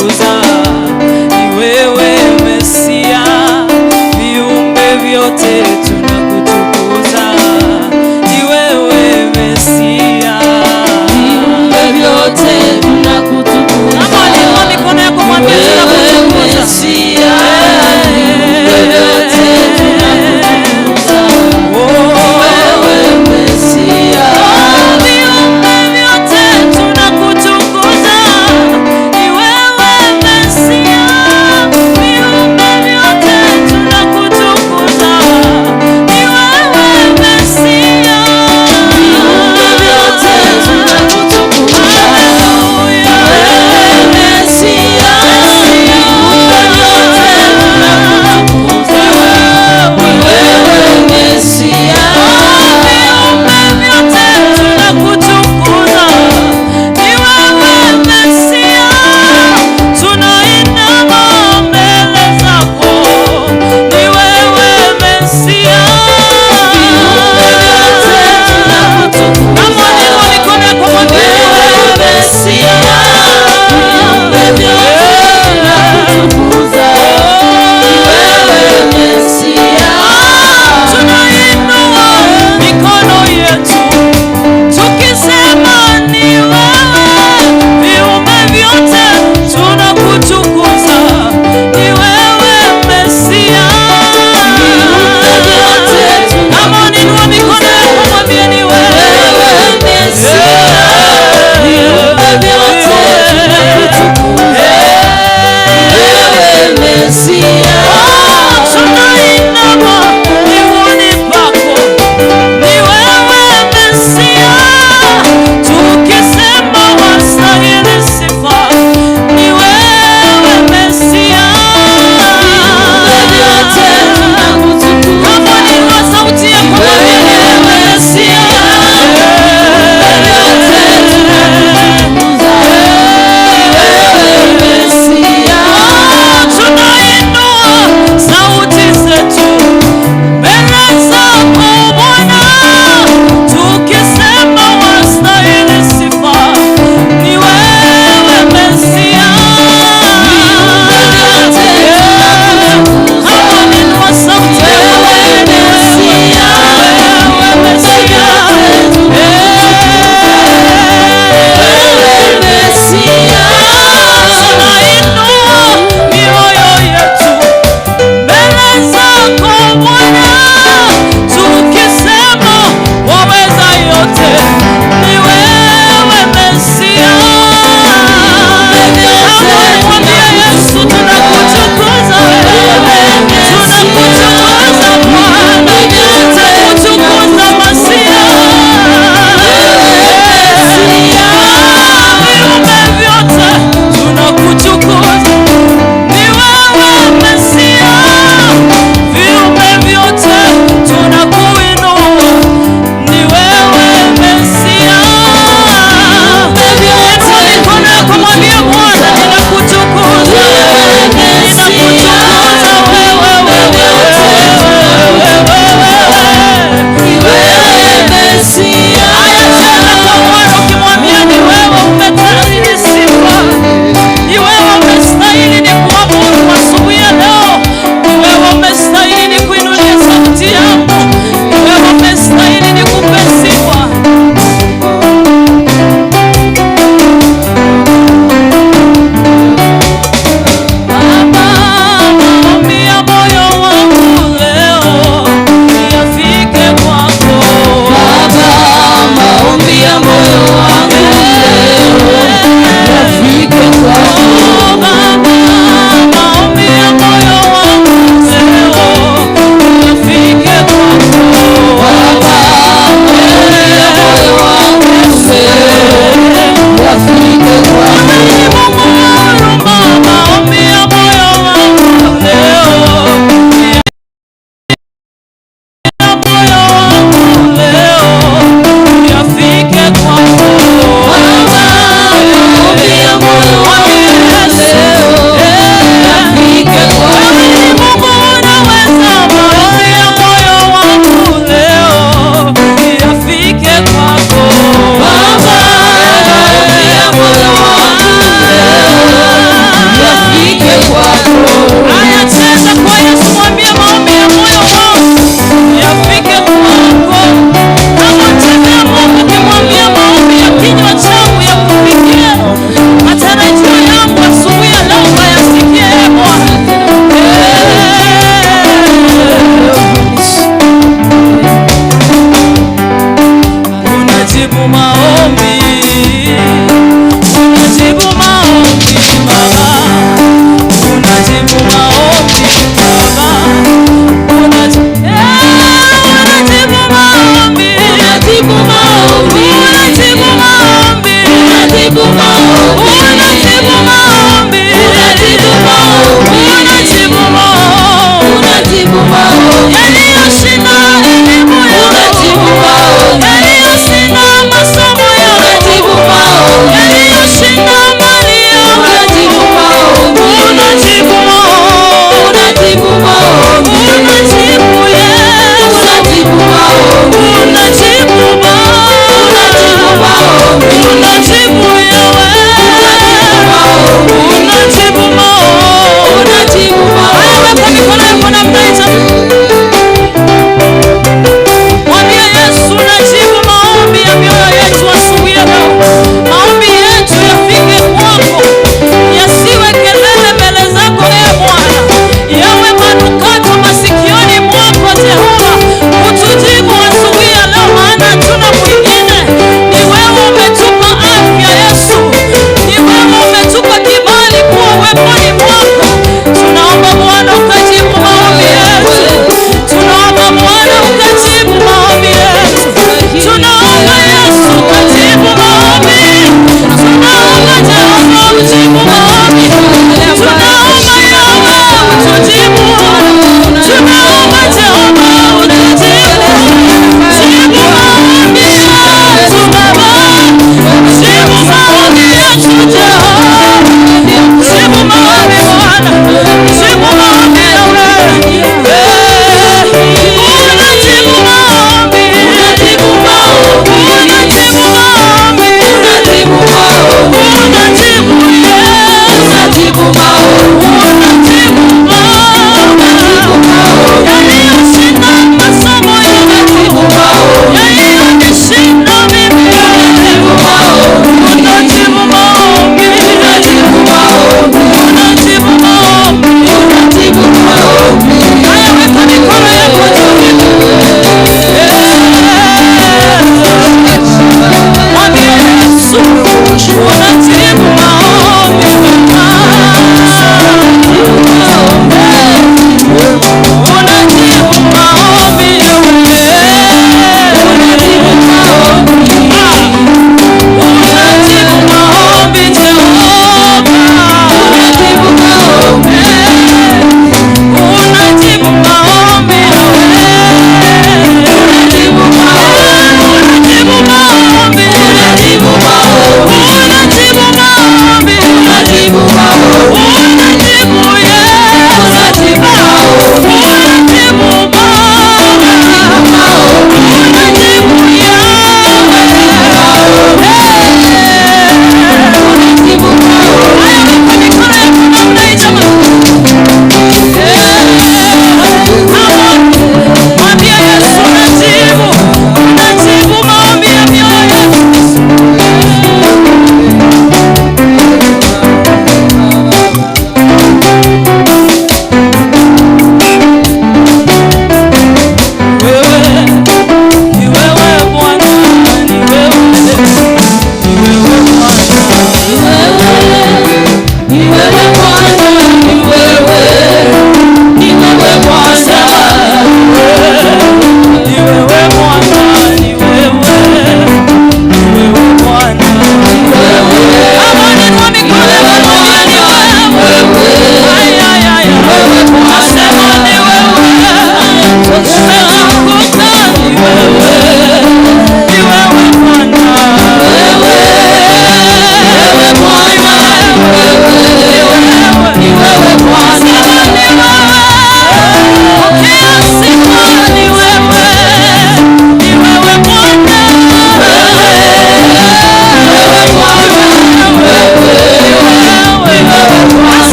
tunakutukuza, ni wewe Mesia, viumbe vyote tunakutukuza, ni wewe Mesia, Viumbe vyote tunakutukuza. Kama uliinua mikono yako mwambie Wewe tunakutukuza. Mesia, viumbe vyote tunakutukuza. Oh, Wewe Mesia, viumbe vyote tunakutukuza, ni wewe Mesia.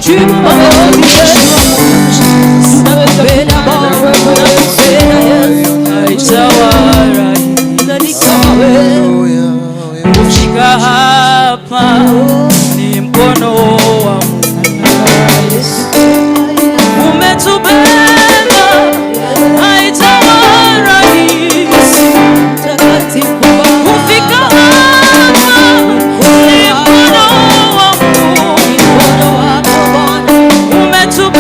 Jibu maombi yetu. Tunakupenda Baba, tunakupenda Yesu. Haijawa rahisi Nani kama wewe? kufika hapa, ni mkono wa Mungu umetubeba, haijawa rahisi Mtakatifu Baba. kufika hapa, ni mkono wa Mungu Mkono wako Bwana. umetubeba.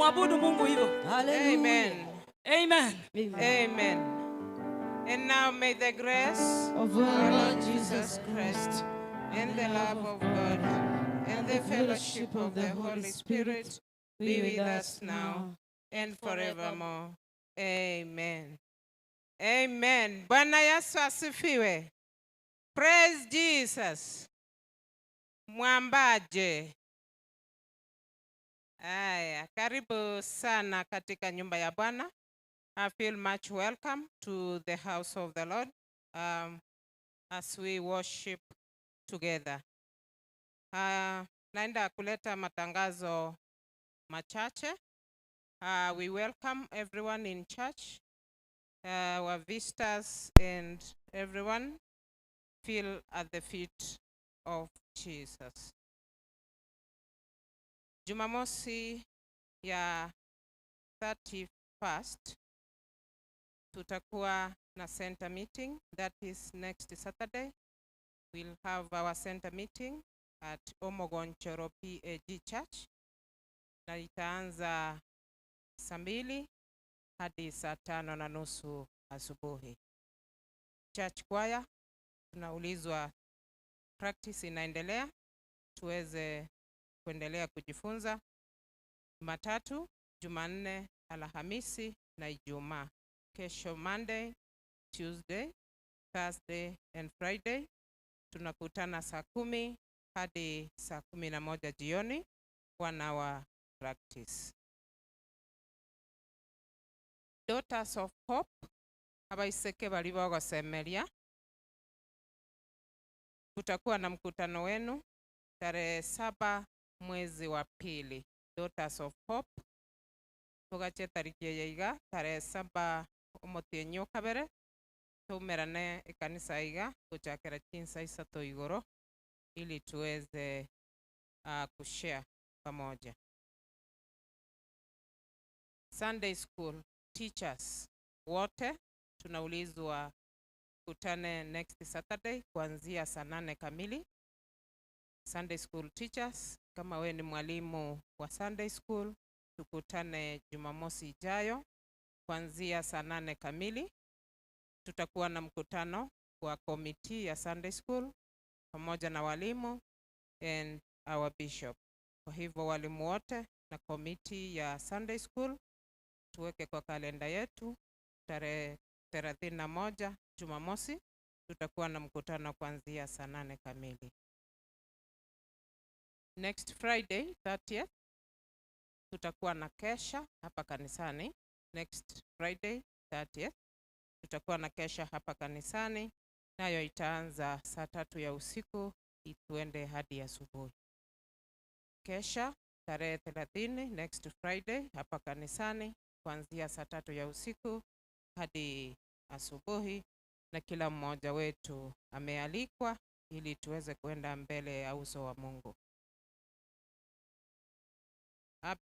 Tumwabudu Mungu hivyo. Hallelujah. Amen. Amen. Amen. And now may the grace Of our our Lord Lord Jesus Jesus Christ and the love of God and the fellowship of the Holy Spirit be with us now and forevermore. Amen. Amen. Bwana Yesu asifiwe. Praise Jesus. Mwambaje. Aya, karibu sana katika nyumba ya Bwana. I feel much welcome to the house of the Lord as we worship together. Naenda kuleta matangazo machache. We welcome everyone in church, our visitors and everyone feel at the feet of Jesus. Jumamosi ya 31st tutakuwa na center meeting, that is next Saturday. We'll have our center meeting at Omogonchoro PAG Church na itaanza saa 2 hadi saa 5:30 asubuhi. Church choir tunaulizwa, practice inaendelea, tuweze kuendelea kujifunza Jumatatu, Jumanne, Alhamisi na Ijumaa. Kesho Monday, Tuesday, Thursday and Friday tunakutana saa 10 hadi saa 11 jioni, 1 hour practice. Daughters of Hope abaiseke bali bogosemeria, kutakuwa na mkutano wenu tarehe 7 mwezi wa pili. Daughters of Hope tugache tariki ya iga tarehe 7 omotienyi kabere tumerane ekanisa iga kuchakera chinsa isato igoro ili tuweze kushare pamoja. Sunday school teachers wote tunaulizwa kutane next Saturday kuanzia saa 8 kamili. Sunday school teachers, kama we ni mwalimu wa Sunday school, tukutane Jumamosi ijayo kuanzia saa 8 kamili. Tutakuwa na mkutano wa committee ya Sunday school pamoja na walimu and our bishop. Kwa hivyo walimu wote na committee ya Sunday school tuweke kwa kalenda yetu tarehe 31 Jumamosi tutakuwa na mkutano kuanzia saa 8 kamili. Next Friday 30th tutakuwa na kesha hapa kanisani. Next Friday 30th tutakuwa na kesha hapa kanisani, nayo itaanza saa 3 ya usiku ituende hadi asubuhi. Kesha tarehe 30 next Friday hapa kanisani kuanzia saa 3 ya usiku hadi asubuhi, na kila mmoja wetu amealikwa ili tuweze kwenda mbele ya uso wa Mungu.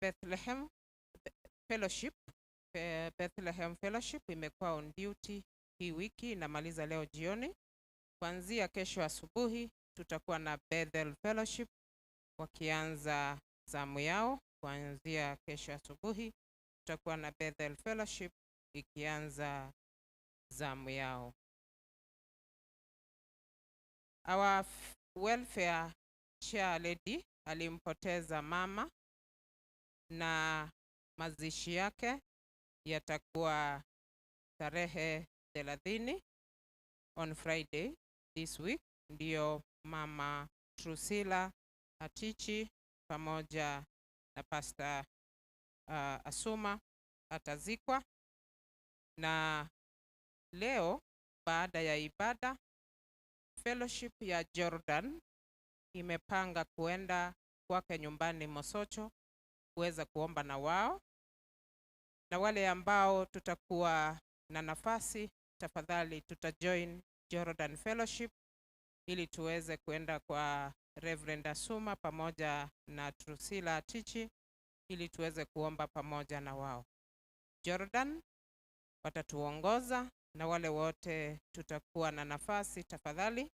Bethlehem Fellowship, Bethlehem Fellowship imekuwa on duty hii wiki, inamaliza leo jioni. Kuanzia kesho asubuhi tutakuwa na Bethel Fellowship wakianza zamu yao. Kuanzia kesho asubuhi tutakuwa na Bethel Fellowship ikianza zamu yao. Our welfare chair lady alimpoteza mama na mazishi yake yatakuwa tarehe 30 on Friday this week. Ndio mama Drusilla Atichi pamoja na Pastor Asuma atazikwa. Na leo baada ya ibada, fellowship ya Jordan imepanga kuenda kwake nyumbani Mosocho kuweza kuomba na wao. Na wale ambao tutakuwa na nafasi, tafadhali tutajoin Jordan Fellowship ili tuweze kuenda kwa Reverend Asuma pamoja na Drusilla Atichi ili tuweze kuomba pamoja na wao. Jordan watatuongoza, na wale wote tutakuwa na nafasi, tafadhali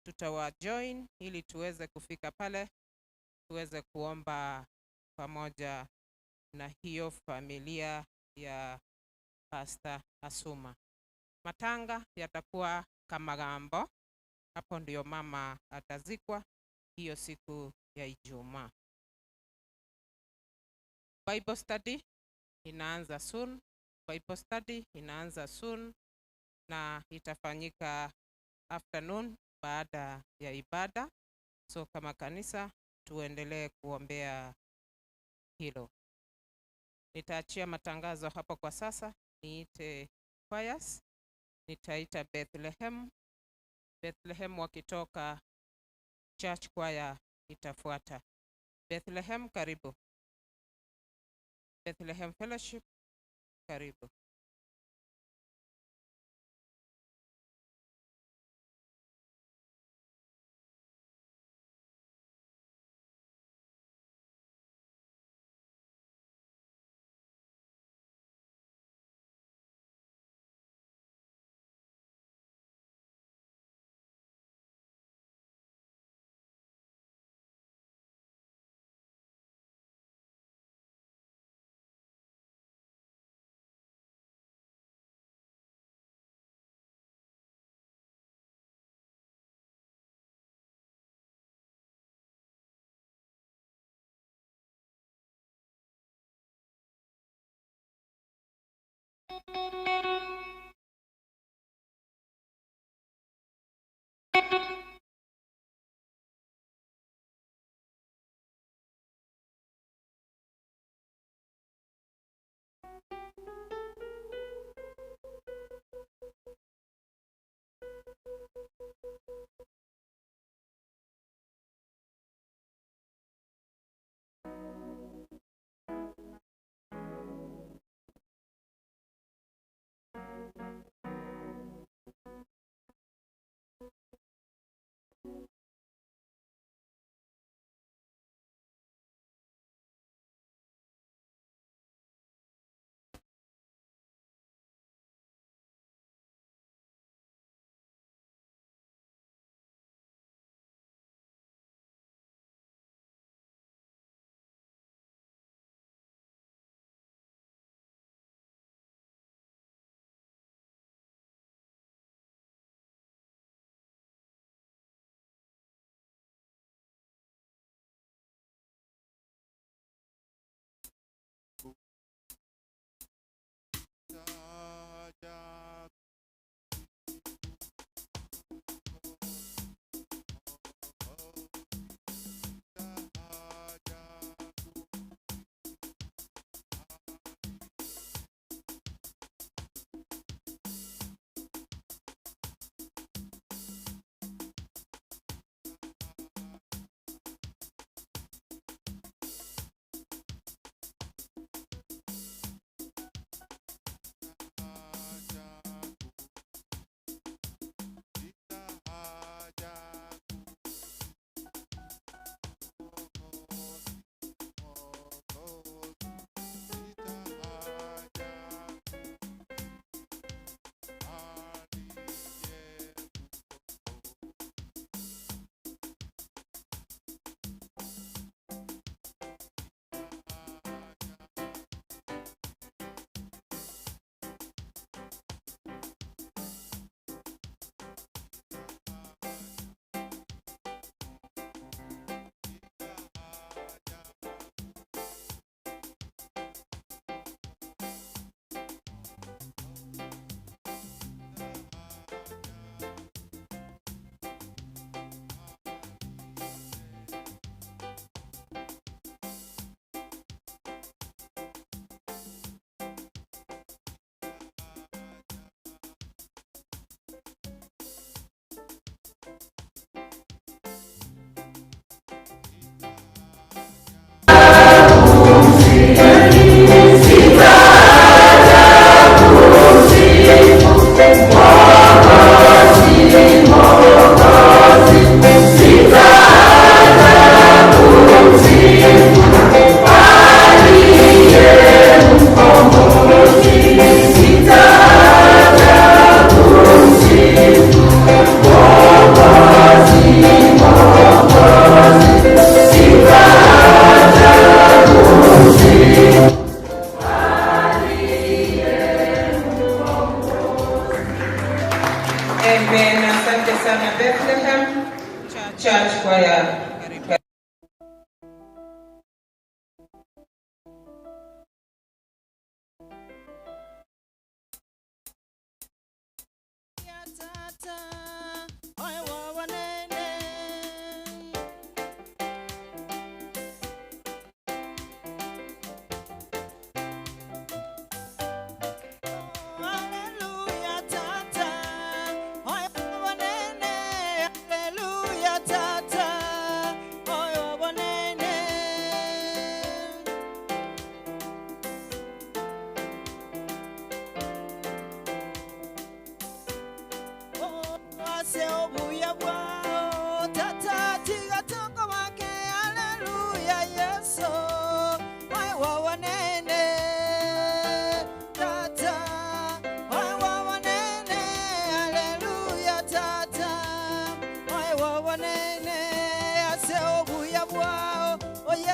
tutawajoin ili tuweze kufika pale tuweze kuomba pamoja na hiyo familia ya Pastor Asuma. Matanga yatakuwa Kamagambo, hapo ndio mama atazikwa hiyo siku ya Ijumaa. Bible study inaanza soon. Bible study inaanza soon na itafanyika afternoon baada ya ibada. So kama kanisa tuendelee kuombea hilo. Nitaachia matangazo hapo kwa sasa, niite choirs, nitaita Bethlehem. Bethlehem wakitoka church choir itafuata. Bethlehem karibu. Bethlehem Fellowship karibu.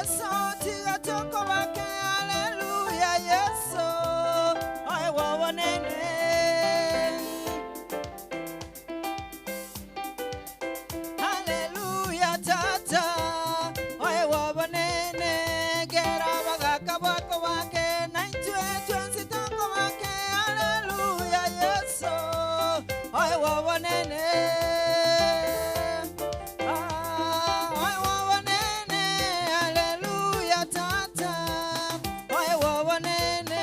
Yeso, tiga tokobake, haleluya Yeso, oegwe obonene. Haleluya Tata, oegwe obonene, kera abagaka bakobake, naintwe twensi tokobake, haleluya Yeso, oegwe obonene. Ah, oegwe obonene, haleluya Tata, oegwe obonene.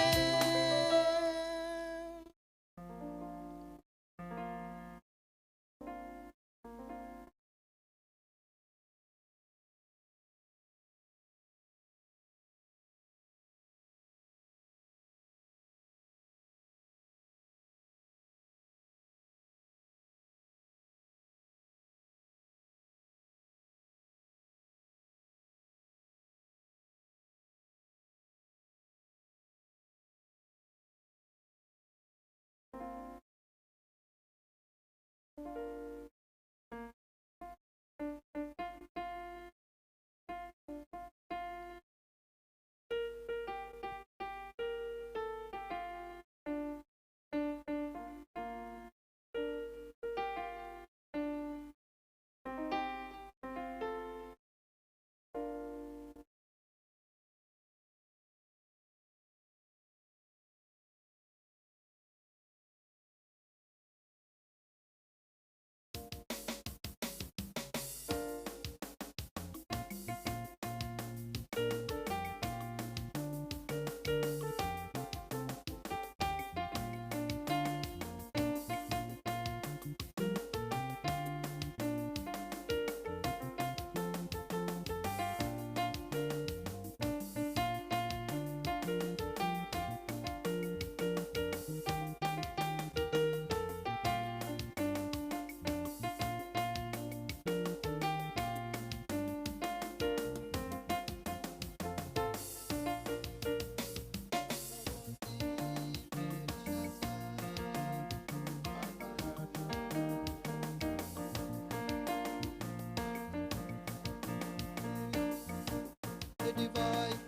Divine.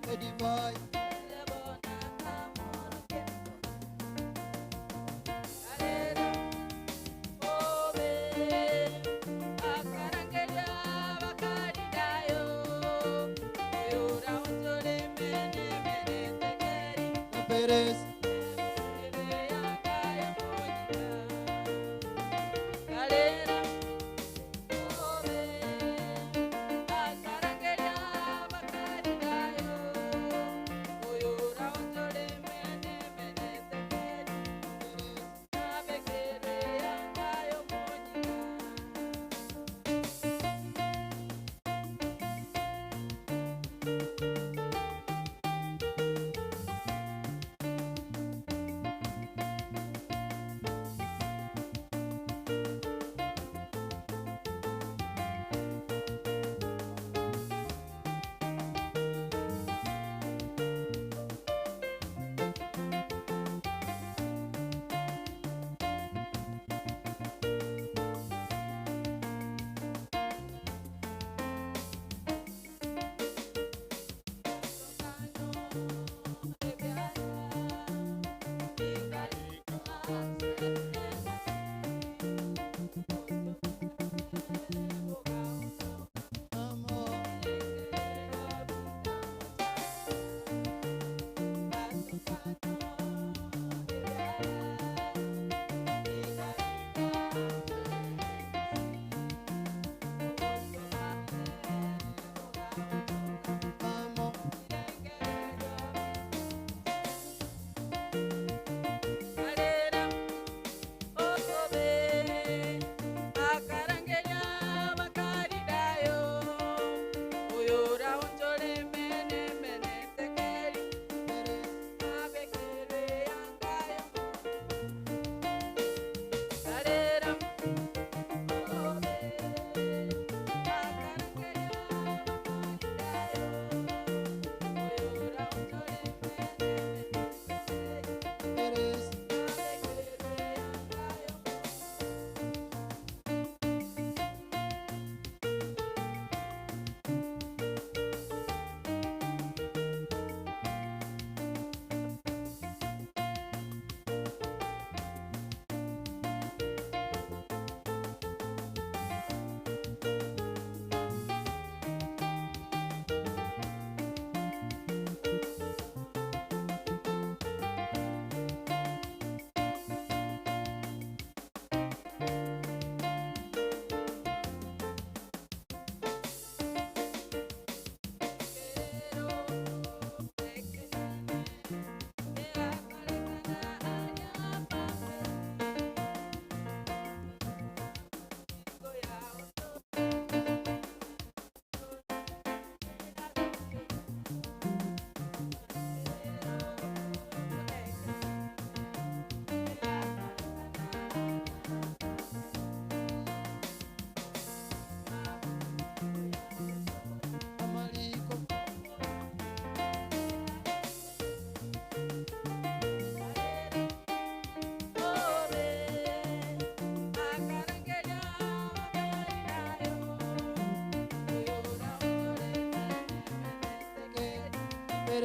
The divine. Pérez.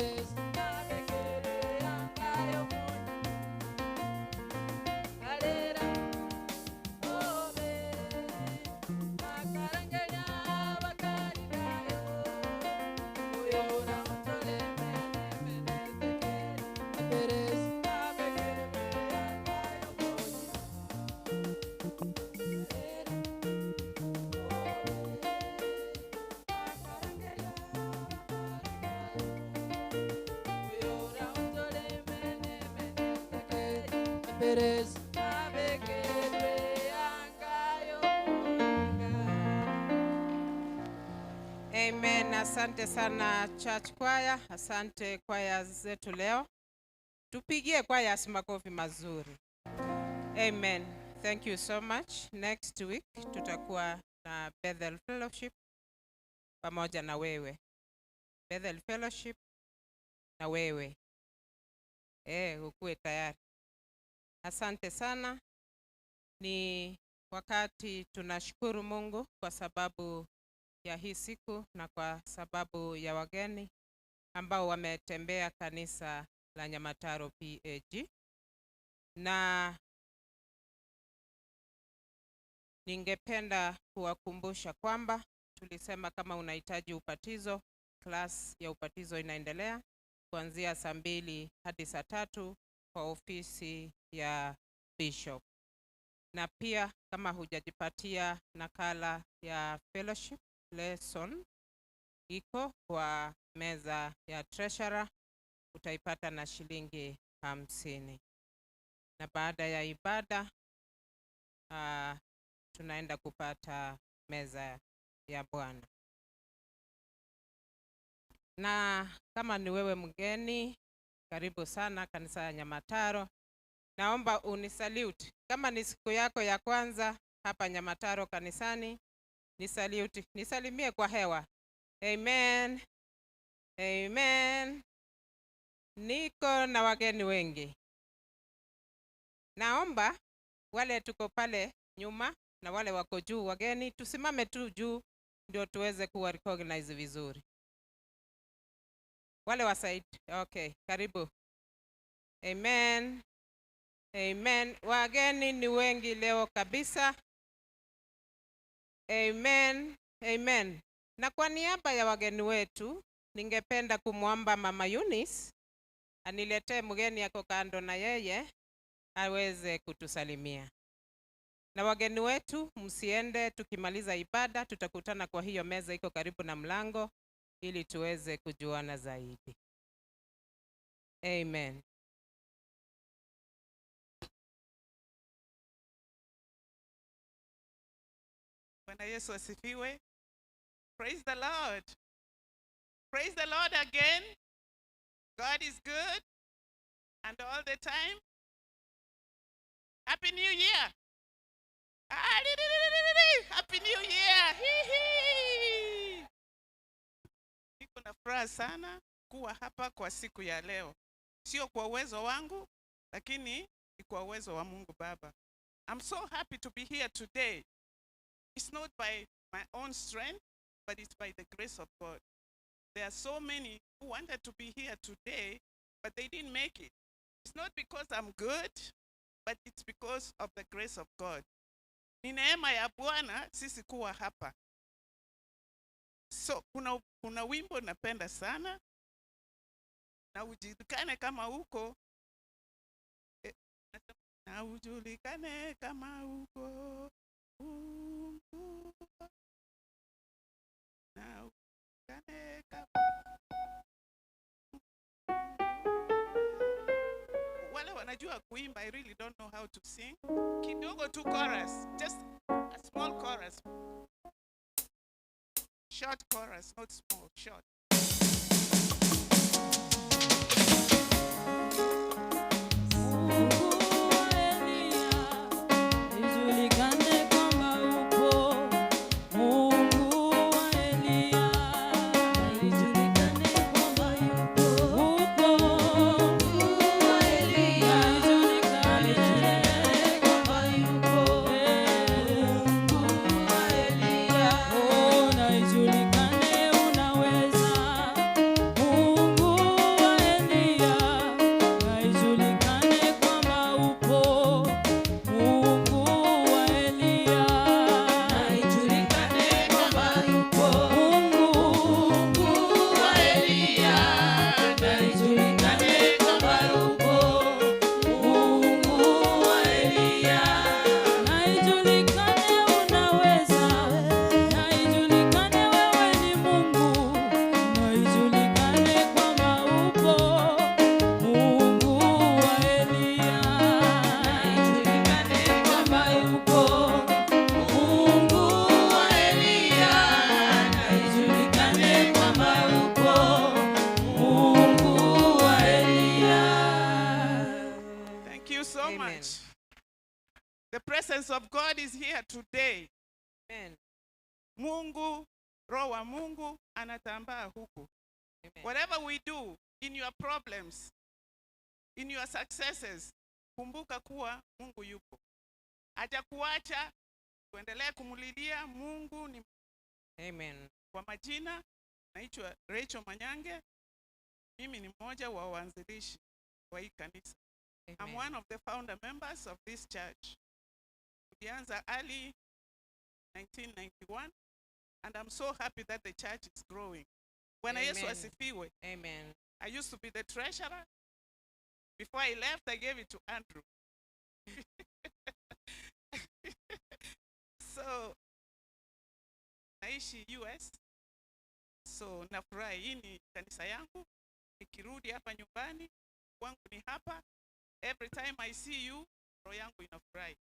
Perez. Perez. Perez. Amen. Asante sana church choir, asante kwaya zetu leo. Tupigie kwaya makofi mazuri. Amen. Thank you so much. Next week tutakuwa na Bethel Fellowship pamoja na wewe. Bethel Fellowship na wewe. Ukuwe tayari. Asante sana. Ni wakati tunashukuru Mungu kwa sababu ya hii siku na kwa sababu ya wageni ambao wametembea kanisa la Nyamataro PAG, na ningependa kuwakumbusha kwamba tulisema kama unahitaji ubatizo, class ya ubatizo inaendelea kuanzia saa 2 hadi saa 3 kwa ofisi ya Bishop. Na pia kama hujajipatia nakala ya fellowship lesson iko kwa meza ya treasurer, utaipata na shilingi 50. Na baada ya ibada tunaenda kupata meza ya Bwana. Na kama ni wewe mgeni, karibu sana kanisa ya Nyamataro. Naomba unisalute. Kama ni siku yako ya kwanza hapa Nyamataro kanisani, nisalute, nisalimie kwa hewa. Amen. Amen. Niko na wageni wengi. Naomba wale tuko pale nyuma na wale wako juu wageni, tusimame tu juu ndio tuweze kuwa recognize vizuri. Wale wa side, okay, karibu. Amen. Amen. Wageni ni wengi leo kabisa. Amen. Amen. Na kwa niaba ya wageni wetu, ningependa kumwomba Mama Eunice aniletee mgeni ako kando na yeye aweze kutusalimia. Na wageni wetu msiende, tukimaliza ibada tutakutana kwa hiyo meza iko karibu na mlango ili tuweze kujuana zaidi. Amen. Bwana Yesu asifiwe. Praise the Lord. Praise the Lord again. God is good and all the time. Happy New Year. Happy New Year. Hee hee. Niko na furaha sana kuwa hapa kwa siku ya leo. Sio kwa uwezo wangu, lakini ni kwa uwezo wa Mungu Baba. I'm so happy to be here today. It's not by my own strength, but it's by the grace of God. There are so many who wanted to be here today, but they didn't make it. It's not because I'm good, but it's because of the grace of God. Ni neema ya Bwana sisi kuwa hapa. So kuna wimbo napenda sana, na ujulikane kama uko. Na ujulikane kama uko. Mungu. Na ujulikane kama wale wanajua kuimba, I really don't know how to sing. Kidogo tu chorus, just a small chorus. Short chorus, not small, short. Mungu wa Eliya, ijulikane kwamba upo. Mungu wa Eliya, ijulikane kwamba yupo. Upo. Mungu wa Eliya, ijulikane kwamba yupo. Mungu wa Eliya, oh, na ijulikane unaweza. presence of God is here today. Amen. Mungu, Roho wa Mungu anatambaa huku. Amen. Whatever we do in your problems, in your successes, kumbuka kuwa Mungu yupo. Hajakuacha, tuendelee kumlilia Mungu ni Amen. kwa majina naitwa Rachel Manyange. Mimi ni mmoja wa waanzilishi wa hii kanisa. I'm Amen. one of the founder members of this church. Tulianza early 1991 and I'm so happy that the church is growing. Bwana Yesu Amen. asifiwe. Amen. I used to be the treasurer. Before I left, I gave it to Andrew. So naishi US. So nafurahi, hii ni kanisa yangu. Nikirudi hapa nyumbani kwangu ni hapa. Every time I see you, roho yangu inafurahi.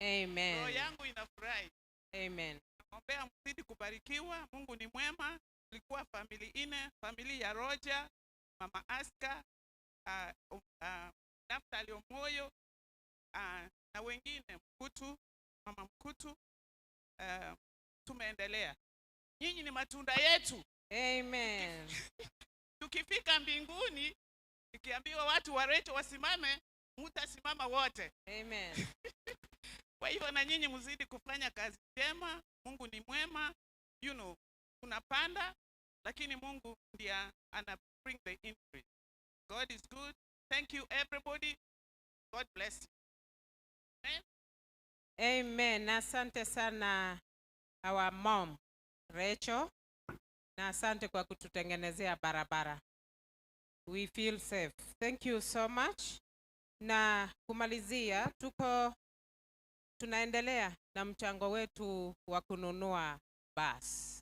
Roho Amen. yangu inafurahi. Amen. Naombea mzidi kubarikiwa. Mungu ni mwema. Tulikuwa famili nne, famili ya Roger, Mama Aska, Naftali Omoyo, na wengine Mkutu, Mama Mkutu. Tumeendelea. Nyinyi ni matunda yetu. Amen. Tukifika mbinguni, ikiambiwa watu wa Rachel wasimame, mutasimama wote. Amen. Kwa hivyo na nyinyi mzidi kufanya kazi njema. Mungu ni mwema. Tunapanda lakini Mungu ndiye ana bring the increase. God is good. Thank you everybody. God bless you. Amen. Amen. Asante sana our mom Rachel, na asante kwa kututengenezea barabara. We feel safe. Thank you so much. Na kumalizia, tuko tunaendelea na mchango wetu wa kununua bus.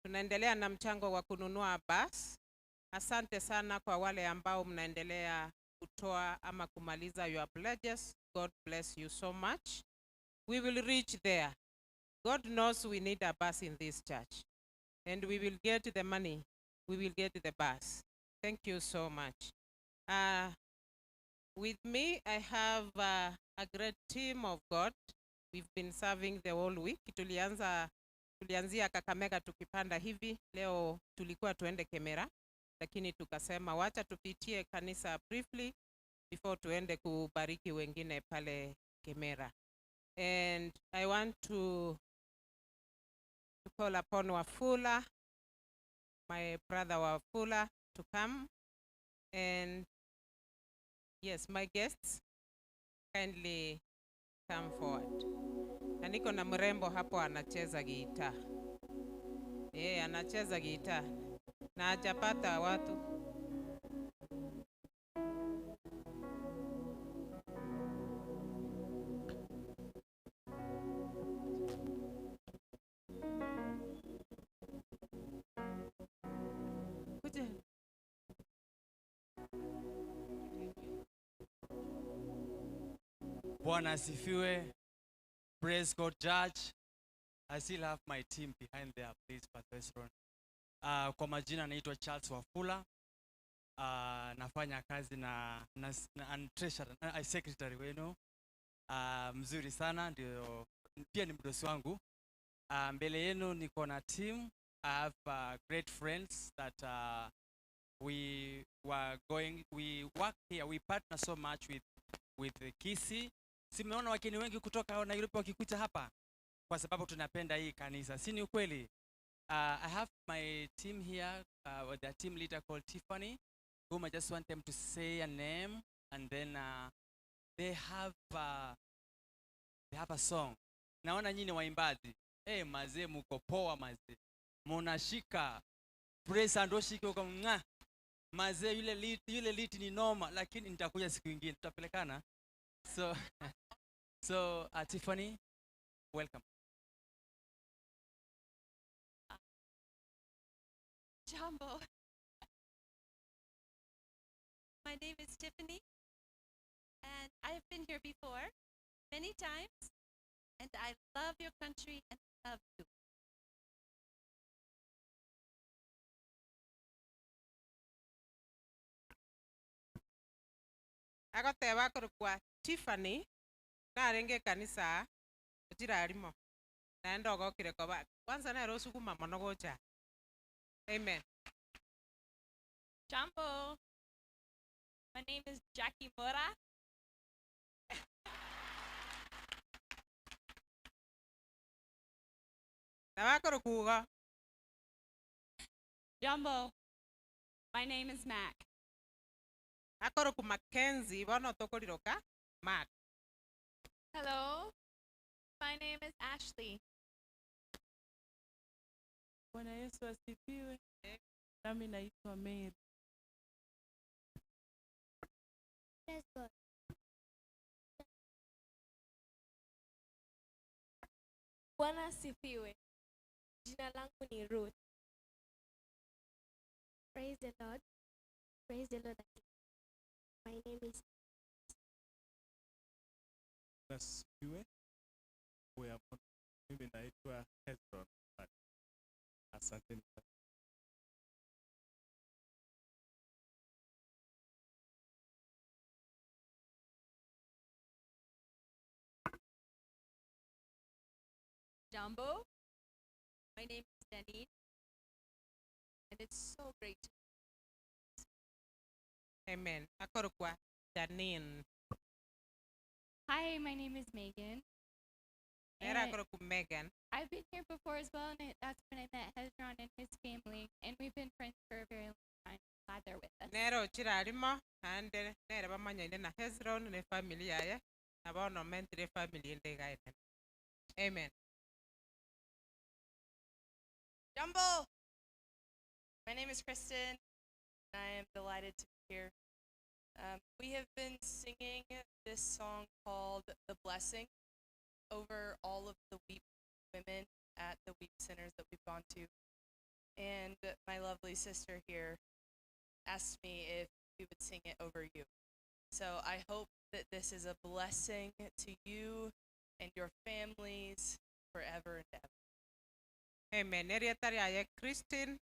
Tunaendelea na mchango wa kununua bus. Asante sana kwa wale ambao mnaendelea kutoa ama kumaliza your pledges. God bless you so much. We will reach there. God knows we need a bus in this church. And we will get the money. We will get the bus. Thank you so much. With me, I have a great team of God. We've been serving the whole week. Tulianzia Kakamega tukipanda hivi. Leo tulikuwa tuende Kemera, lakini tukasema wacha tupitie kanisa briefly before tuende kubariki wengine pale Kemera. And I want to call upon Wafula, my brother Wafula, to come. And yes, my guests, kindly come forward. Na niko na mrembo hapo anacheza gitaa. Yeye anacheza gitaa na hajapata watu. Kuja. Bwana asifiwe. Praise God, Judge. I still have my team behind there, please, Pastor Esron. Kwa majina naitwa Charles Wafula. Nafanya kazi na and treasurer, na secretary wenu. Mzuri sana, ndio pia ni mdosi wangu. Mbele yenu niko na team. I have great friends that we were going, we work here, we partner so much with the Kisii. Simeona wakeni wengi kutoka Nairobi wakikuja hapa kwa sababu tunapenda hii kanisa, si ni ukweli? I have my team here, with their team leader called Tiffany, whom I just want them to say a name, and then they have a song. Naona nyinyi ni waimbaji. Hey, mazee muko poa mazee. Munashika praise and worship huko mwa. Mazee yule lead ni noma, lakini nitakuja siku nyingine tutapelekana. So, Tiffany, welcome. Jambo. My name is Tiffany, and I have been here before many times, and I love your country and love you. Agoteba akorokwa Tiffany. Narenge ekanisa aa, ochire arimo, naende ogokire koba, kwanza nere osuguma mono gocha aa. Amen. Jambo. My name is Jackie Mora. Nabo akorokwa igo. Jambo. My name is Mac. Akorokwa Mackenzie, bono tokoriroka Mac. Hello. My name is Ashley. Bwana Yesu asifiwe. Nami naitwa Mary. Praise God. Bwana asifiwe. Jina langu ni Ruth. Praise the Lord. Praise the Lord again. My name is Asifiwe. Mimi naitwa Hezron. Asanteni sana. Jambo. My name is Janine. And it's so great to Amen. Akorokwa Janine. Hi, my name is Megan. Nere And akorokwa Megan. I've been here before as well, and that's when I met Hezron and his family, and we've been friends for a very long time. Glad they're with us. Nere ochire arimo, naende nere bamanyaine na Hezron ne family yaye, na bono omentire efamily ende iga enene. Amen. Jambo. My name is Kristen, and I am delighted to be here. We have been singing this song called The Blessing over all of the WEEP women at the WEEP centers that we've gone to. And my lovely sister here asked me if we would sing it over you. So I hope that this is a blessing to you and your families forever and ever. Amen. Erieta riaye Christine,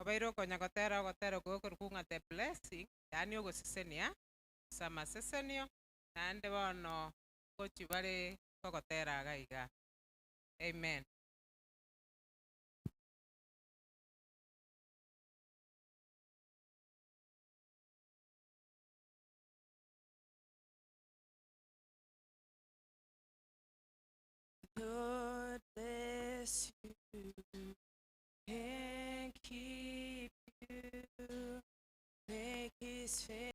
obeire okonya gotera ogotera okwo gokorokwa ng'a The Blessing, yaani ogosesenia, ase amasesenio, naende bono gochi bare kogotera iga iga. Amen. Lord bless you and keep you, make his face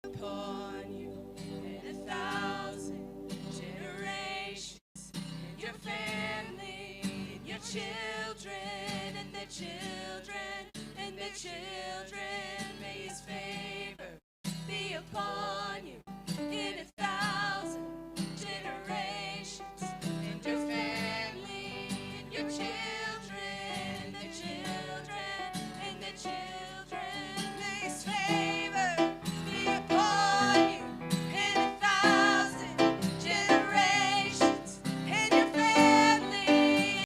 upon you in 1,000 generations, and your family, and your children, and their children, and their children. May his favor be upon you in 1,000 generations, and your family, and your children, and their children, and their children. May his favor be upon you in 1,000 generations, and your family.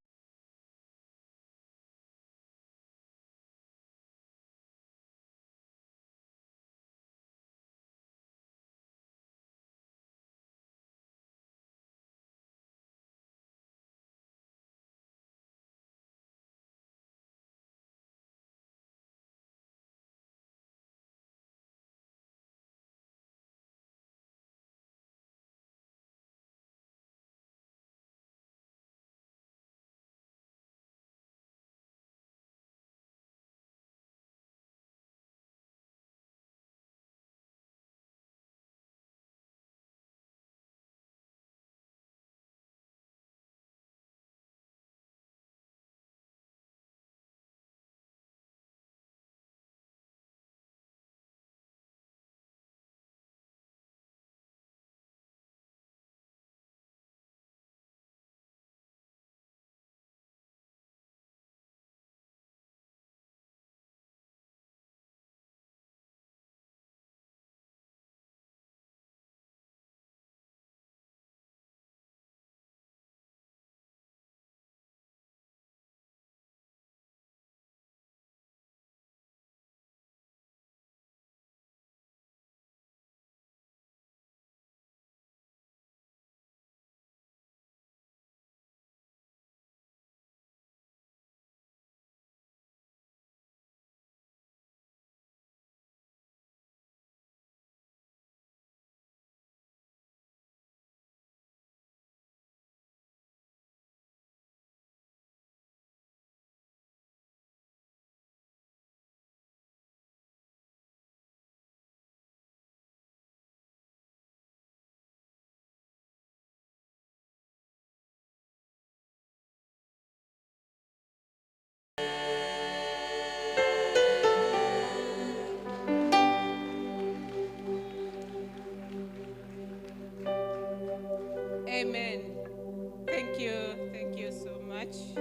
much.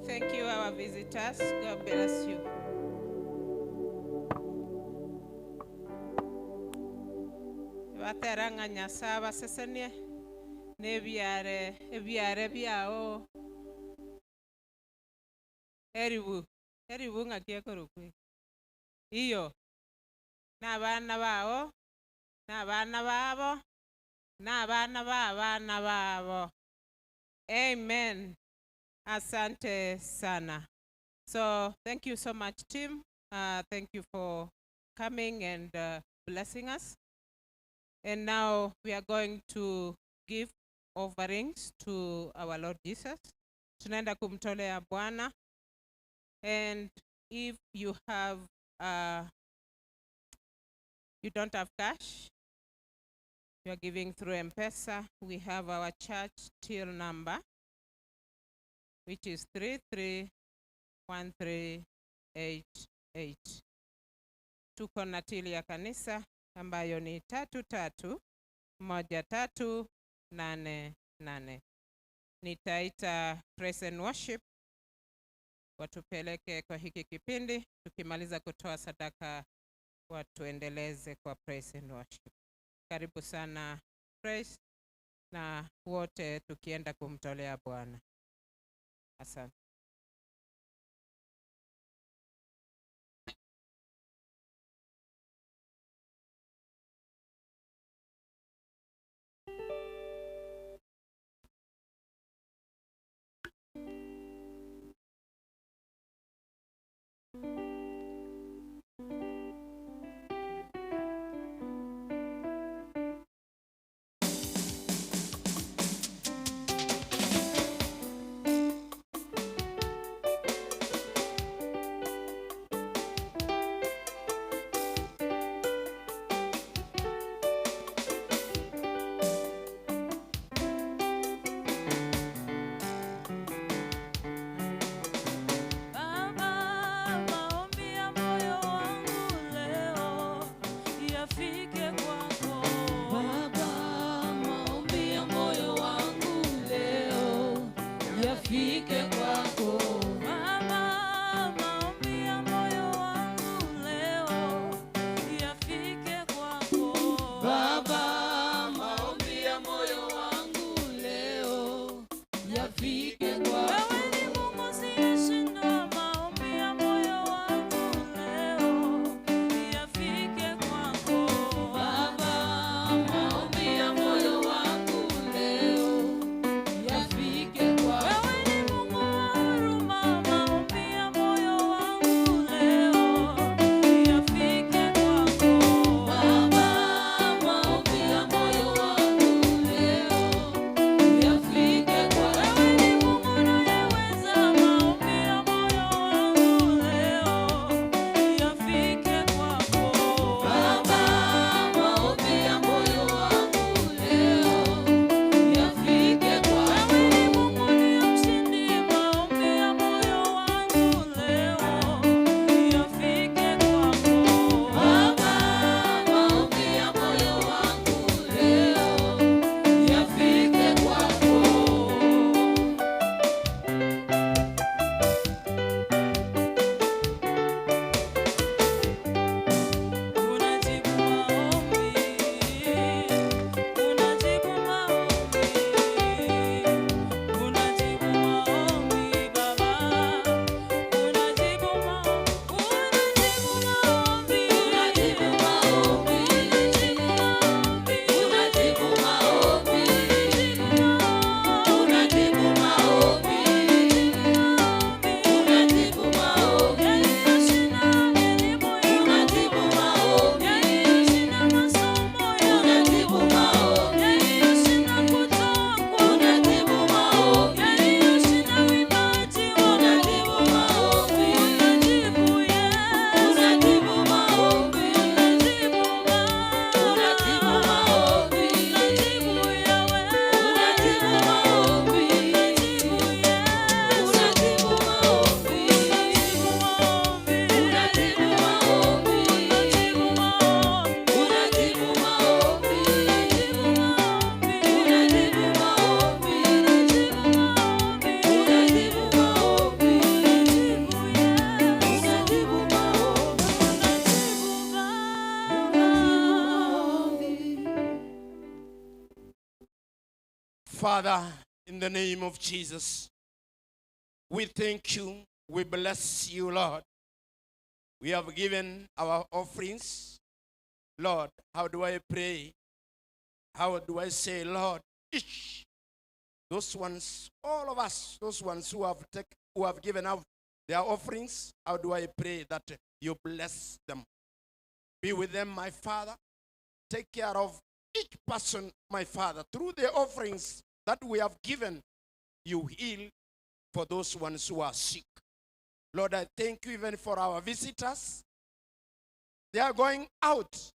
Thank you, our visitors. God bless you. Batera ng'a Nyasae abasesenie nebiare ebiare biao eribu eribu ng'aki ekorokwa iyo na abana bao na abana babo na abana ba abana babo. Amen. Asante sana. So thank you so much, team. Thank you for coming and blessing us. And now we are going to give offerings to our Lord Jesus. Tunaenda kumtolea Bwana. And if you have you don't have cash, you are giving through M-Pesa, we have our church till number, which is 331388. Tuko na till ya kanisa ambayo ni 331388. Nitaita praise and worship watupeleke kwa hiki kipindi. Tukimaliza kutoa sadaka, watuendeleze kwa praise and worship. Karibu sana praise, na wote tukienda kumtolea Bwana. Asante. Baba, maombi ya moyo wangu leo yafike kwako. Baba, maombi ya moyo wangu leo yafike kwako. Baba, maombi ya moyo wangu leo yafike kwako. Baba, maombi ya moyo wangu leo yafike kwako. Wewe ni Mungu usiyeshindwa, maombi ya moyo wangu leo yafike kwako. Baba, maombi ya moyo wangu leo yafike kwako. Wewe ni Mungu Father, in the name of Jesus, we thank you. We bless you, Lord. We have given our offerings. Lord, how do I pray? How do I say, Lord, each those ones, all of us, those ones who have take, who have given out their offerings, how do I pray that you bless them? Be with them, my Father. Take care of each person, my Father. Through the offerings that we have given, you heal for those ones who are sick. Lord, I thank you even for our visitors. They are going out.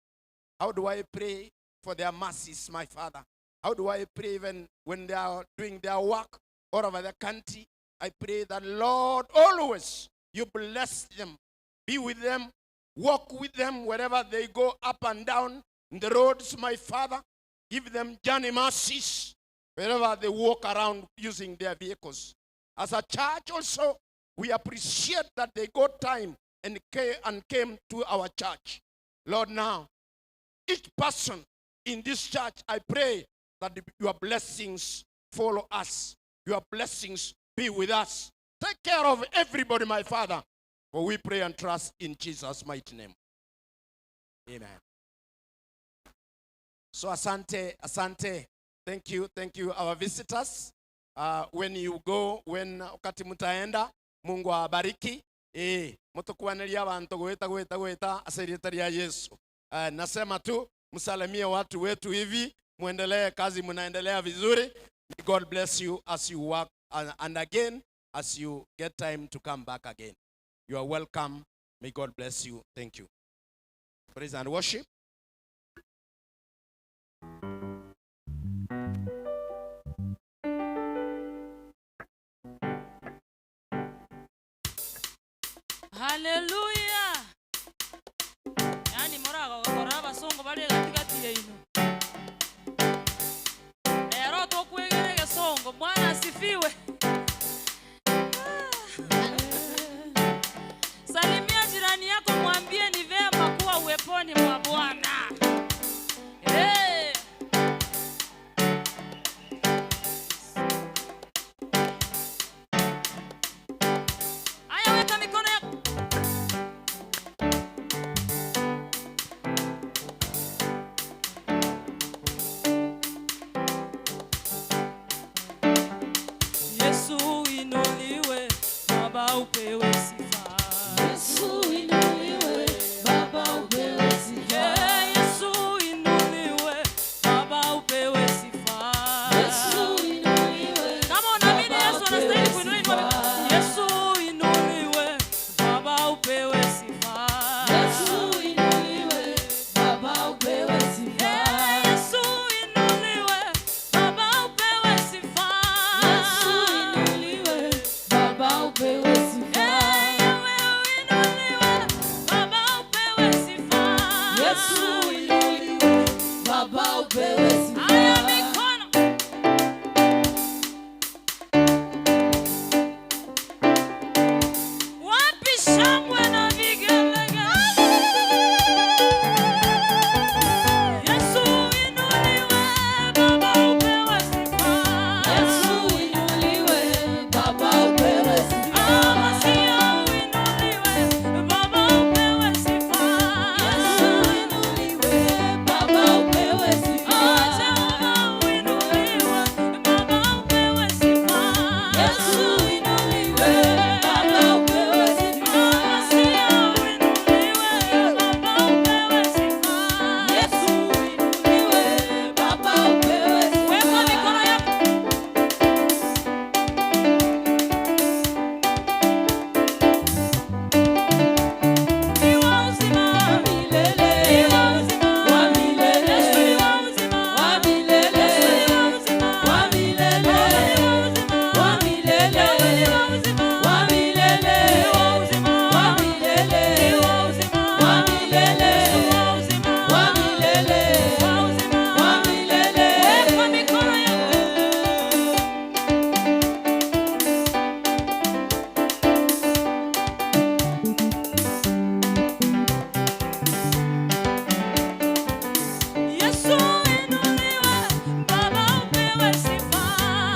How do I pray for their mercies, my Father? How do I pray even when they are doing their work all over the country? I pray that, Lord, always you bless them, be with them, walk with them wherever they go up and down in the roads, my Father. Give them journey mercies wherever they walk around using their vehicles. As a church also, we appreciate that they got time and came to our church. Lord, now, each person in this church, I pray that your blessings follow us. Your blessings be with us. Take care of everybody, my Father. For we pray and trust in Jesus' mighty name. Amen. So asante, asante. Thank you, our visitors. When you go, when wakati mutaenda, Mungu awabariki. Mutukwaneria abantu gweta gweta gweta ase rita ria Yesu. Nasema tu msalimie watu wetu hivi, muendelee kazi, mnaendelea vizuri. May God bless you as you work and again as you get time to come back again. You are welcome. May God bless you. Thank you. Praise and worship. Hallelujah. Yani morago gokora abasongo bari gatigati yaino. Lero tokwegere gesongo, Bwana asifiwe. Salimia jirani yako, mwambie ni vema kuwa uweponi mwa Bwana. Hey. Haya, weka mikono yako. Yesu inuliwe, Baba upewe sifa. Yesu inuliwe, Baba upewe sifa. Yeah, Yesu inuliwe, Baba upewe sifa. Yesu inuliwe, Kama unaamini Baba Yesu anastahili upewe kuinuliwa, sifa. Yesu inuliwe, Baba upewe sifa. Yesu inuliwe, Baba upewe sifa. Yeah, Yesu inuliwe, Baba upewe sifa. Yesu inuliwe, Baba upewe sifa. Yeah,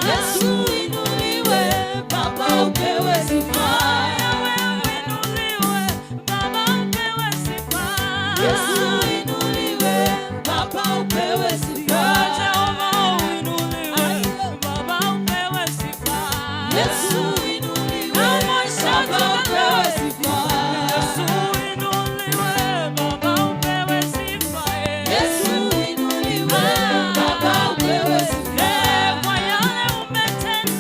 Yesu uinuliwe, Baba upewe sifa. Yesu uinuliwe, Baba upewe sifa. Yesu uinuliwe, Baba upewe sifa. Yesu uinuliwe, Baba upewe sifa. Kwa yale umetenda.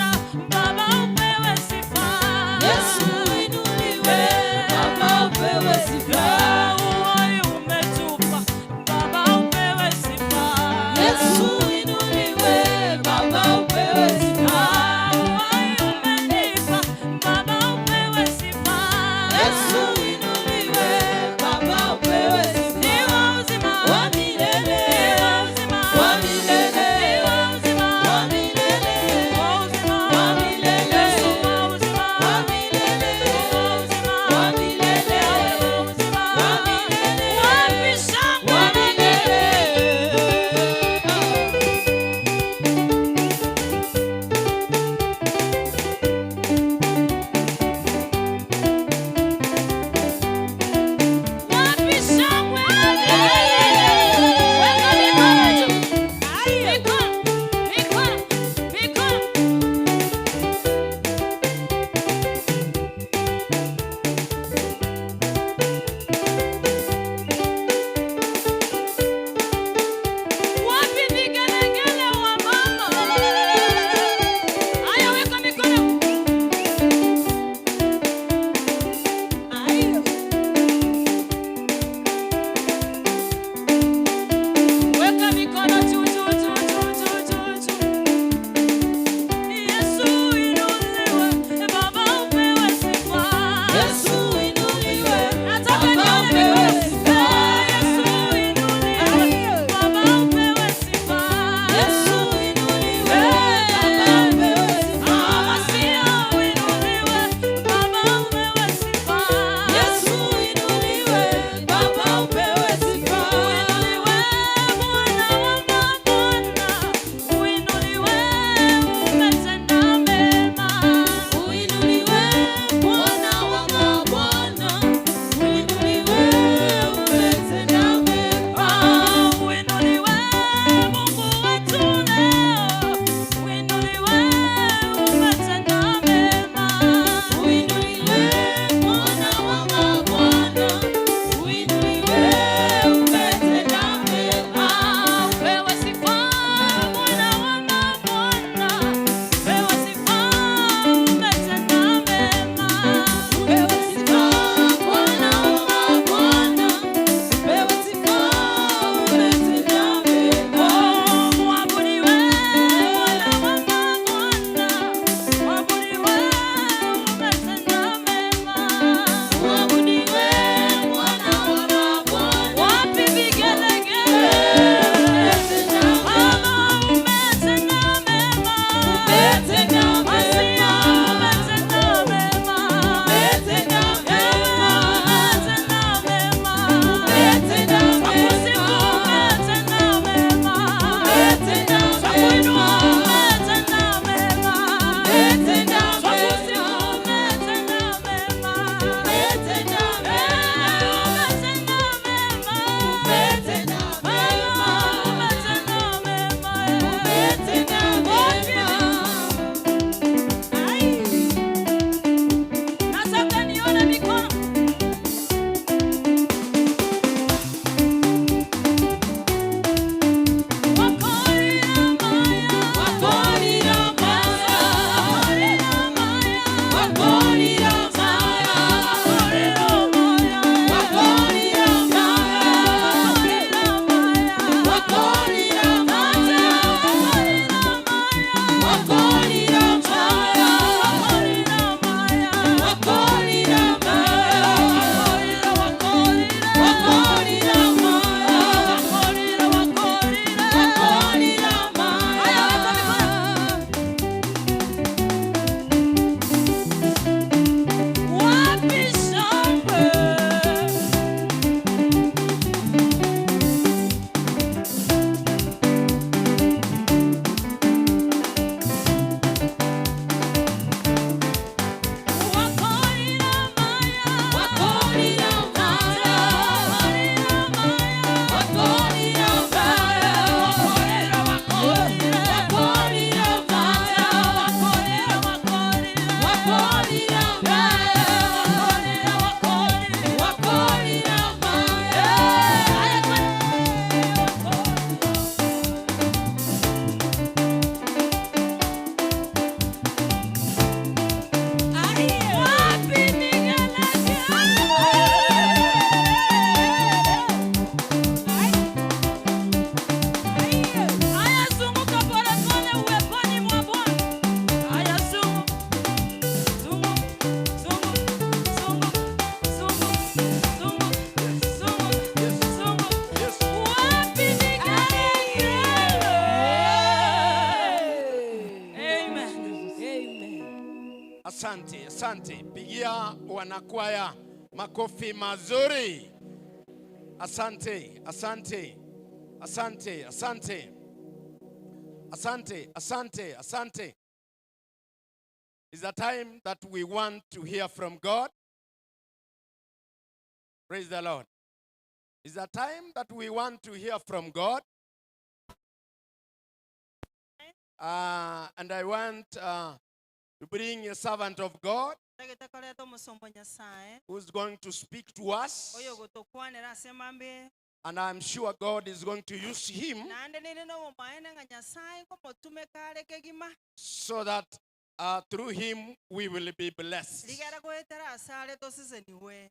Asante, asante. Pigia wanakwaya makofi mazuri. Asante, asante, asante, asante, asante, asante, asante. It's a time that we want to hear from God. Praise the Lord. It's a time that we want to hear from God. And I want to bring a servant of God Ndagete koreta omosombo Nyasaye who's going to speak to us. oyo gotokwanera ase mambe And I'm sure God is going to use him naende nire nobomaene ng'a Nyasaye nkomotumeka are kegima so that through him we will be blessed. rigere goetera ase are toseseniwe.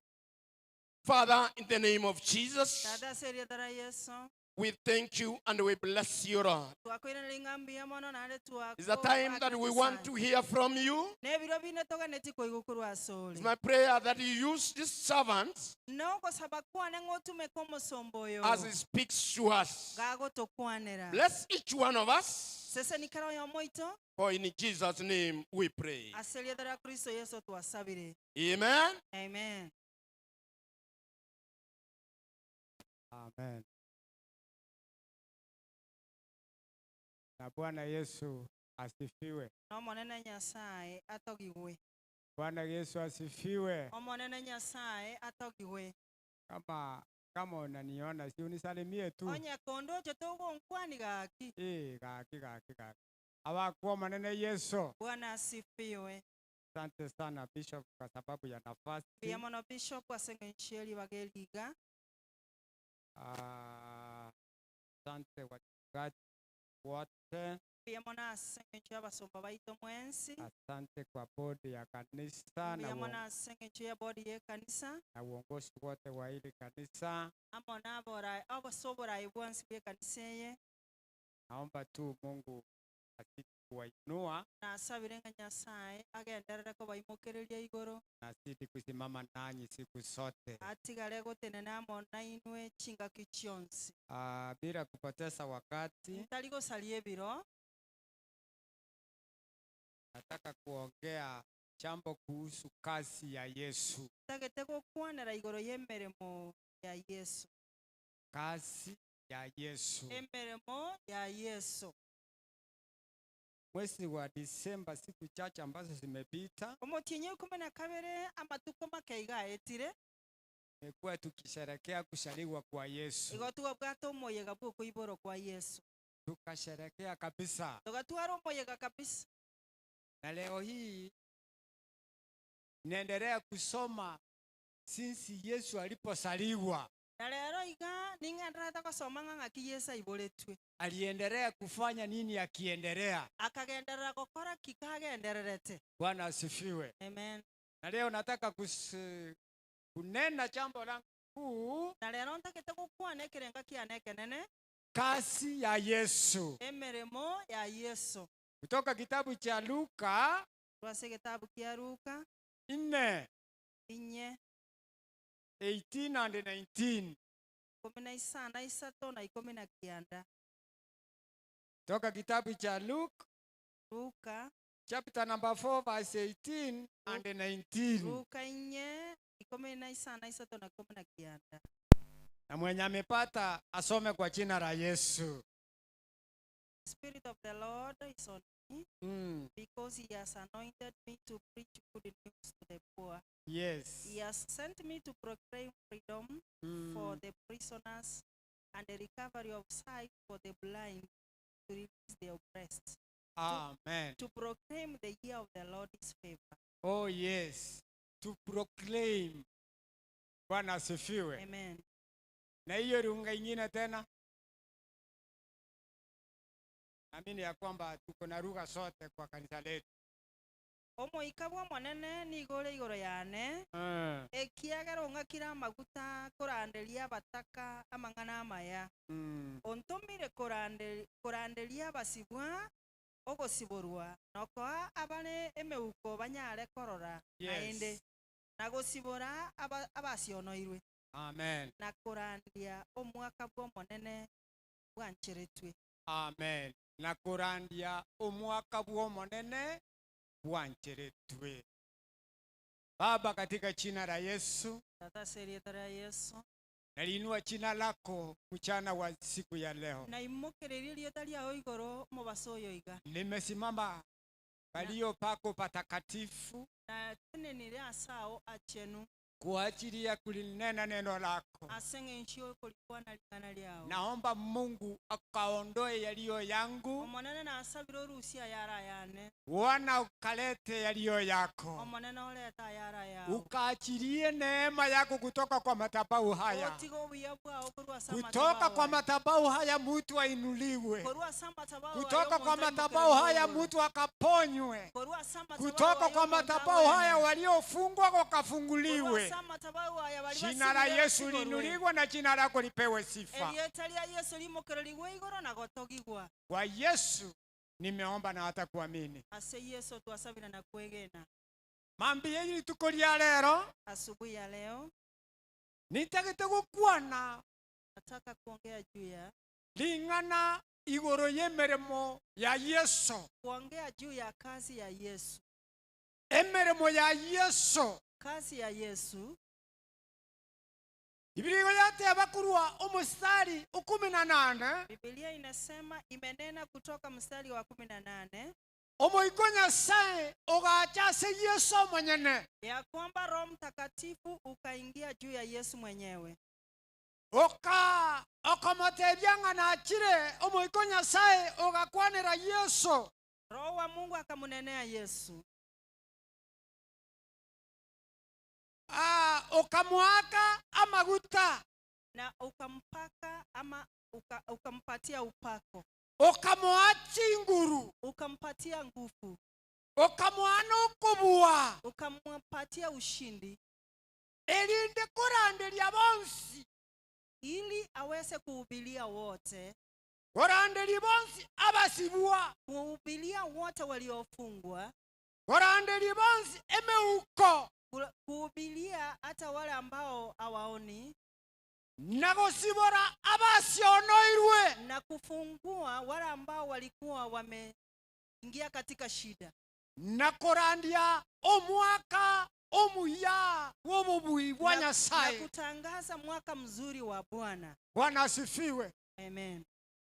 Father, in the name of Jesus, Tata ase erieta ria Yeso we thank you and we bless you, Lord. twakoiranera ng'a mbuya mono naende It's a time that we want to hear from you. nebiro bine toganeti koigwa ase ore. It's my prayer that you use this servant Nogosaba kwane ng'otumeka omosombo oyo as he speaks to us. gagotokwanera. Bless each one of us, Sesenikera oyo moito for in Jesus' name we pray. ase erieta ria Kristo Yeso twasabire. Amen. Amen. Amen. Na Bwana Yesu asifiwe. Omonene Nyasaye atogigwe. Bwana Yesu asifiwe. Omonene Nyasaye atogigwe. Kama unaniona si unisalimie tu. Onye kondo ocho togonkwani gaki. Eh, gaki gaki gaki. Awakuwa manene Yesu. Bwana asifiwe. Asante sana Bishop kwa sababu ya nafasi. Mbuya mono Bishop ase eng'encho eribageriga. Asante wachungaji wote. Mbuya mono ase eng'encho y'abasomba baito mwensi. Asante kwa bodi ya kanisa Mbuya mono ase eng'encho ya bodi y'ekanisa. na uongozi wote wa hili kanisa. Amo n'abora ase oborai bwonsi bw'ekanisa eye. Naomba tu Mungu azidi kuwainua Nasabire ng'a Nyasaye agenderere kobaimokereria igoro. na azidi kusimama nanyi siku zote. Atigare gotenena amo nainwe chingaki chionsi. Bila kupoteza wakati, Ntari gosaria ebiro. nataka kuongea jambo kuhusu kazi ya Yesu. Ntagete gokwanera igoro y'emeremo ya Yesu. Kazi ya Yesu. Emeremo ya Yesu. Mwezi wa Disemba, siku chache ambazo zimepita, Omotienyi 12 amatuko makeiga aetire. tumekuwa tukisherekea kuzaliwa kwa Yesu. Igo twabwate omoyega bwa okoiborwa kwa Yesu. Tukasherekea kabisa. Tugatwara omoyega kabisa. Na leo hii naendelea kusoma since Yesu alipozaliwa. Na lero iga ning'enderete gosoma ng'a ng'aki Yesu aiboretwe. Aliendelea kufanya nini akiendelea? Akagenderera gokora ki kagendererete. Bwana asifiwe. Amen. Na leo nataka kunena jambo langu kuu. Na lero ntagete gokwana ekerenga kiane ekenene. Kazi ya Yesu. Emeremo ya Yesu. Kutoka kitabu cha Luka Twase kitabu kia Luka 4 inye 18 and 19. Ikumi na isana isato na ikumi na kianda. Toka kitabu cha Luke Luka chapter number 4 verse 18 and 19. Luka inye ikumi na isana isato na ikumi na kianda. Na mwenye amepata asome kwa jina la Yesu. Spirit of the Lord is on me because he has anointed me to preach good news to the poor. Yes. He has sent me to proclaim freedom for the prisoners and the recovery of sight for the blind, to release the oppressed. Amen. To proclaim the year of the Lord's favor. Oh yes, to proclaim. Bwana asifiwe. Amen. Na hiyo lugha ingine tena, naamini ya kwamba tuko na lugha zote kwa kanisa letu. Omoika bwa omonene nigo ore igoro yane. Ekiagera ong'akire amaguta koranderia abataka amang'ana amaya. Ontomire koranderia abasibwa ogosiborwa nokoa abare emeuko banyare korora naende na gosibora abasionoirwe. Amen. Na korandia omwaka bwa omonene bwancheretwe. Amen. Na korandia omwaka bwa omonene Bwancheretwe. Baba, katika jina la Yesu, Tata ase erieta ria Yeso. Naliinua jina lako mchana wa siku ya leo. Naimokereirie erieta riao igoro omobaso oyo iga. Nimesimama palio pako patakatifu Natenenire ase ao achenu. kwa ajili ya kulinena neno lako. Ase eng'encho y'okorikwana ring'ana riao. Naomba Mungu akaondoe yaliyo yangu, Omonene nasabire orusie ayare ayane. Bwana ukalete yaliyo yako, Omonene orete ayare ayao. ukaachilie neema yako kutoka kwa madhabahu haya. Otige obuya bwao korwa ase Kutoka amadhabahu kwa aya. madhabahu haya mtu ainuliwe, Korwa ase amadhabahu aya kutoka kwa omonto madhabahu haya aimokererwe. mtu akaponywe, Korwa ase amadhabahu kutoka aya kwa omonto madhabahu haya agwenwe. waliofungwa Korwa wakafunguliwe. ase amadhabahu aya baria Jina la basibire Yesu basiborwe. liinuliwe na jina lako lipewe sifa. Erieta ria Yesu rimokererigwe igoro na gotogigwa. Kwa Yesu nimeomba na hata kuamini. Ase Yesu twasabire na kwegena. Mambia rituko ria lero Asubuhi ya leo nitagete gokwana nataka kuongea juu ya ling'ana igoro y'emeremo ya Yesu. kuongea juu ya kazi ya Yesu. Emeremo ya Yesu. Kazi ya Yesu. Biblia yateba kurwa omostari 18. Biblia inasema imenena kutoka mstari wa 18 Omoiko Nyasaye ogacha ase Yesu omonyene. ya kwamba Roho Mtakatifu ukaingia juu ya Yesu mwenyewe. Oka okamotebia ng'a nachire omoiko Nyasaye ogakwanera Yesu. Roho wa Mungu akamunenea Yesu. Ah, ukamwaka amaguta. Na ukampaka ama ukampatia upako. Ukamwoa chinguru. Ukampatia nguvu. Ukamwoa nokobua. Ukampatia ushindi. Erinde koranderia bonsi. Ili aweze kuhubiria wote. Koranderia bonsi abasibwa. Kuhubiria wote waliofungwa. Koranderia bonsi emeuko. Kuhubiria hata wale ambao hawaoni. Na gosibora abasionoirwe. Na kufungua wale ambao walikuwa wameingia katika shida. Na korandia omwaka omuya w'obobui bwa Nyasaye. Na kutangaza mwaka mzuri wa Bwana. Bwana asifiwe. Amen.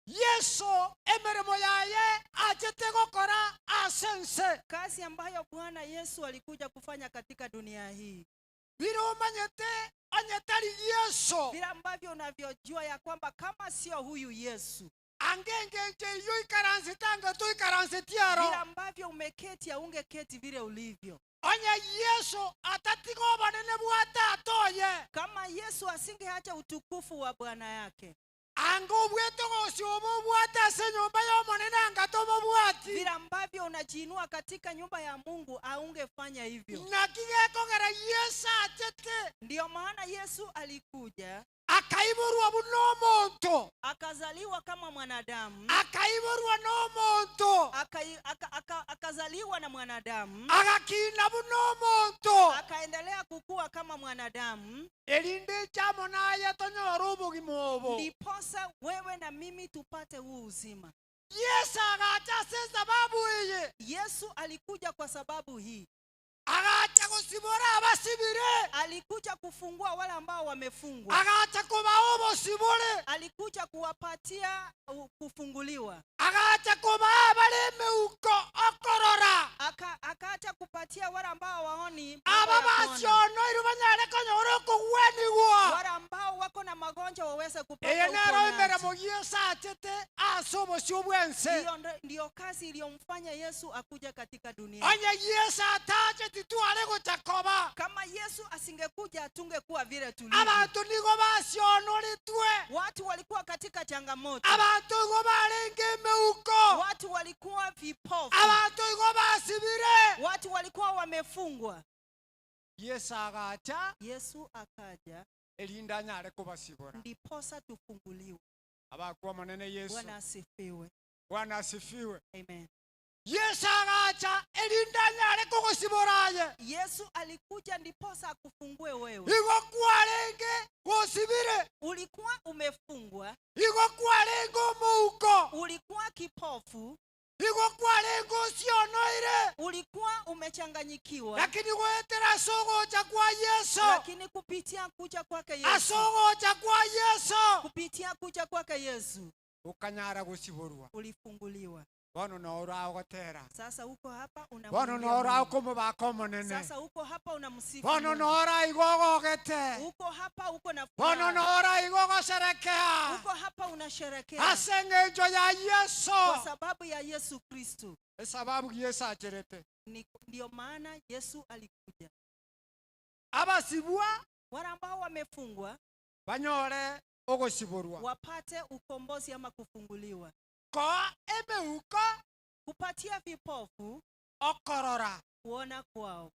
Yesu emeremo yaye achete gokora asense. Kazi ambayo Bwana Yesu alikuja kufanya katika dunia hii. Vile umanyete anyetari Yesu. Vile ambavyo unavyojua ya kwamba kama sio huyu Yesu. Angengenje iyo ikaransi tango tu ikaransi tiaro. Vile ambavyo umeketi haungeketi vile ulivyo. Onye Yesu atatigo banene bwa tata oye. Kama Yesu asingeacha utukufu wa Bwana yake. Ango bweto gosio bwate ase nyumba ya omonene angatobo bwati. Vile ambavyo unajiinua katika nyumba ya Mungu haungefanya hivyo. Na kigekogera Yesu achete. Ndio maana Yesu alikuja. Akaiborwa buno omonto. Akazaliwa kama mwanadamu. Akaiborwa no omonto. Akazaliwa na mwanadamu. Agakina buno omonto. Akaendelea kukua kama mwanadamu. Erinde chamo naye tonyora obogima obo. Ndiposa wewe na mimi tupate huu uzima. Yesu agacha ase sababu eye. Yesu alikuja kwa sababu hii. Agacha gosibora abasibire. Alikuja kufungua wale ambao wamefungwa. Agacha kobao bosibore. Alikuja kuwapatia kufunguliwa. Agacha kobaa baleme uko okorora. Akaacha kupatia wale ambao waoni Aba mambo ya kuona. basiono iru banyare konyora okogwenigwa. Wale ambao wako na magonjwa waweze kupata Eye nero uponyaji. emeremo Yesu achete ase obosio bwense. Hiyo ndio kazi iliyomfanya Yesu akuja katika dunia. Onye Yesu atache titware gochakoba. Kama Yesu asingekuja hatungekuwa vile tulivyo. Abantu nigo basionoretwe. Watu walikuwa katika changamoto. Abantu igo barenge emeuko. Watu walikuwa vipofu. Abantu igo basibire. Watu walikuwa wamefungwa. Yesu agacha. Yesu akaja. Erinda anyare kobasibora. Ndiposa tufunguliwe. Abakuwa manene Yesu. Bwana asifiwe. Bwana asifiwe. Amen. Yesu agacha erinda anyare kogosiboraye. Yesu alikuja ndiposa akufungue wewe. Igo kwarenge gosibire. Ulikuwa umefungwa. Igo kwarenge omouko. Ulikuwa kipofu. Igo kwarenge osionoire. Ulikuwa Wamechanganyikiwa, Lakini goetera ase ogocha kwa Yeso, lakini kupitia kuja kwake ase Yesu, ogocha kwa Yeso, kupitia kuja kwake Yesu okanyara gosiborwa. ulifunguliwa. Bono noro agotera. Sasa uko hapa Bono unamwimbia noro Mungu. akomobaka Omonene. Sasa uko hapa unamsifu Bono Mungu. noro aiga ogogete. Uko hapa uko na Bono furaha. noro aiga ogosherekea. Uko hapa unasherekea Ase eng'encho ya Yeso. kwa sababu ya Yesu Kristo. Esababu Yesu acherete. Ni ndio maana Yesu alikuja. Abasibwa Wale ambao wamefungwa banyore ogosiborwa. wapate ukombozi ama kufunguliwa, Koa emeuko kupatia vipofu okorora. kuona kwao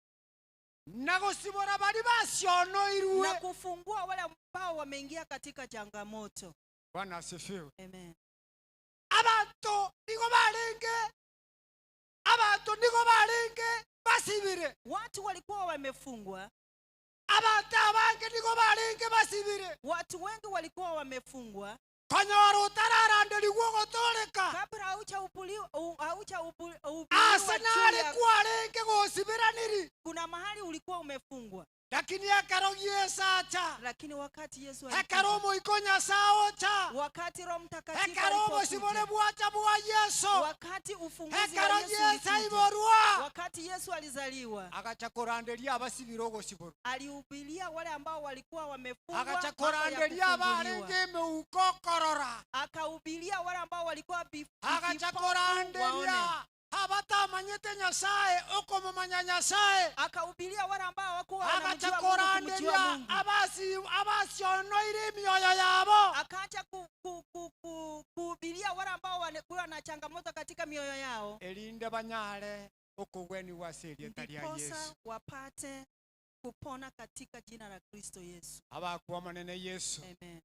Na gosibora bari basionoirwe. na kufungua wale ambao wameingia katika changamoto. Bwana asifiwe. Amen. Abanto nigo barenge abanto nigo barenge basibire. Watu walikuwa wamefungwa, Abanto abange nigo barenge basibire. watu wengi walikuwa wamefungwa Konyora otararanderigwa ogotoreka. kabla haujaubuliwa haujaubuliwa Ase juu nare ya kwarenge gosibiraniri. kuna mahali ulikuwa umefungwa, Lakini ekero giesacha. lakini wakati Yesu Ekero alikuja, omoiko Nyasaye ocha. wakati Roho Mtakatifu Ekero obosibore alipokuja, bwacha bwa Yeso. wakati ufunguzi wa Ekero Yesu Yesu ulikuja, aiborwa. wakati Yesu alizaliwa, Agacha koranderia abasibire ogosiborwa. alihubiria wale ambao walikuwa wamefungwa Agacha mambo ya koranderia kufunguliwa. abarenge emeuko okorora. Akahubiria wale ambao walikuwa Agacha vipofu waone. koranderia abatamanyete Nyasaye okomomanya Nyasaye. Akahubiria wale ambao hawakuwa Agacha wanamjua Mungu kumjua koranderia Mungu. abasionoire emioyo yabo. Akaacha ku, ku, ku, ku, kuhubiria wale ambao walikuwa na changamoto katika mioyo yao, Erinde banyare okogweniwa ase erieta ria ndiposa Yesu. wapate kupona katika jina la Kristo Yesu. Abakwa omonene Yesu. Amen.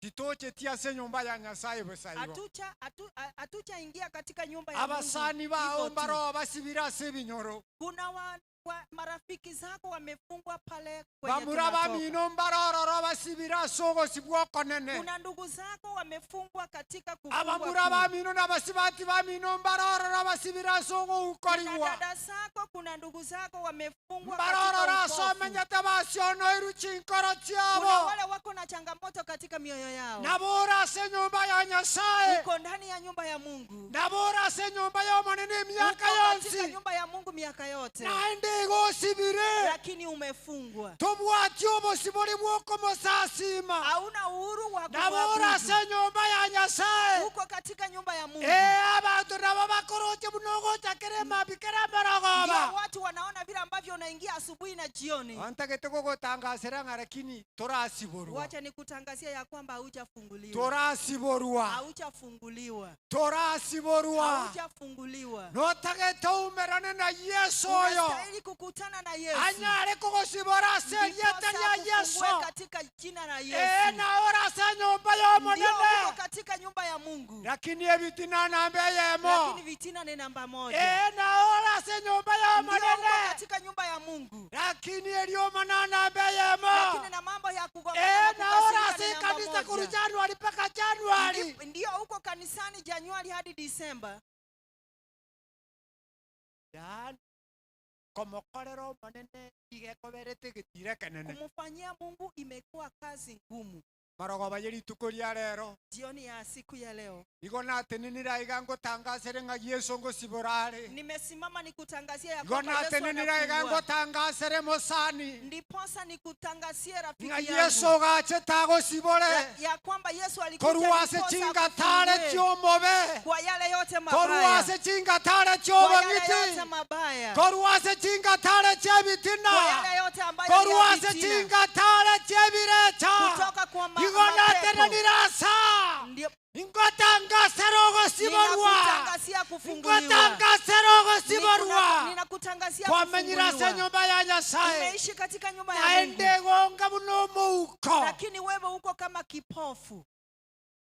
Titochetie ase enyomba ya Nyasaye bosa igo. Hatucha hatu, hatuchaingia katika nyumba ya Mungu Abasani hivyo bao tu. mbaro basibire ase ebinyoro. Kuna wa, wa, marafiki zako wamefungwa pale kwenye Bamura tunatoka. bamino mbarororo basibire ase ogosibwa okonene. Kuna ndugu zako wamefungwa katika kufungwa Abamura kuu. bamino n'abasibati bamino mbarororo basibire ase Kuna ogoukorigwa. dada zako, kuna ndugu zako wamefungwa Mbarororo katika ase upofu. omenyete basionoirwe chinkoro Kuna chiabo. wale wako na changamoto katika mioyo yao. Nabora ase enyomba ya Nyasaye. Uko ndani ya nyumba ya Mungu, Nabora ase enyomba y'omonene emiaka uko katika yonsi. nyumba ya Mungu miaka yote, Naende igo osibire. lakini umefungwa. Tobwati obosibore bw'okomosasima. Hauna uhuru wa Nabora ase kumwabudu. enyomba ya Nyasaye. Uko katika nyumba ya Mungu. Ee abanto nabo bakoroche buna ogochakera emabi kera Ndio amarogoba. watu wanaona vile ambavyo unaingia asubuhi na jioni. Antagete gogotangasera ng'a lakini torasiborwa. Wacha nikutangazia ya kwamba haujafunguliwa, Torasiborwa. haujafunguliwa, Torasiborwa. haujafunguliwa. Notagete umerane na Yesu oyo. Unastahili kukutana na Yesu Anyare kogosibora ase erieta ndiposa ria Yesu. akufungue katika jina la Ee Yesu. naora ase enyomba Ndio uko y'omonene. katika nyumba ya Mungu, Lakini ebitina namba eyemo. lakini vitina ni namba moja. Ee naora ase enyomba Ndio uko y'omonene. katika nyumba ya Mungu, Lakini erioma na namba eyemo. lakini na mambo ya kugombana Ee na naora kukasirika ase ni namba ekanisa moja. korwa January mpaka January. Ndio uko kanisani Januari hadi Disemba. Yaani komokorera omonene igekoberete egetire ekenene. Kumfanyia Mungu imekuwa kazi ngumu. Marogoba ye rituko ria rero. Jioni ya siku ya leo Igo natenenire iga ngotangasere ng'a Yesu ngosibora are. nimesimama nikutangazia ya Igo kwamba Yesu natenenire iga anafungua. ngotangasere mosani. Ndiposa nikutangazie rafiki Ng'a Yesu yangu gachete agosibore. ya, ya kwamba Yesu alikuja Korwa ase ndiposa chingatare akufungue chiomobe. kwa yale yote Korwa mabaya, ase chingatare kwa yale chiobong'iti. yote mabaya, Korwa ase chingatare chi'ebitina. kwa yale yote ambayo ni Korwa ya ase fitina, chingatare chi'ebirecha. kutoka kwa ma, Igo mapepo. natenenire asa. Ndio Ngotangasera ogosiborwa. ninakutangazia kufunguliwa, Ngotangasera ogosiborwa. Ninakutangazia Kwamenyire ase kufunguliwa. enyomba ya Nyasaye. Umeishi katika nyumba ya Mungu, Naende gonga buna omouko. lakini wewe uko kama kipofu.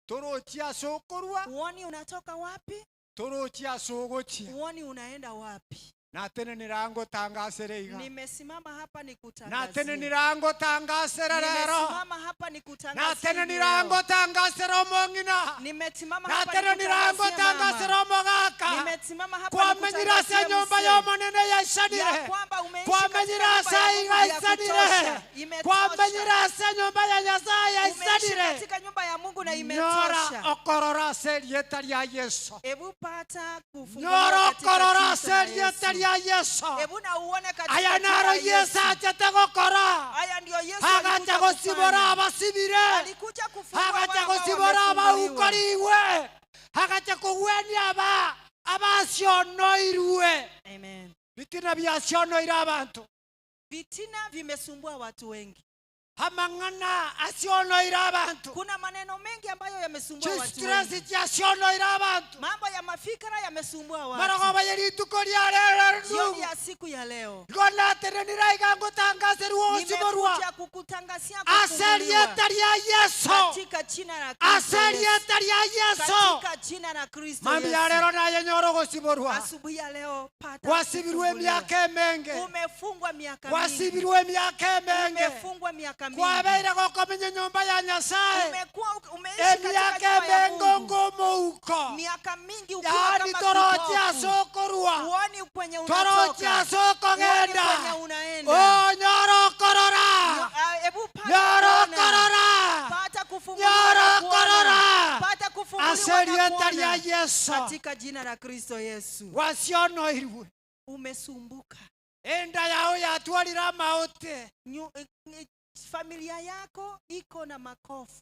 Torochi ase okorwa, Uoni unatoka wapi, torochi ase ogochia. uoni unaenda wapi. Natenenire ngotangasere iga. Nimesimama hapa nikutangazie. Natenenire ngotangasere rero. Nimesimama hapa nikutangazie. Natenenire leo. ngotangasere omong'ina. Nimesimama hapa Natenenire nikutangazie ngotangasere mama. omogaka. Nimesimama hapa Kwamenyire ase nikutangazie enyomba mzee. y'omonene yaisanire. Ya kwamba umeishi Kwamenyire katika ase nyumba ya iga Mungu ya aisanire. kutosha. Imetosha. Kwamenyire ase enyomba ya Nyasaye Umeishi yaisanire. katika nyumba ya Mungu na Nyora imetosha. okorora ase erieta ria Yesu. Hebu pata kufunguliwa Nyora katika okorora jina ase la erieta Yesu. ria Yesu. Hebu na uone katika Aya jina naro la Yesu Yesu. achete gokora. Haya ndiyo Yesu Agacha alikuja gosibora kufanya. abasibire. Alikuja kufungua wale Agacha ambao gosibora wamefunguliwa. abaukoriwe. Agacha kogwenia aba abasionoirwe. Amen. Bitina biasionoire abantu. Vitina vimesumbua watu wengi. Amang'ana asionoire abantu. Kuna maneno mengi ambayo yamesumbua watu Chistresi wengi. chiasionoire abantu. Mambo ya mafikra yamesumbua watu. Marogoba yerituko ria rero Jioni ndugu. ya siku ya leo Igo natenenire iga ngotangaserwa osiborwa. nimekuja kukutangazia Ase kufunguliwa erieta ria Yesu. katika jina la Kristo Ase Yesu. erieta ria Yesu. Katika jina la Kristo Mambi ya Yesu. rero naye nyora ogosiborwa. Asubuhi ya leo pata Gwasibirwe kufunguliwa. emiaka emenge. Umefungwa miaka mingi. Gwasibirwe emiaka emenge. Umefungwa miaka mingi. Kwabeire gokomenya nyomba ya Nyasaye. Umekuwa umeishi katika Emiaka nyumba ya emenge Mungu ngomouko. miaka mingi ukiwa Yaani kama toroche kipofu. ase okorwa. Huoni kwenye Toroche unatoka. ase Huoni okogenda. kwenye unaenda. Oh, nyora okorora. Ah, Hebu pata Nyora kuona. okorora. Pata kufunguliwa Nyora na kuona. okorora. Pata kufunguliwa Ase na erieta kuona. ria Yesu. Katika jina la Kristo Yesu. Gwacionoirwe. Umesumbuka. Enda yao yatwarire amaote. Familia yako iko na makofu.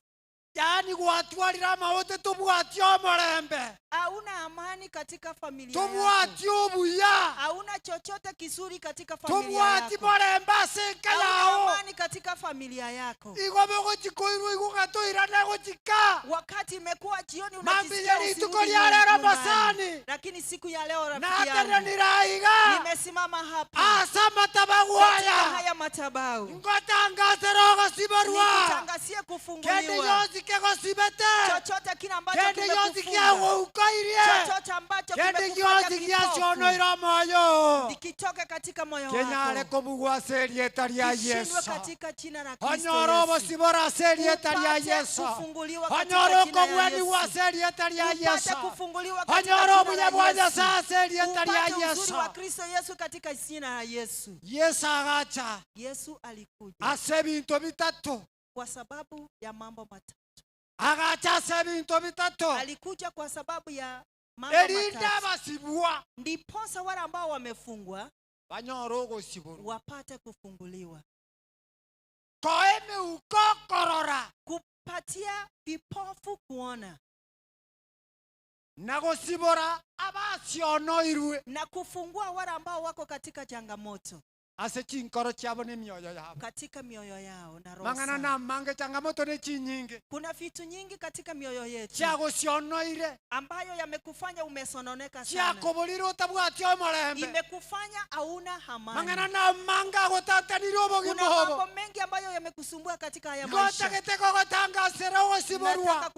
Yaani gwatwarire amaote tobwati omorembe. Hauna amani katika familia yako. Tobwati obuya. Hauna chochote kizuri katika familia Tobwati yako. morembe ase enka Hauna yao. amani katika familia yako. Igo bogochikoirwa igo ng'atoirane gochika. Wakati imekuwa jioni Mambi unajisikia ya rituko usirudi lya lero nyumbani. masani. Lakini siku ya leo rafiki yangu Natenenire iga. nimesimama hapa Ase amatabau katika aya. haya madhabahu Ngotangasera ogosiborwa. nikutangazie Kende kufunguliwa yonsi kegosibete. chochote kile ambacho Kende yonsi kimekufunga, kiagoukoirie. chochote ambacho Kende kimekufanya gionsi kipofu giacionoire omoyo. kitoke katika moyo Kenyare wako, kobugwa ase erieta ria kishindwe Yesu. katika jina la Kristo Onyora Yesu. obosibora ase erieta ria Upate Yesu. kufunguliwa katika Onyora jina la okogweniwa Yesu. ase erieta ria Upate Yesu. kufunguliwa katika Onyora jina obuya la bwa Yesu. Nyasaye ase erieta ria Upate uzuri Yesu. wa Kristo Yesu katika jina la Yesu. Yesu agacha Yesu alikuja ase ebinto bitatu. kwa sababu ya mambo matatu. Agacha ase ebinto bitatu. Alikuja kwa sababu ya mambo Erinde matatu, abasibwa ndiposa wale ambao wamefungwa banyore ogosiborwa. wapate kufunguliwa, Koa emeuko korora kupatia vipofu kuona na gosibora abasionoirwe na kufungua wale ambao wako katika changamoto ase chinkoro chiabo na emioyo yabo. katika mioyo yao na roho Mang'ana zao. na mange changamoto ne chinyinge Kuna vitu nyingi katika mioyo yetu chiagosionoire ambayo yamekufanya umesononeka sana, chiakoborire otabwati omorembe. imekufanya hauna Mang'ana amani. na mange agotantanire obogima Kuna obo. mambo mengi ambayo yamekusumbua katika haya maisha. Gotagete gogotangasera ogosiborwa Nataka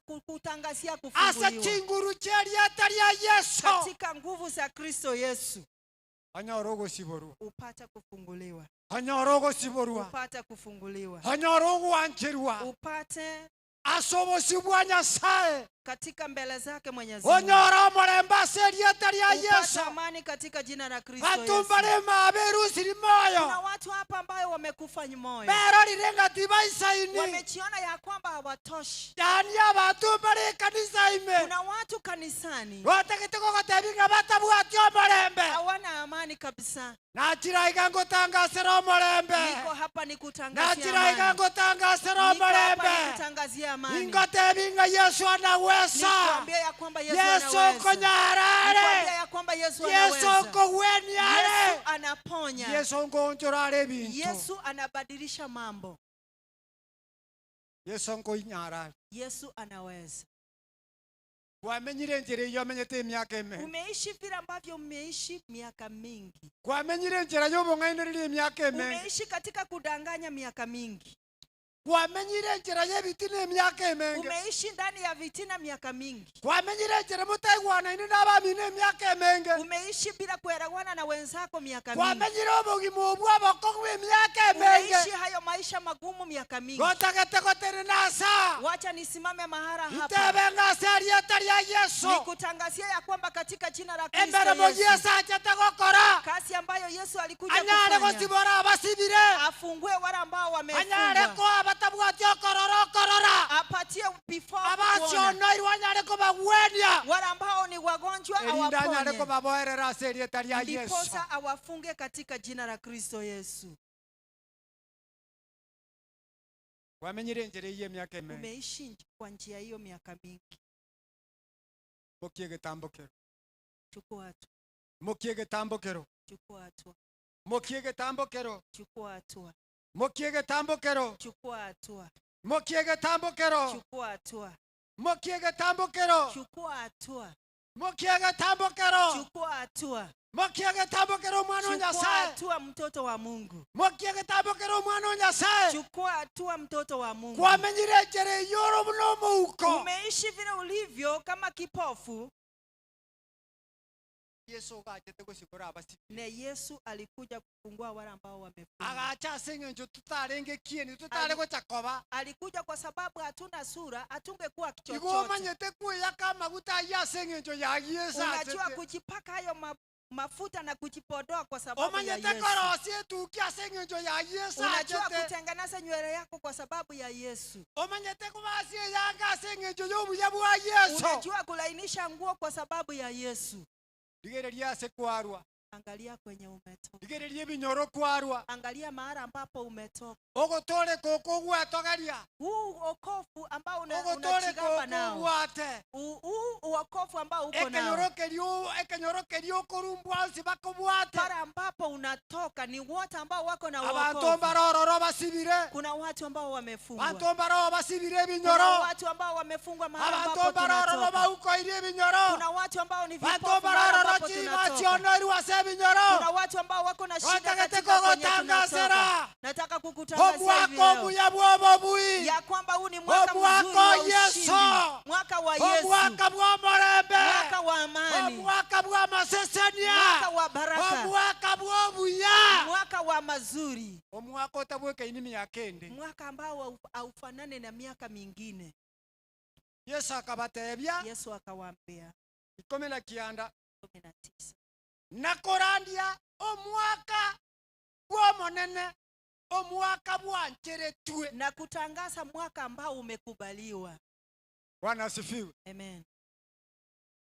kukutangazia ase kufunguliwa chinguru chierieta ria Yesu. katika nguvu za Kristo Yesu, Onyora ogosiborwa. upate kufunguliwa, Onyora ogosiborwa. upate kufunguliwa, Onyora ogwancherwa upate ase obosio bwa Nyasaye. katika mbele zake Mwenyezi Mungu, Onyora omorembe ase erieta ria upate Yesu. amani katika jina la Kristo Yesu. Batumbare maberusiri Kuna moyo watu hapa ambayo wamekufa moyo, berorire ng'a baisaini wamejiona ya kwamba hawatoshi. yaani abantu mbare ekanisa ime Kuna watu kanisani rotagete gogotebi ng'a batabwati omorembe hawana amani kabisa. nachira iga ngotangasera omorembe Niko hapa nikutangazia nachira iga amani, ngotangasera niko hapa omorembe nikutangazia amani, ingotebi ng'a Yesu anawesa nikwambia ya kwamba Yesu Yesu anaweza, okonyara nikwambia are ya kwamba Yesu Yesu anaweza, okogwenia Yesu are anaponya, Yesu nkoonchora are ebinto Yesu anabadilisha mambo, Yesu nkoinyara are Yesu anaweza. Kwamenyire enchera eywo omenyete emiaka emenge Umeishi vile ambavyo umeishi miaka mingi, kwamenyire enchera ya obong'ainereria emiaka emenge umeishi katika kudanganya miaka mingi, Kwamenyire enchera y'ebitina emiaka emenge. Umeishi ndani ya vitina miaka mingi. Kwamenyire enchera motaigwanaine n'abamino emiaka emenge. Umeishi bila kuelewana na wenzako miaka mingi. Kwamenyire obogima obwo obokong'u emiaka emenge. Umeishi hayo maisha magumu miaka mingi. Gotagete gotenena ase aa. Wacha nisimame mahara hapa. Ntebe ng'a ase erieta ria Yeso. Nikutangazia ya kwamba katika jina la Kristo Emeremo Yesu. Yeso achete gokora. Kazi ambayo Yesu alikuja Anyare kufanya. gosibora abasibire. Afungue wale ambao Anyare wamefungwa. koa abatabwati okorora okorora. Apatie before kuona. Abasionoirwe anyare kobagwenia. Wale ambao ni wagonjwa Erinde anyare awaponye. kobaboerera ase erieta ria Yeso. Ndiposa awafunge katika jina la Kristo Yesu. Kwamenyire enchera eyio emiaka emenge. Umeishi kwa njia hiyo miaka mingi. Mokie egetambokero. Chukua hatua. Mokie egetambokero. Chukua hatua. Mokie egetambokero. Chukua hatua. Mokie egetambokero. Chukua hatua. Mokie egetambokero. Chukua hatua. Mokie egetambokero. Chukua hatua. Mokie egetambokero. Chukua hatua. Mokie egetambokero omwana o Chukua Nyasaye. hatua mtoto wa Mungu. Mokie egetambokero omwana o Nyasaye. Chukua hatua mtoto wa Mungu. Kwamenyire enchera eyio ore buna omouko. Umeishi vile ulivyo kama kipofu. Yesu ogachete gosikora abasibire. Na Yesu alikuja kufungua wale ambao wamefungwa. Agacha ase eng'encho totarenge kieni, totare gocha koba. Alikuja kwa sababu hatuna sura, hatungekuwa Igo chochote. omanyete kweyaka amaguta ayio ase eng'encho ya Yesu Unajua achete. kujipaka hayo mafuta na kujipodoa kwa sababu ya Omanyete Yesu. korosia etuki ase eng'encho ya Yesu Unajua achete. kutengeneza nywele yako kwa sababu ya Yesu. Omanyete kobasia eyanga ase eng'encho ya obuya bwa Yesu. Unajua kulainisha nguo kwa sababu ya Yesu. Rigereria ase kwarwa. Angalia kwenye umetoka. Rigereria ebinyoro kwarwa. Angalia mahali ambapo umetoka. Ogotore koko ogwetogeria. Huu wokovu ambao Ogotore unajigamba koko nao. obwate. Huu wokovu ambao uko nao. Ekenyoro kerio, ekenyoro kerio okorumbwa onsi bakobwate. Pale ambapo unatoka ni wote ambao wako na Abanto wokovu. mbarororo basibire. Kuna watu ambao wamefungwa. Abanto mbaroo basibire Kuna ebinyoro. watu ambao wamefungwa mahali Abanto ambapo mbarororo tunatoka. baukoirie ebinyoro. Kuna watu ambao ni Banto vipofu mahali mbarororo ambapo tunatoka. chibachionoirwe ase ebinyoro. Kuna watu ambao wako na shida Otagete katika kwenye kogotangasera. tunatoka. Nataka kukutangazia hivi Omwaka leo. omuya bw'obobui. Ya kwamba huu ni mwaka Omwaka mzuri wa Yesu. ushindi. Mwaka wa Yesu. Omwaka bw'omorembe. Mwaka wa amani. Omwaka bw'amasesenia. Mwaka wa baraka. Omwaka bw'obuya. Mwaka wa mazuri. Omwaka otabwekaini miaka ende. Mwaka ambao haufanani na miaka mingine. Yesu akabatebia. Yesu akawaambia. Ikumi na kianda. 19. Nakorandia omwaka bw'omonene, omwaka bwancheretwe. Na kutangaza mwaka ambao umekubaliwa. Bwana asifiwe. Amen.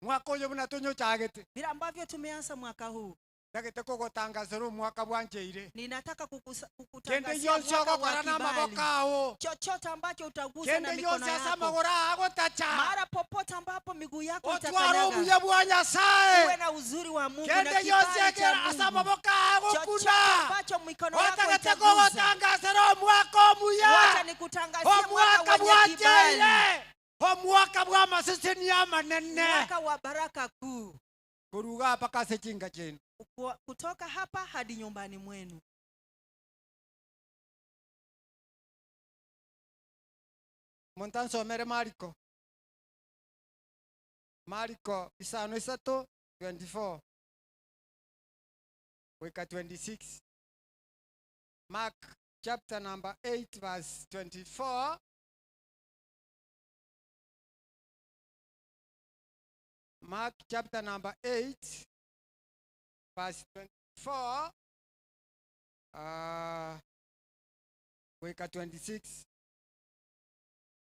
Mwaka uyu buna tonyochagete. Vile ambavyo tumeanza mwaka huu. Ndagete kogotangazera omwaka bwancheire. Ninataka Kende kukutangazia yonsi mwaka wa ogokora n'amaboko kibali. ao. Chochote ambacho utagusa na Kende mikono yonsi ase yako. amagoro agotacha. Mara popote ambapo miguu yako Otware itakanyaga. obuya bwa Nyasaye. Uwe na uzuri wa Mungu na Kende yonsi kibali cha eke ase Mungu. amaboko agokuna. Chochote ambacho mikono yako Otagete itagusa. kogotangazera omwaka omuya. Wacha nikutangazie mwaka Omwaka wenye kibali. bwancheire. Omwaka bw'amaseseni amanene. Mwaka wa baraka kuu. Koruga mpaka ase chinga chenu. Kutoka hapa hadi nyumbani mwenu. Omonto ansomere Mariko. Mariko isano isato 24 goika 26. Mark chapter number 8 verse 24. Mark chapter number 8 verse 24 goika 26.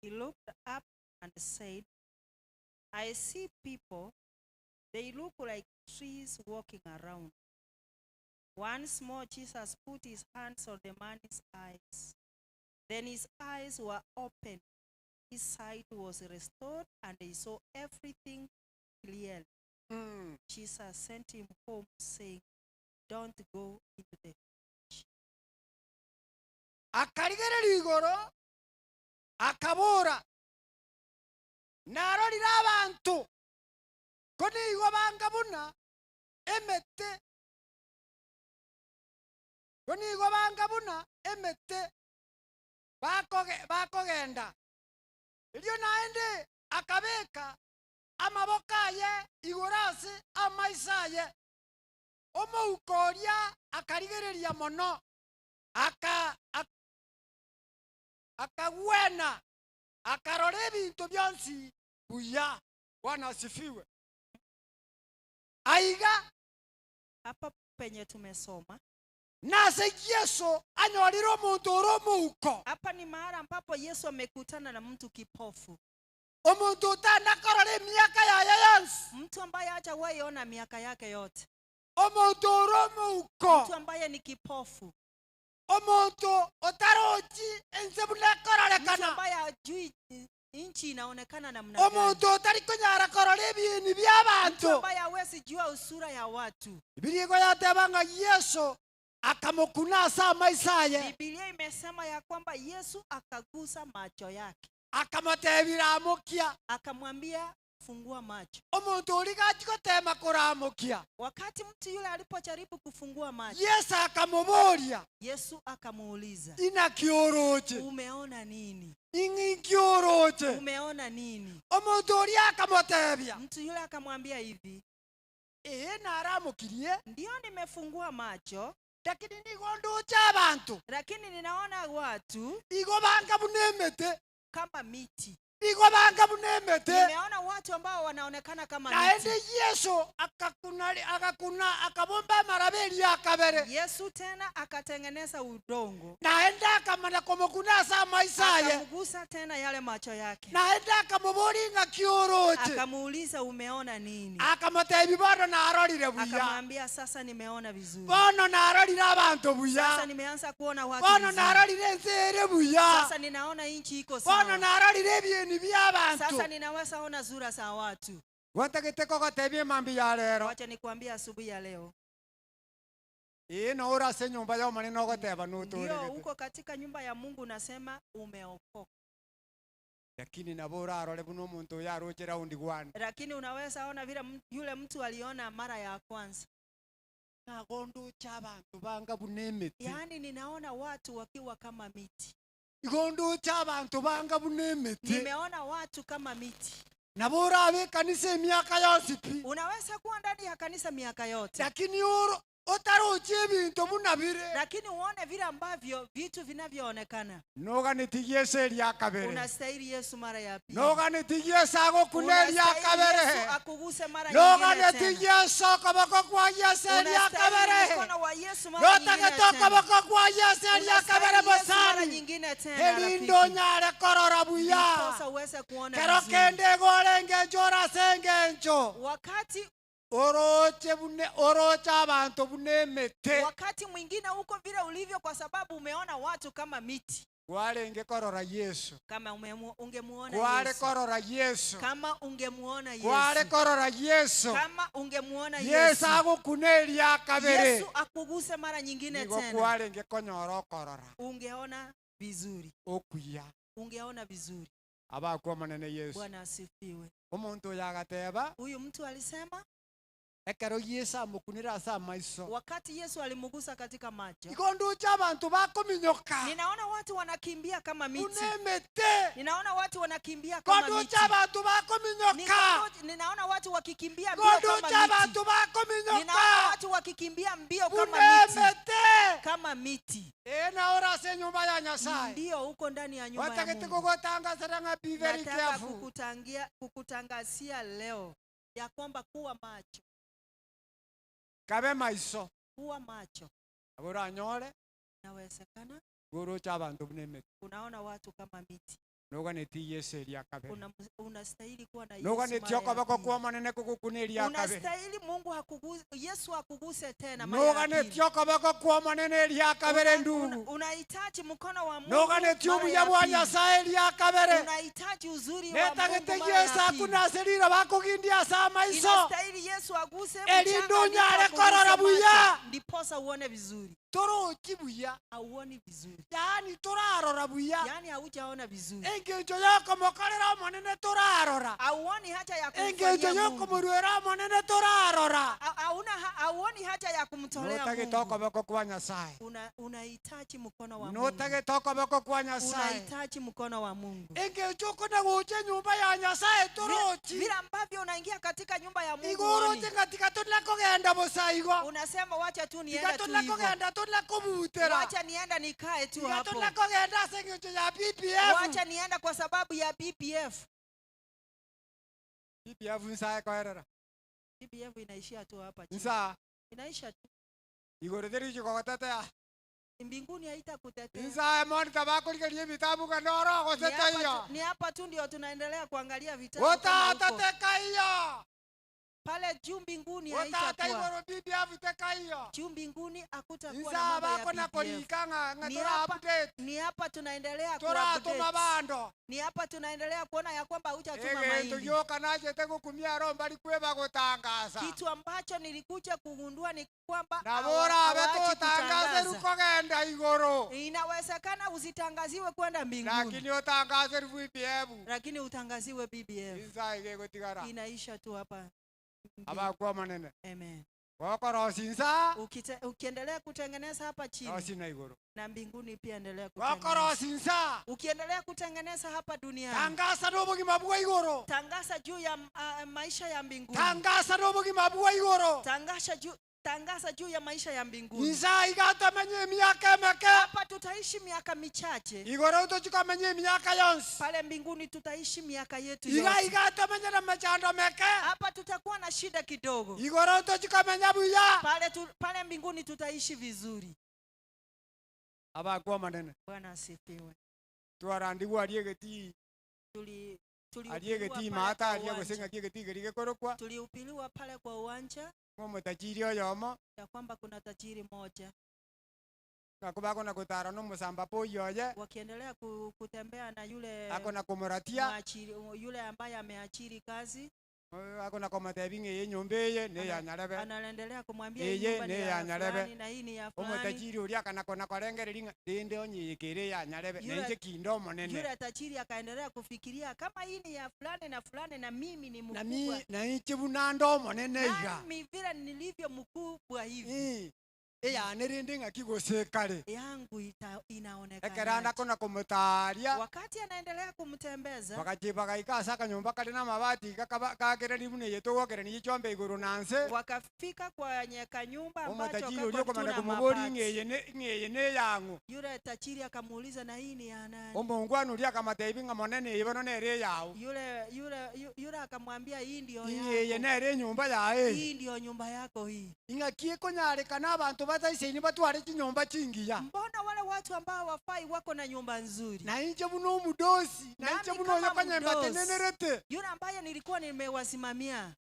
He looked up and said, I see people, they look like trees walking around. Once more, Jesus put his hands on the man's eyes. Then his eyes were opened. His sight was restored and he saw everything clearly. Jesus sent him home, saying, Don't go into the village. Akarigereria igoro, akabora, narorire abanto, ko nigo banga buna emete, ko nigo banga buna emete. Bakoge- Bakogenda. Erio naende akabeka amaboko aye igoro ase amaiso aye. Omouko oria akarigereria mono, aka- ak- akagwena, akarora ebinto bionsi buya. Bwana asifiwe. Aiga Hapa penye tumesoma, nase Yeso anyorire omonto ore omouko. hapa ni mahala ambapo Yesu amekutana na mtu kipofu, Omonto otanda korora emiaka yaye yonsi. mtu ambaye hajawahi ona miaka yake yote, Omonto ore omouko. mtu ambaye ni kipofu, Omonto otarochi ense buna mtu ekororekana. ambaye hajui eh, nchi inaonekana namna gani, Omonto otari konyara korora ebieni bia mtu abanto. ambaye hawezi jua usura ya watu. Bibilia igo yateba ng'a Yeso akamokuna ase amaiso aye. Biblia imesema ya kwamba Yesu akagusa macho yake, Akamotebia ramokia. akamwambia fungua macho. Omonto oria gachi gotema koramokia. Wakati mtu yule alipojaribu kufungua macho, Yesu akamoboria, Yesu akamuuliza, inaki oroche? umeona nini? Ing'inki oroche? Umeona nini? Omonto oria akamotebia, Mtu yule akamwambia hivi, ee naramokirie, ndio nimefungua macho, lakini nigo ndoche abanto. lakini ninaona watu Igo banga buna emete, kama miti. igo banga buna emete. Nimeona watu ambao wanaonekana kama Naende miti. Yesu akakuna akakuna akabomba amaraba eria akabere. Yesu tena akatengeneza udongo, Naende akamana komokuna ase amaiso aye. akamgusa tena yale macho yake, Naende akamoboria ng'aki oroche. akamuuliza umeona nini? Akamotebia bono narorire buya. Akamwambia sasa nimeona vizuri, Bono narorire abanto sasa buya. nimeanza kuona watu Bono vizuri, narorire ense ere buya. sasa ninaona nchi iko Bono sawa, narorire ebieni bia abanto. sasa ninaweza ona sura za watu. Gwatagete kogotebia emambi ya rero. Wacha nikuambia asubuhi ya leo, Ee noora ase enyomba ya omonene ogoteba ndio notoregete. uko katika nyumba ya Mungu unasema umeokoka, Lakini nabo orarore buna omonto oyo aroche raundi gwane. lakini unaweza ona vile m- yule mtu aliona mara ya kwanza. Nagondoche abanto banga buna emete. Yaani ninaona watu wakiwa kama miti, Igondoche abanto banga buna emete. nimeona watu kama miti. Nabo orabe ekanisa emiaka yonsi pi. Unaweza kuwa ndani ya kanisa miaka yote, Lakini oro otaroche ebinto buna bire. lakini uone vile ambavyo vitu vinavyoonekana. Noganeti Yesu eria kabere. Unastahili Yesu mara ya pili, Noganeti Yesu agokuna eria unastahili kabere. Yesu akuguse mara nyingine Noganeti tena, Yesu okoboko kwa Yesu eria unastahili kabere. mkono wa Yesu mara nyingine Notagete tena, okoboko kwa Yesu eria kabere unastahili Yesu mara bosani. nyingine tena, Erindo rafiki, nyare korora buya. ndiposa uweze kuona Kero vizuri. kende gore engencho orase engencho. Wakati Oroche bune oroche abanto buna emete. wakati mwingine uko vile ulivyo, kwa sababu umeona watu kama miti. Kwarenge korora Yesu. Kama umemu- ungemuona Kware Yesu, korora Yesu. kama ungemuona Kware Yesu, korora Yesu. kama ungemuona Yesu Yesu, agokuna eria kabere. Yesu akuguse mara nyingine Nigo tena, kwarenge konyora okorora ungeona vizuri, okuya. ungeona vizuri. Abakwa omonene Yesu. Bwana asifiwe. Omonto oyo agateba Huyu mtu alisema ekero Yesu amokunire ase amaiso. wakati Yesu alimugusa katika macho, Igo ndoche abanto bakominyoka ninaona watu wanakimbia kama miti, buna emete. ninaona watu wanakimbia kama miti, Kondoche abanto bakominyoka. Ninaona- ninaona watu wakikimbia mbio Kondoche kama miti, abanto bakominyoka ninaona watu wakikimbia mbio kama buna miti, emete. kama miti. Ee naore ase enyomba ya Nyasaye. Ndio uko ndani ya nyumba ya Watagete Mungu. kogotangasera ng'a be very Nataka careful. kukutangia, kukutangazia leo ya kwamba kuwa macho, Kabe maiso. kuwa macho. Nabo oranyore Inawezekana goroche abanto buna emete. unaona watu kama miti, Noganeti Yesu eria kabere. Una- unastahili kuwa na Yesu mara Noganeti ya okoboko pili. kwa omonene kogokuna eria kabere. Unastahili Mungu akuguse, Yesu akuguse tena mara ya Noganeti pili. okoboko kwa omonene eria kabere Una- ndugu. Unahitaji mkono wa Mungu Noganeti mara obuya ya bwa pili. Nyasaye eria kabere. Unahitaji uzuri wa Mungu Netagete mara Yesu ya pili. akuna ase rira bakogindia ase amaiso. Inastahili Yesu aguse Erindo mchanga ndipo nyare akuguse korora buya. macho, ndiposa ndiposa uone vizuri. Torochi buya. Hauoni vizuri. Yaani torarora buya. Yaani haujaona vizuri. Engencho yokomokorera Omonene torarora. Hauoni haja ya Engencho kumfanyia Mungu. yokomoruera Omonene torarora. Hauna hauoni haja ya kumtolea Notagete Mungu. okoboko kwa Nyasaye. Unahitaji mkono wa Mungu. Notagete okoboko kwa Nyasaye. Unahitaji mkono wa Mungu. Engencho okona gocha enyumba ya Nyasaye torochi. Vile ambavyo unaingia katika nyumba ya Mungu Igo huoni. oroche ng'a tiga tore kogenda bosa igo. Unasema wacha tu Tiga niende tu tore hivyo. kogenda tore kobutera. Wacha nienda nikae tu Tiga hapo. tore kogenda ase eng'encho ya BPF. Wacha nienda kwa sababu ya BPF. BPF nsae koerera. BPF inaishia tu hapa chini. Nsaa Inaisha tu. igoro terichi kogotetea. Mbinguni haitakutetea. Nsae monitor bakorigeria ebitabu ng'a noro Ni hapa ogosetaiyo. tu- Ni hapa tu ndio tunaendelea kuangalia vitabu kama Otata huko. tekaiyo. Pale juu mbinguni Otata haitakuwa. igoro BPF tekaiyo. Juu mbinguni hakutakuwa na Nsaa mambo ya bakona BPF. korika ng'a ng'a Ni tora hapa, update. ni hapa tunaendelea Toratoma kuupdate. bando. Ni hapa tunaendelea kuona ya kwamba hujatuma Egento mahindi. gioka nachete gokumia aro mbari kweba gotangasa. Kitu ambacho nilikuja kugundua ni kwamba Nabo orabe hawaachi totangaseru kutangaza. kogenda igoro. Inawezekana usitangaziwe kwenda mbinguni, Lakini otangaseru BPF. lakini utangaziwe BBF. Nsae igegotigara. Inaisha tu hapa. Abakwa omonene. Amen. Gokorosia nsa. Ukiendelea kutengeneza hapa chini Rosi na igoro. na mbinguni pia endelea kutengeneza. Gokorosia nsa. Ukiendelea kutengeneza hapa duniani, Tangasa n'obogima bwa igoro. tangaza juu ya maisha ya mbinguni. Tangasa n'obogima bwa igoro. Tangaza juu ya maisha ya mbinguni. Nsa igatomenya emiaka emeke. Hapa tutaishi miaka michache, Igoro tochikomenya emiaka yonsi. pale mbinguni tutaishi miaka yetu Iga yote. igatomenya na machando meke. Hapa tutakuwa na shida kidogo, Igoro tochikomenya buya. pale mbinguni tutaishi vizuri. Abakwa omonene. Bwana asifiwe. Twarandigwa aria egetii. Tuli Aria tulihubiriwa egetii pale maata kwa aria gose uwanja, ng'aki egetii keria gekorokwa. tulihubiriwa pale kwa uwanja Ng'omotajiri oyomo. ya kwamba kuna tajiri moja Ng'ako bakona gotara na omosamba boyi oye. wakiendelea kutembea na yule Akona komoratia. mwachiri, yule ambaye ameachiri kazi Akona komotebi ng'a eye enyomba eye neya Nyarebe. anaendelea kumwambia hii Eye nyumba ni neya ya Nyarebe. fulani na hii ni ya fulani. Omotajiri oria akana kona korengereria ng'a rende onye eye kere eya Nyarebe. Yule- Nainche kinde omonene. Yule tajiri akaendelea kufikiria kama hii ni ya fulani na fulani na mimi ni Na mkubwa, mi nainche buna nde omonene iga. nami vile nilivyo mkubwa hivi Eyane rende ng'aki gose kare. yangu Ekero inaonekana. ande akona komotaria. Wakati anaendelea kumtembeza Bagachi bagaika ase akanyomba kare na amabati iga kakereri buna eye togokerani gichombe igoro na nse. wakafika kwenye kanyumba ambacho Omotajiri kako oria tu okomana na komobori mabati. ng'eye ng'eye neyang'o. Yule tajiri akamuuliza na hii ni ya nani? Omongwana oria akamotebi ng'a monene eye bono nere eyao. Yule akamwambia hii ndio Ing'eye yako. nere enyomba yaye. Hii ndio nyumba yako hii. Ing'aki ekonyarekana abanto bataisaini batware chinyomba chingiya. Mbona wale watu ambao hawafai wako na nyumba nzuri? Na inche buna omudosi, na inche Nami buna oyo kama konyemba mdosi, tenenerete. yule ambaye nilikuwa nimewasimamia,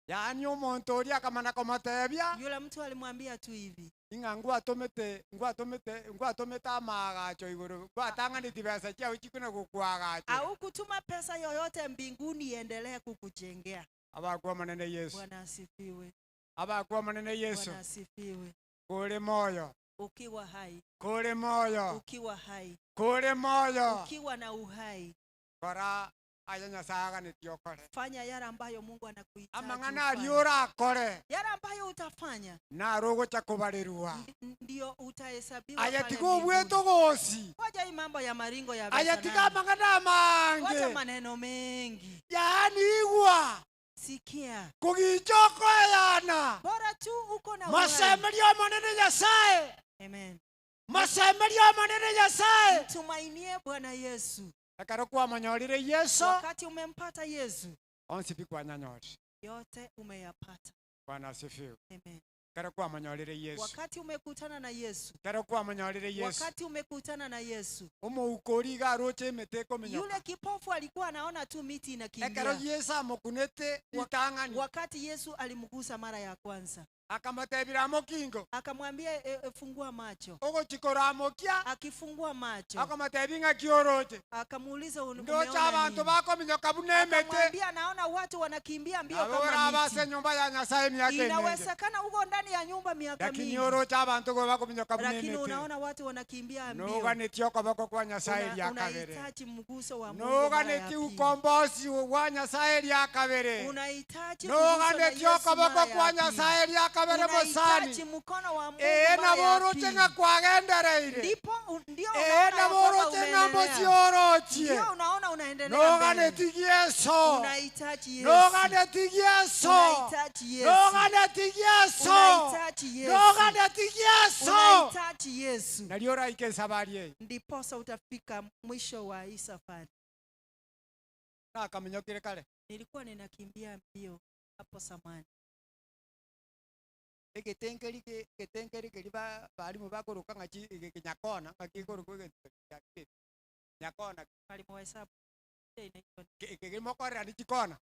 Yaani omonto oria akamana komotebia. yule mtu alimwambia tu hivi, Ing'a ngwatomete ngwatomete ngwatomete amagacho igoro ngwatang'aneti besa chiao chikona gokwagacha. haukutuma pesa yoyote mbinguni iendelee kukujengea. Abakwa omonene Yesu. Bwana asifiwe. Abakwa omonene Yesu. Bwana asifiwe. Kore moyo. Ukiwa hai, Kore moyo. ukiwa hai, Kore moyo. ukiwa na uhai, Kora aya Nyasaye aganetie okore. fanya yale ambayo Mungu anakuhitaji Amang'ana aria ufanye. orakore. Yale ambayo utafanya Naro ogocha kobarerwa. ndio utahesabiwa Aya pale tiga obwete mbinguni. ogosi. Wacha hii mambo ya maringo ya Aya pesa tiga nani. amang'ana Wacha amange. maneno mengi. Yaani igwa. Sikia. Kogicha okoeyana. Bora tu uko na uhai. Masemeria omonene Nyasaye. Amen. Masemeria omonene Nyasaye. Mtumainie Bwana Yesu. Ekero kwamonyorire Yesu. Wakati umempata Yesu, Onsi pi kwanyanyore. yote umeyapata. Bwana asifiwe. Amen. Ekero kwamonyorire Yesu. Wakati umekutana na Yesu, Ekero kwamonyorire Yesu. wakati umekutana na Yesu, Omouko oria iga aroche emete ekominyoka. yule kipofu alikuwa anaona tu miti Ekero inakimbia. Yesu amokunete ritang'ani. Wakati Yesu alimgusa mara ya kwanza, Akamotebia ramokingo. Akamwambia e, e, fungua macho. Ogochikoramokia. Akifungua macho. Akamotebia ng'aki oroche. Akamuuliza Ndoche umeona abanto nini? bakominyoka buna emete. Akamwambia naona watu wanakimbia mbio Nabo kama oraba ase miti. enyomba ya Nyasaye emiaka emenge. Inawezekana uko ndani ya nyumba miaka Lakini mingi. oroche abanto igo bakominyoka buna Lakini emete. unaona watu wanakimbia mbio. Noganetie okoboko kwa Nyasaye Una- eria kabere. Unahitaji mguso wa Mungu mara ya Noganetie pili. ukombozi wa Nyasaye eria kabere. Unahitaji kuguswa na Noganetie Yesu okoboko mara kwa ya pili. Nyasaye eria kabere Unahitaji mosani. mkono wa Mungu Ee mara nabo ya oroche pili. ng'a kwagendereire. Ndipo ndio Ee unaona ya nabo kwamba oroche ng'a umeendelea. mbosiorochie. Ndio unaona unaendelea mbele. Noganetie Yeso. Unahitaji Yesu. Noganetie Yeso. Unahitaji Yesu. Noganetie Yeso. Unahitaji Yesu. Noganetie Yeso. Unahitaji Yesu. Nario oraike esabari eye. Ndiposa utafika mwisho wa hii safari. Nakaminyokire kare. Nilikuwa ninakimbia mbio hapo zamani. Egetenkeri ke egetenkeri keria ba barimu bakoroka ng'aki ege nyakona ng'aki ekorokwa egento kiake nyakona. Mwalimu wa hesabu. Ile inaitwa Ke eke mokorerani chikona.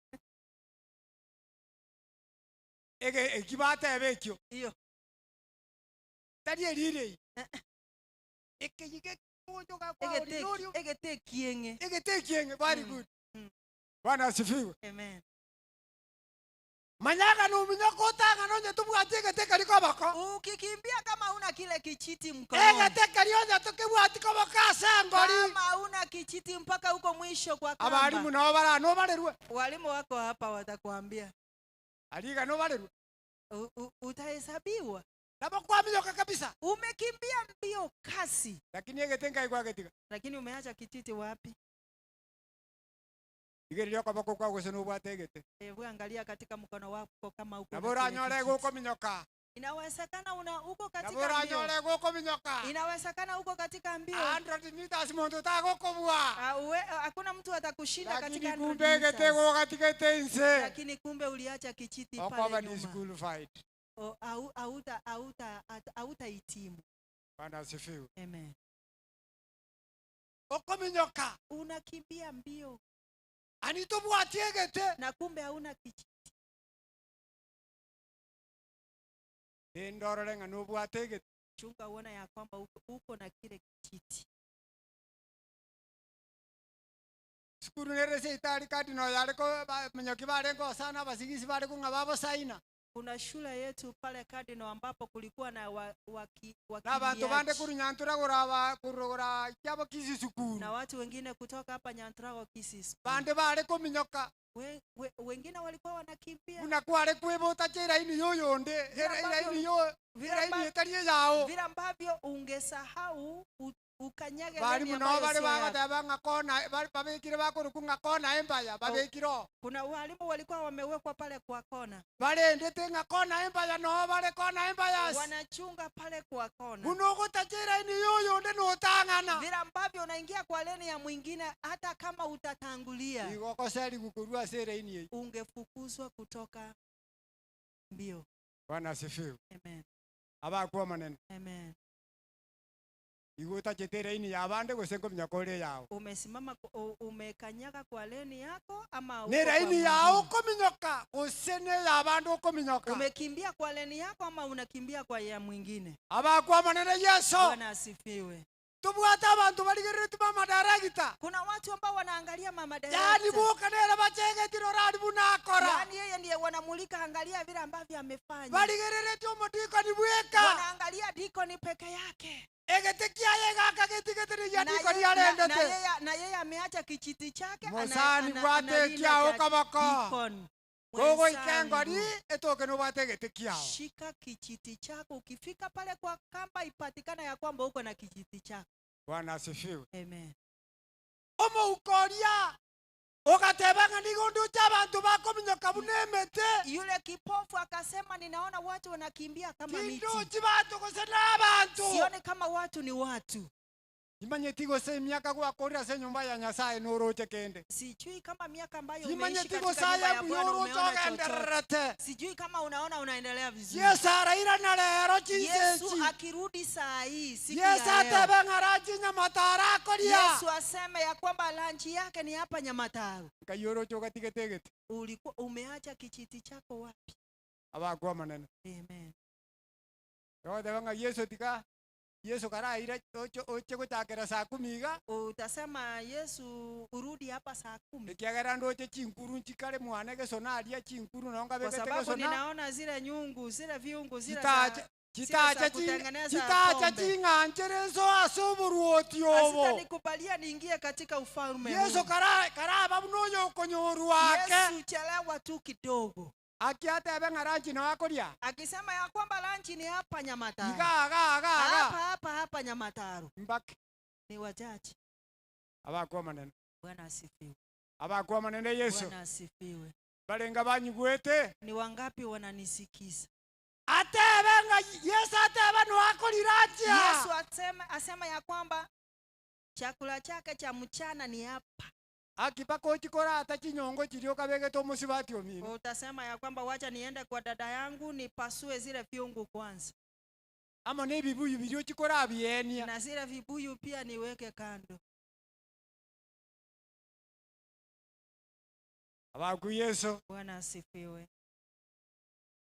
Ege eki bateba ekio. Iyo. Tari erire eyio. Eke iga ogochoka kwa Egete orinorio. egete kieng'e. Egete ekieng'e very good. Bwana asifiwe. Amen. Manyaga nominyoka otang'ana onye tobwati egete keri koboko. Ukikimbia kama una kile kijiti mkononi. Egete keri onye tokebwati koboko ase engori. Kama una kijiti mpaka huko mwisho kwa kamba. Abarimu nabo bara nobarerwe. Walimu wako hapa watakuambia. Ariga nobarerwe. Utahesabiwa. Nabo kwaminyoka kabisa. Umekimbia mbio kasi. Lakini egete nkai gwagetiga. Lakini umeacha kijiti wapi? Igereria okoboko kwao gose nobwate egete. Hebu angalia katika mkono wako kama uko Nabo na kile oranyore kijiti. gokominyoka. Inawezekana una uko Nabo katika mbio. oranyore gokominyoka. Inawezekana uko katika mbio. 100 meters monto tagokobua. Ah, Hakuna mtu atakushinda Lakini katika 100 kumbe egete meters. gogatigete inse. Lakini kumbe uliacha kijiti Okoba pale ni nyuma. school fight. O, au- Hauta hauta hautahitimu. Bwana asifiwe. Amen. Okominyoka. Unakimbia mbio Ani tobwati egete. na kumbe hauna kijiti. Ndorore ng'a nobwate egete. Chunga uone ya kwamba uko, uko na kile kijiti. Sukuru nere seitari kadi no yare ko minyoki barenge osana abasigisi bare kong'a babosaina. Kuna shule yetu pale Cardinal ambapo kulikuwa na wa, waki, Na abanto bande wakimbiaji korwa Nyantura koraba korora kiabo Kisii sukuru. na watu wengine kutoka hapa Nyantrago Kisii School. Bande bare kominyoka. We, we, wengine walikuwa wanakimbia Buna kware kwebota cheraini yoyonde Vile ambavyo- eraini yo vile eraini amba- etari eyao. vile ambavyo ungesahau ukanyage leni Barimu nabo ambayo bare sio yako. bagoteba ng'a kona babekire bakorokwa ng'a kona embaya babekire oo. Kuna walimu walikuwa wamewekwa pale kwa kona, Barendete ng'a kona embaya noo bare kona embayas. wanachunga pale kwa kona, Buna ogotacha eraini yoyonde notang'ana. vile ambavyo unaingia kwa leni ya mwingine, hata kama utatangulia Igo okoseriwa korwa ase eraini eyio. ungefukuzwa kutoka mbio. Bwana asifiwe. Amen. Abakwa omonene. Amen. Igo otachete eraini ya abande gose nkominyoka ore eyao. Umesimama umekanyaga kwa leni yako ama uko Ne kwa eraini yao mwingine? okominyoka gose ne ya abande okominyoka. Umekimbia kwa leni yako ama unakimbia kwa ya mwingine? Abakwa omonene Yeso. Bwana asifiwe. Tobwate abanto barigerereti bamadaregita. Kuna watu ambao wanaangalia mama Yaani director. boka nere bachegetire orari buna akora. Yaani yeye ndiye wanamulika, angalia vile ambavyo amefanya. Barigerereti omodikoni bweka. Wanaangalia dikoni peke yake. Egete kiaye gaka getigetire ya Na dikoni ye- na- na arendete. yeye- na yeye ameacha kijiti chake ana- Mosani ana- bwate analinda kiao cha koboko. deacon. Gogoika engori Mwenzangu, etoke nobwate egete kiao. shika kijiti chako ukifika pale kwa kamba ipatikana ya kwamba uko na kijiti chako. Bwana asifiwe. Amen. Omoukoria ogateba ng'a nigo ndoche abanto bakominyoka buna emete. Yule kipofu akasema ninaona watu wanakimbia kama miti. Tindochi banto gose na abanto. Sioni kama watu ni watu. Imanyeti gose emiaka gwakorire ase enyomba ya Nyasaye noroche kende. Sijui kama miaka ambayo umeishi Imanyeti katika gose nyumba aye ya buya Bwana oroche umeona chochote. ogendererete. Sijui kama unaona unaendelea vizuri. Yesu arairana rero Yesu chinsechi. akirudi saa hii siku Yesu ya leo. atebe ng'a ranchi Nyamataro akoria. Yesu aseme ya kwamba lanchi yake ni hapa Nyamataru. Nkai oroche ogatigete egete. Ulikuwa umeacha kijiti chako wapi? Abakwa Omonene. Amen. Ogoteba ng'a Yeso tiga Yeso karaire oche oche gochakera saa kumi iga. Utasema Yesu urudi hapa saa kumi. Ekiagera ndoche chinkuru nchikare mwane gesona aria chinkuru nonye Kwa nkabegete sababu gesona. ninaona zile nyungu, zile viungu, zile Chitacha za, zile chitacha za chi kutengeneza chitacha pombe. ching'anchere nso ase oboruoti obo. Hazitanikubali niingie katika ufalme Yeso huu. kara karaba buna oyo okonyorwa ake. Yesu chelewa tu kidogo. Akiatebe ng'a ranchi no akoria. Akisema ya kwamba lanchi ni hapa Nyamataro. Iga iga iga Hapa iga. hapa hapa Nyamataro. Mbake. Ni wachache. Abakwa Omonene. Bwana asifiwe. Abakwa Omonene Yeso. Bwana asifiwe. Barenga banyigwete. Ni wangapi wananisikiza? Atebe ng'a Yesu atebe no akorira atia. Yesu asema, asema ya kwamba chakula chake cha mchana ni hapa. Akipaka ochikorata chinyongo chiria okabegete omosibati omino. Utasema ya kwamba wacha niende kwa dada yangu nipasue zile vyungu kwanza, Amo na ebibuyu biria ochikorabienia. na zile vibuyu pia niweke kando. Abakwa Yeso. Bwana asifiwe.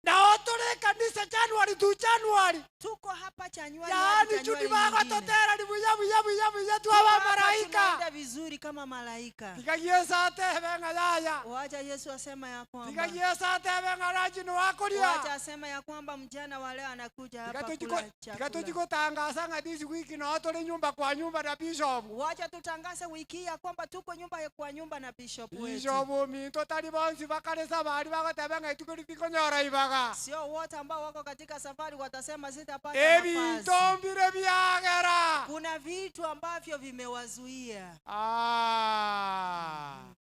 Nao tore ekanisa January to January. Tuko hapa Januari hadi Yaani chudi Januari nyingine. bagototera ni buya buya buya buya Tuko twaba hapa malaika. tunaenda vizuri kama malaika. Tiga Yesu atebe ng'a yaya. Wacha Yesu asema ya Tiga kwamba Yesu atebe ng'a ranchi no akoria. wacha asema ya kwamba mjana wa leo anakuja Tiga hapa tochiko kula tiga chakula. tochikotangasa ng'a this week no tore nyumba kwa nyumba na bishop. Wacha tutangaze wiki hii ya kwamba tuko nyumba kwa nyumba na bishop wetu. Bishop ominto tari bonsi bakaresa bari bagoteba ng'a ituko ritikonyora ibaga. Sio wote ambao wako katika safari watasema sitapata nafasi. Ebinto mbire biagera. Kuna vitu ambavyo vimewazuia. Ah.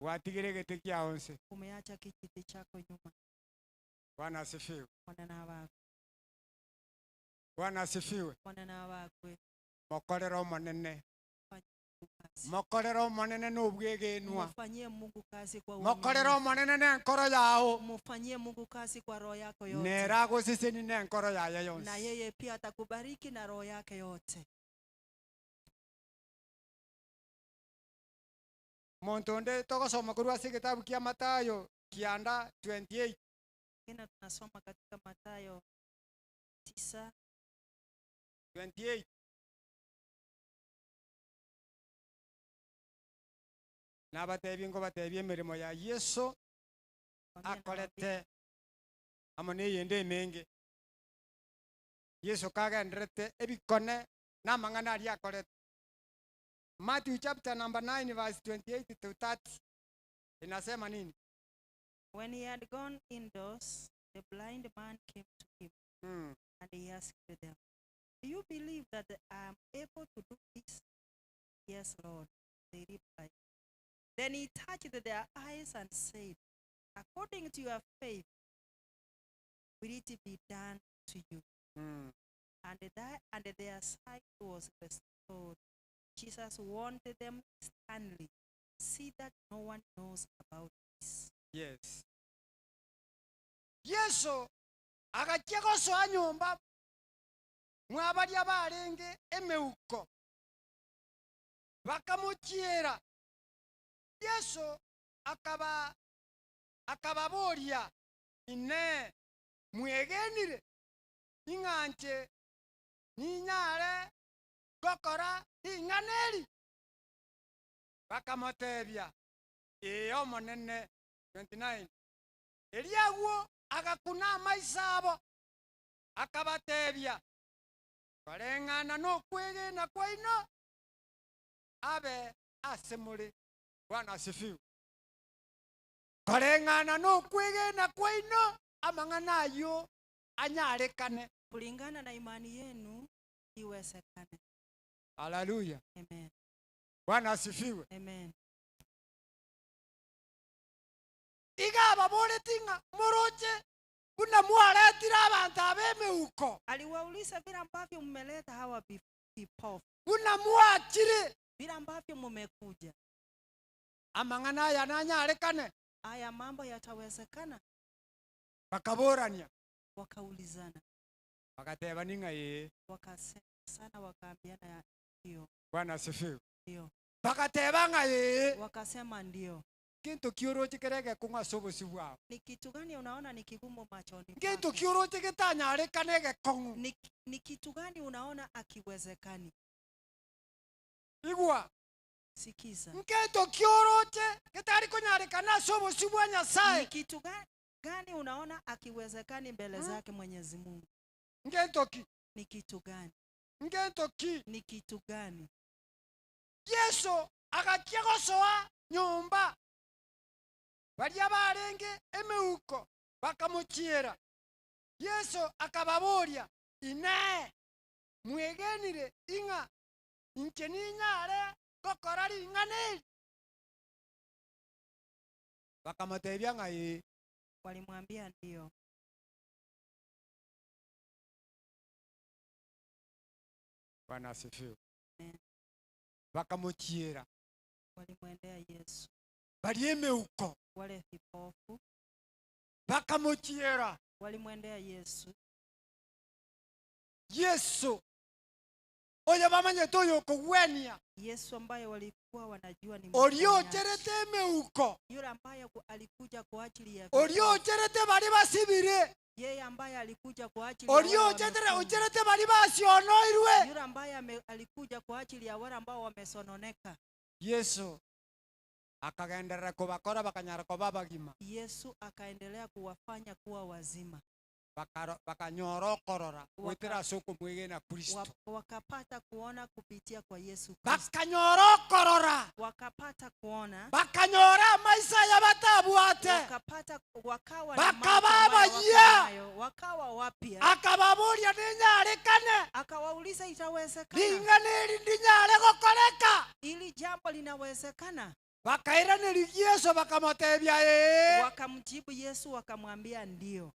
Watigire gete kiao nse. Umeacha kijiti chako nyuma. Bwana asifiwe. Mwana wako, Bwana asifiwe. mwana wakwe. Mokorera omonene. Fanya kazi. Mokorera omonene nobwegenwa. Mfanyie Mungu kazi kwa Mokorera uaminifu. omonene nenkoro yao. Mfanyie Mungu kazi kwa roho yako yote. Nera agoseseni nenkoro yaye Na yonsi. yeye pia atakubariki na roho yake yote. Monto onde togosoma korwa ase egetabu kia Mathayo kianda 28. Tena tunasoma katika Mathayo 9 28. Nabatebi ngobatebi emirimo ya Yesu akorete amo neyende emenge. Yesu kagenderete ebikone na amang'ana aria akorete. Matthew chapter number 9 verse 28 to 30 inasema nini? When he had gone indoors, the blind man came to him, and he asked them, Do you believe that I am able to do this? Yes, Lord, they replied. Then he touched their eyes and said, According to your faith, will it be done to you? And, that, and their sight was restored. Jesus warned them sternly, See that no one knows about this. Yes. Yesu agachia gosoa nyomba mwabaria barenge emeuko bakamochiera. Yesu akaba akababoria ine mwegenire ing'anche ninyare gokora ring'ana eri. Bakamotebia ee omonene. 29 eriagwo agakuna amaiso abo akabatebia koreng'ana nokwegena kwaino abe ase more. Bwana asifiwe. Koreng'ana nokwegena kwaino amang'ana ayo anyarekane. Kulingana na imani yenu iwezekane. Haleluya. Amen. Bwana asifiwe. Amen. Iga ababoreti ng'a moroche buna mwaretire abantu ab'emeuko. Aliwauliza vile ambavyo mmeleta hawa vipofu. Buna mwachire. Vile ambavyo mmekuja. Amang'ana aya nanyarekane. Haya mambo yatawezekana? Bakaborania. Wakaulizana. Bakateba ning'a ee. Wakasema sana, wakaambiana ya ndio. Bwana asifiwe. Ndio. Bakateba ng'a ee. Wakasema ndio. Gento ki oroche kere egekong'u ase obosio bwao? Ni kitu gani unaona ni kigumu machoni Ngento pako? ki oroche getanyarekane egekong'u? Ni, ni kitu gani unaona akiwezekani? Igwa, Sikiza. ngento ki oroche getari konyarekana ase obosio bwa Ni Nyasaye? kitu gani unaona akiwezekani mbele zake Mwenyezi Mungu? Ngento ki? Ni kitu gani? Ngento ki? Ni kitu gani? Yeso agachia gosoa nyomba, baria barenge emeuko bakamochiera. Yeso akababoria, Inee, mwegenire ing'a inche ninyare gokora ring'ana eri? Bakamotebia ng'a ee. Walimwambia ndio. Bwana asifiwe. Amen. Bakamochiera. Walimwendea Yesu. Baria emeuko. Wale vipofu Bakamochiera. walimwendea Yesu. Yesu oyo bamanyete oyo okogwenia. Yesu ambaye walikuwa wanajua ni Oria mponyaji. ocherete emeuko. Yule ambaye alikuja kwa ajili ya Oria vipofu. ocherete baria basibire. Yeye ambaye alikuja kwa ajili ya Oria wale wamefungwa. ocherete baria basionoirwe. Yule ambaye alikuja kwa ajili ya wale ambao wamesononeka. Yesu akagenderera kobakora bakanyara koba abagima. Yesu akaendelea kuwafanya kuwa wazima. Bakanyora okorora gwetera ase okomwegena Kristo. Wakapata kuona kupitia kwa Yesu Kristo. Bakanyora okorora. Wakapata kuona. Bakanyora amaisa ya batabwate. Wakapata, wakawa na Bakaba macho ambayo abayia. wako nayo. Wakawa wapya. Akababoria ninyarekane. Akawauliza itawezekana. Ring'ana eri ndinyare gokoreka. Ili jambo linawezekana. Bakairaneri Yesu bakamotebia ee. Wakamjibu Yesu wakamwambia ndio.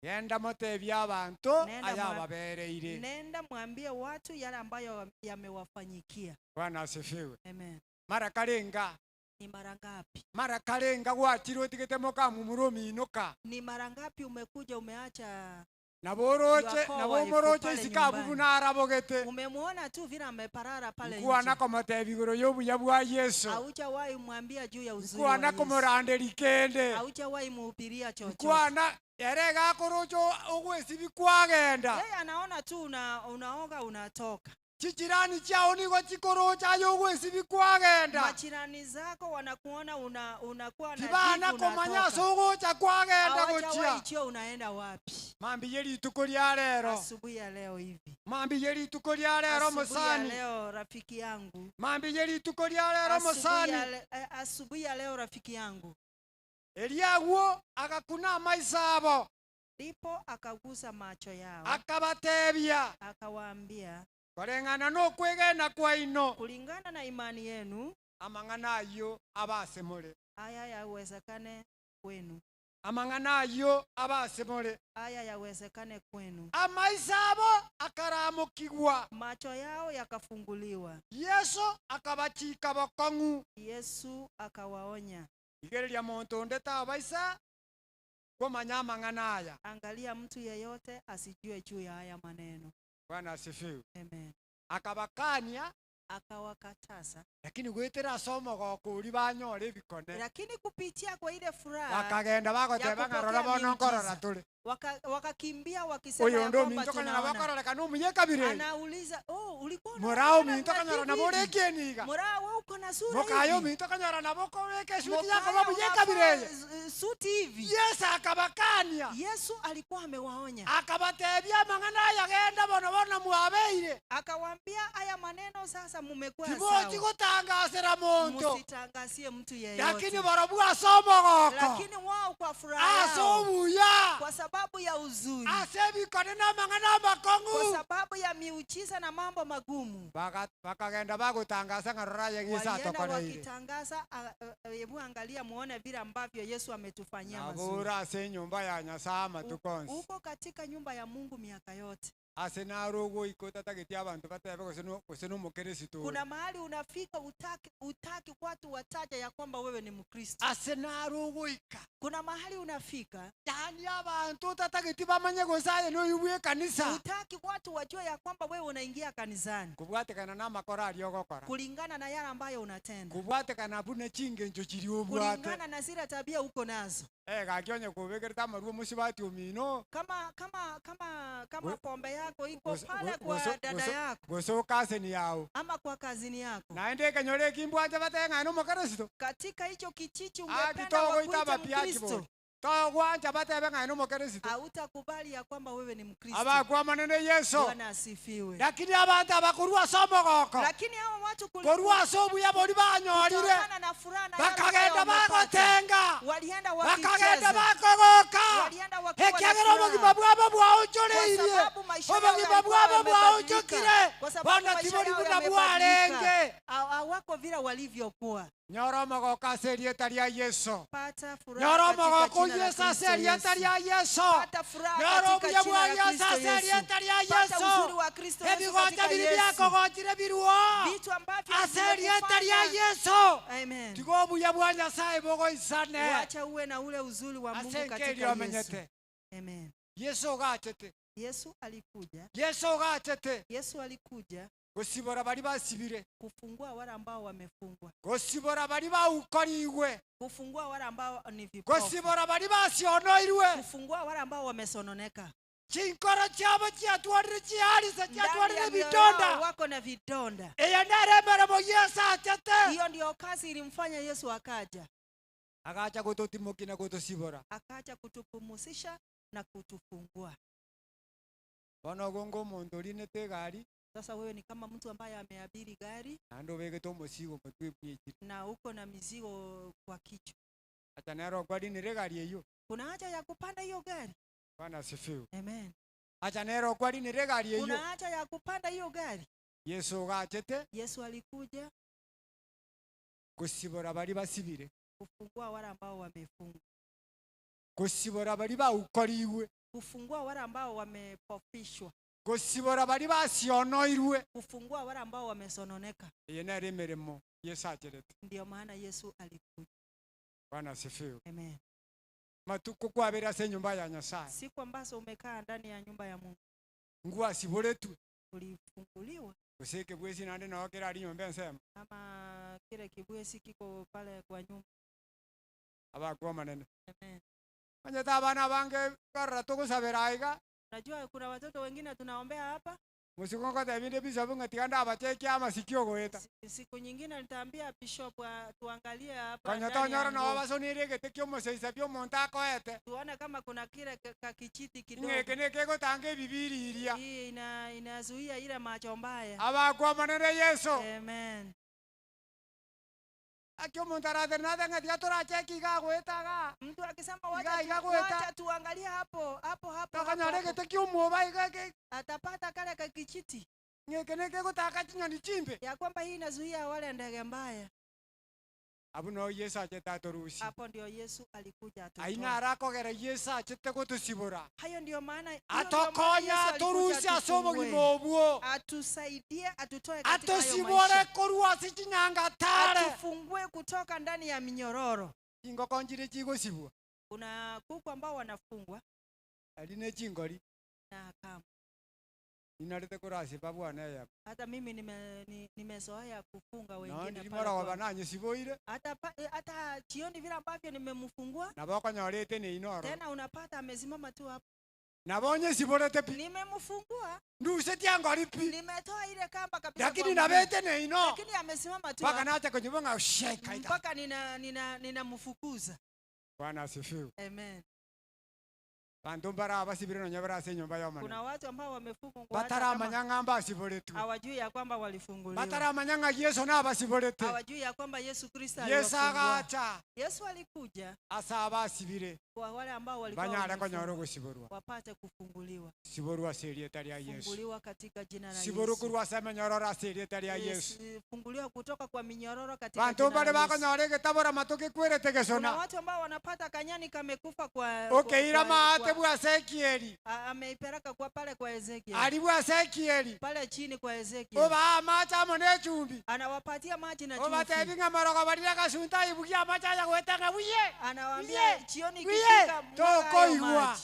Genda motebia abanto Nenda aya babereire. Nenda mwambie watu yale ambayo yamewafanyikia. Bwana asifiwe. Amen. Mara karenga. Ni mara ngapi? Mara karenga gwachirwe otigete mokamumura ominoka. Ni mara ngapi umekuja umeacha Nabo oroche, Yakobo nabo alikuwa omoroche pale isika abu nyumbani. buna arabogete. Umemwona tu vile ameparara pale Nkwana nje. komotebia igoro y'obuya bwa Yesu. Haujawahi mwambia juu ya uzuri wa Nkwana Yesu. komoranderi kende. Haujawahi mhubiria chochote. Nkwana ere gakoroche ogwesibi kwagenda. Yeye anaona tu unaoga unatoka. Chichirani chiao nigo chikoroche aye ogwesibi kwagenda. Majirani zako wanakuona unakuwa na Tibana jibu komanya unatoka. ase ogocha kwagenda Hawajawahi gochia. jua unaenda wapi. Mambiye rituko ria rero. Asubuhi ya leo hivi. Mambiye rituko ria rero Asubuhi ya mosani. leo rafiki yangu. Mambiye rituko ria rero Asubuhi ya mosani. asubuhi ya leo rafiki yangu. Eliagwo agakuna amaiso abo. Ndipo akagusa macho yao. Akabatebia. Akawaambia. Kulingana nokwegena kwaino. Kulingana na imani yenu. Amang'ana ayo abasemore. Haya yawezekane kwenu. Amang'ana ayo abasemore. Haya yawezekane kwenu. Amaiso abo akaramukigwa. Macho yao yakafunguliwa. Yesu akabachika bokong'u. Yesu akawaonya. Igereria muntu onde tabaisa komanya amang'ana aya. Angalia mtu yeyote asijue juu ya haya maneno. Bwana asifiwe. Amen. Akabakania Akawakataza. lakini gwetera ase omogoko oria banyora ebikone. Lakini kupitia kwa ile furaha Bakagenda ya bagoteba ng'a kupokea rora bono nkorora miujiza, tore. wakakimbia wakisema Oyo ya onde kwamba ominto konyora tunaona. bakororeka nomuyekabire. Anauliza, oh, ulikuwa unaona Morao na ominto konyora hivi? nabo orekieniga. Morao wewe uko na sura Mokayo hivi. ominto konyora nabo okobeka esuti Mokayo yako babuyekabire. unavaa suti hivi. Yesu akabakania. Yesu alikuwa amewaonya. Akabatebia amang'ana aya genda bono bono mwabeire. Akawaambia haya maneno sasa mumekuwa Timochi sawa. gotangasera monto. Msitangazie mtu yeyote. Lakini barabwo ase omogoko. Lakini wao kwa furaha Ase yao, obuya. kwa sababu ya uzuri, Ase ebikone na amang'ana amakong'u. kwa sababu ya miujiza na mambo magumu, Bakagenda bagotangasa ng'a rora aye Yesu walienda atokoreire. wakitangaza, hebu angalia muone vile ambavyo Yesu ametufanyia mazuri. Nabura ase enyomba ya Nyasaye amatuko onsi. Uko katika nyumba ya Mungu miaka yote. Ase naro ogoika otatageti abanto batebe gose no gose nomokeresito ore. Kuna mahali unafika hutaki, hutaki watu wataja ya kwamba wewe ni Mkristo. Ase naro ogoika. Kuna mahali unafika. Yaani abanto otatageti bamanye gose aye noyio bw'ekanisa. Hutaki watu wajue ya kwamba wewe unaingia kanisani. Kobwatekana namakoro aria ogokora. Kulingana na yale ambayo unatenda. Kobwatekana buna chingencho chiria obwate. Kulingana na zile tabia uko nazo. Eh, gaki onye kobekerete amarwa omosubati omino. Kama kama kama kama Go- pombe yako iko gose- pale go- kwa gose- dada gose- yako gose okaseni yao. ama kwa kazini yako. Naende ekenyoro eki mbwanche batebe ng'a nomokeresito. Katika hicho kijiji Aki ungependa togoita wakuite abapiaki Mkristo. bori. Togwancha batebe ng'a nomokeresito. Hautakubali ya kwamba wewe ni Mkristo. Abakwa Omonene Yeso. Bwana asifiwe. Lakini abanto aba korwa ase omogoko, Lakini hawa watu kuli- korwa ase obuya boria banyorire, kutokana na furaha na yale ambayo bakagenda wamepata, bagotenga, walienda bakagenda wakicheza, bakogoka, walienda wakiwa na ekiagera obogima furaha. bwabo Kwa bwaonchoreirie, sababu maisha yao obogima yalikuwa bwabo yamebadilika. bwaonchokire, Kwa sababu bono maisha tibori yao buna yamebadilika. bwarenge. Hawako vile walivyokuwa. Nyora omogoko ase erieta ria Yeso. Pata furaha Nyora katika omogoko jina la Yeso ase Kristo erieta Yesu. ria Yeso. Pata furaha Nyora katika obuya jina bwa la Yeso Kristo ase Yesu. erieta ria Pata Yeso. uzuri wa Kristo Yesu Ebigocha katika biri Yesu. biakogochire biruo Vitu ambavyo ase erieta ria vimekufanya. Yeso. Amen. Tiga obuya bwa Nyasaye bogoisane. Wacha uwe na ule uzuri wa Mungu Ase katika nkeri Yesu. omenyete. Amen. Yeso ogachete. Yesu alikuja. Yeso ogachete. Yesu alikuja Gosibora bari basibire. kufungua wale ambao wamefungwa, Gosibora bari baukorigwe. kufungua wale ambao ni vipofu, Gosibora bari basionoirwe. kufungua wale ambao wamesononeka. Chinkoro chiabo chiatwarire chiarisa Ndani ya chiatwarire mioyo bidonda. yao wako na vidonda. Eye nere emeremo Yeso achete. Hiyo ndiyo kazi ilimfanya Yesu akaja, Agacha gototimokia na gotosibora. akaja kutupumusisha na kutufungua. Bono ogo omonto orinete egari Sasa wewe ni kama mtu ambaye ameabiri gari naende obegete omosigo motwe bwechire. na uko na mizigo kwa kichwa. Acha nere okwarinire egari eywo. Kuna haja ya kupanda hiyo gari? Bwana asifiwe. Amen. Acha nere okwarinire egari Kuna eywo. haja ya kupanda hiyo gari? Yeso ogachete Yesu alikuja gosibora bari basibire. kufungua wale ambao wamefungwa, Gosibora bari baukorigwe. kufungua wale ambao wamepofishwa, Gosibora bari basionoirwe. kufungua wale ambao wamesononeka. Eye nere emeremo Yeso acherete. Ndiyo maana Yesu alikuja. Bwana asifiwe. Amen. Matuko kwabere ase enyumba ya Nyasaye. Siku ambazo umekaa ndani ya nyumba ya Mungu Ngwasiboretwe. ulifunguliwa, Gose ekebwesi naende noo kere aria nyomba ensemo. ama kile kibwesi kiko pale kwa nyumba. Abakwa omonene. Amen. Onyete abana abange korora togosabera aiga. Najua kuna watoto wengine tunaombea hapa. Mosiko ngotebia inde bishop ng'a tiga ndabachekia amasiki ogoeta. Siku nyingine nitaambia bishop ah, tuangalie hapa Konya ndani ya tonyora nabo nguo. basonire egete kia omoseisa bia omonto akoete. tuone kama kuna kile ka- kakichiti kidogo. Ng'eke nekegotanga ebibiri iria. Hii ina inazuia ile macho mbaya. Abakwa omonene Yeso. Amen. Aki omonto aratere nate ng'a tiga toracheki iga agoeta iga. Mtu akisema Iga wacha iga tu, goeta. wacha tuangalie hapo hapo hapo Tokonyora hapo, hapo. egete kia omwoba iga eke- Atapata kale kakichiti ng'eke nekegotaka chinyoni chimbe. ya kwamba hii inazuia wale ndege mbaya. Abwo noo Yeso achete atorusie. Hapo ndio Yesu alikuja Aina atutoe. arakogera Yeso achete gotosibora. Hayo ndio maana hiyo ndio maana Atokonya Yesu alikuja atorusie ase obogima atufungue. obwo. Atusaidie, atutoe katika hayo Atosibore maisha. korwa ase chinyanga tare. Atufungue kutoka ndani ya minyororo. Chingoko nchire chigosibwa. Kuna kuku ambao wanafungwa Ari ne chingori. na kamba. Ninarete korasiba bwana eyemo. Hata mimi nime, ni, nimezoea kufunga Noo wengine ndiri pale morogoba kwangu. nanyesiboire. Hata, pa, eh, hata jioni vile ambavyo nimemfungua Nabo okonyorete neino oro. tena unapata amesimama tu hapo. Nabo onyesiborete pi. Nimemfungua, Ndusetie ngori pi. nimetoa ile kamba kabisa Lakini kwa mguu. nabete neino. Lakini amesimama tu Mpaka hapo nacha konyuba ng'a sheka ita. mpaka nina nina ninamfukuza. Bwana asifiwe. Amen. Banto mbara abasibire nonya bare ase enyomba y'omonene. Kuna watu ambao wamefungwa hata kama Bataramanya ng'a mbasiboretwe. hawajui ya kwamba walifunguliwa. Bataramanya ng'a Yeso nabasiborete. Hawajui ya kwamba Yesu Kristo Yeso aliwafungua. agacha Yesu alikuja ase abasibire kwa wale ambao walikuwa banyare konyora wamefungwa ogosiborwa. wapate kufunguliwa. Siborwa ase erieta ria Yesu. Funguliwa katika jina la Siborwa Yesu. korwa ase emenyororo ase erieta ria Yesu. Yes, funguliwa kutoka kwa minyororo katika Banto jina mbare la Yesu. bakonyora egetabora matoke kwerete Kuna gesona. watu ambao wanapata kanyani kamekufa kwa, kwa, Okeira kwa, maate kwa Oirete bwa Ezekieli. Ameipeleka kwa pale kwa Ezekiel. Ari bwa Ezekieli. Pale chini kwa Ezekiel. Obaa amache amo na echumbi. Anawapatia maji na chumvi. Obatebi ng'a marogoba riria agasunte aibugie amache aya goeta ng'a buye. Anawaambia jioni Buye. ikifika mwaga hayo Tokoigwa. maji.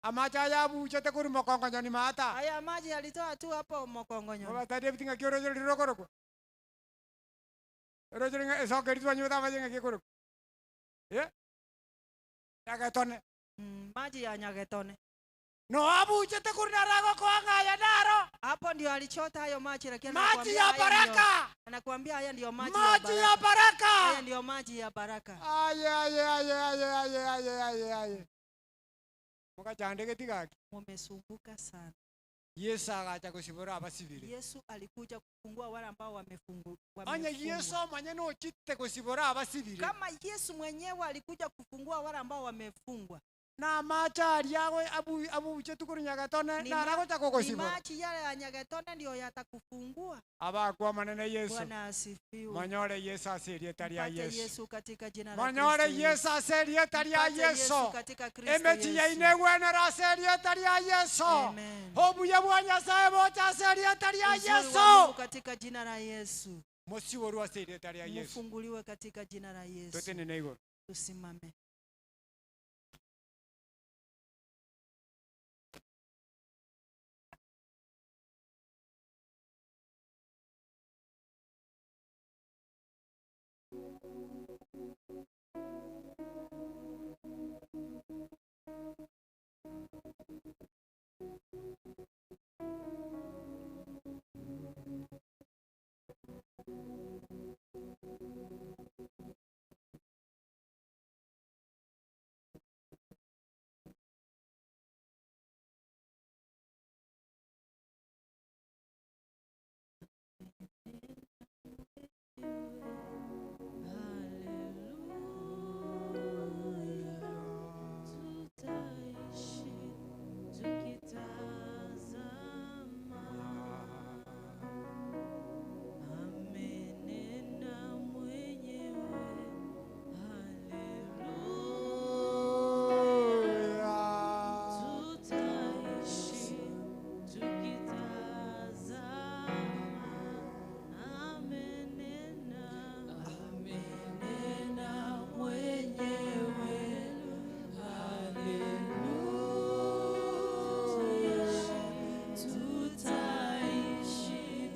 Amache aya abuchete korwa mokongonyoni maata. Haya maji yalitoa tu hapo mokongonyoni. Obatebie David ng'aki oroche riri rokorokwa. Oroche ng'a esoka eri twanywete amache ng'aki ekorokwa. Eh? Nyagetone. Maji ya Nyagetone. No abuchete korwa naro agokoa ng'a aya naro. Hapo ndio alichota hayo maji lakini Maji anakuambia ya haya ndio- baraka. Anakuambia haya ndio maji Maji ya baraka. Haya ndio maji ya baraka. Aye aye aye aye aye aye aye aye. Mukachandegeti gaki. Mumesumbuka sana. Yesu agacha gosibora abasibire. Yesu alikuja kufungua wale ambao wamefungu Onye wamefungwa. Yesu omanye nochite gosibora abasibire. Kama Yesu mwenyewe alikuja kufungua wale ambao wamefungwa. Na amache aria ago- abu- abuchete korwa Nyagetone Ni nara ma- gocha ni kogosibora. maji yale ya Nyagetone ndio yatakufungua. Abakwa omonene Yesu. Bwana asifiwe. Monyore Yesu ase erieta ria Mpate Yesu. Yesu katika jina la Monyore Kristo Yesu ase erieta ria Mpate Yesu Yesu. katika Kristo Emechi Yesu. yaino egwenera ase erieta ria Yesu. Obuya bwa Nyasaye bocha ase erieta ria Uzuri wa Yesu. Mungu katika jina la Yesu. Mosiborwe ase erieta ria Yesu. Mufunguliwe katika jina la Yesu. Totenene igoro. Tusimame. Tutaishi tukitazama. Amenena mwenyewe. Haleluya. Tutaishi tukitazama. Amenena, amenena mwenyewe. Tutaishi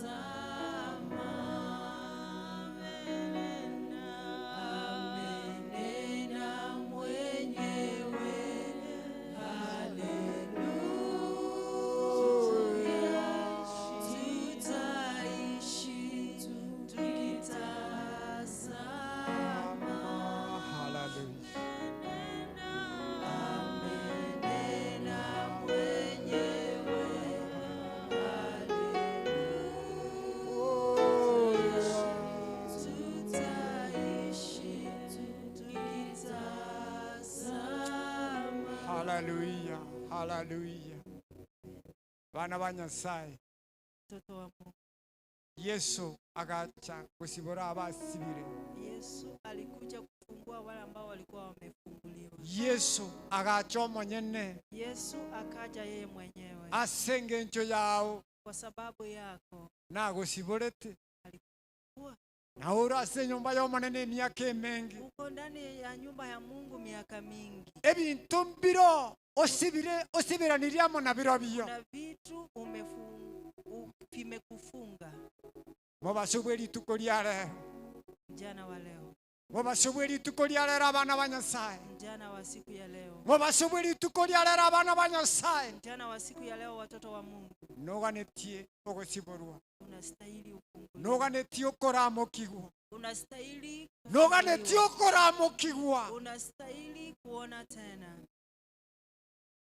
tukitazama. Amenena mwenyewe. Haleluya. Tutaishi tukitazama. Hallelujah. Amenena mwenyewe. Tutaishi tukitazama. Hallelujah. Hallelujah. Bana ba Nyasaye. Mtoto wa Mungu. Yesu agacha gosibora abasibire. Yesu alikuja kufungua wale ambao walikuwa wamefunguliwa. Yesu agacha omonyene Yesu akaja yeye mwenyewe ase eng'encho yao kwa sababu yako. nagosiborete Kuwa naore ase enyomba y'omonene emiaka emenge uko ndani ya nyumba ya Mungu miaka mingi. ebinto mbiro osibire osibiranirie amo na biro biyo Kuna vitu umefungu, vimekufunga mobaso bwa erituko ria rero mjana wa leo, mobaso bwa erituko ria rero abana ba Nyasaye mjana wa siku ya leo, mobaso bwa erituko ria rero abana ba Nyasaye mjana wa siku ya leo, watoto wa Mungu, noganetie ogosiborwa unastahili ufunguliwe, noganetie okoramokigwa unastahili noganetie kufunguliwa. okoramokigwa unastahili kuona tena,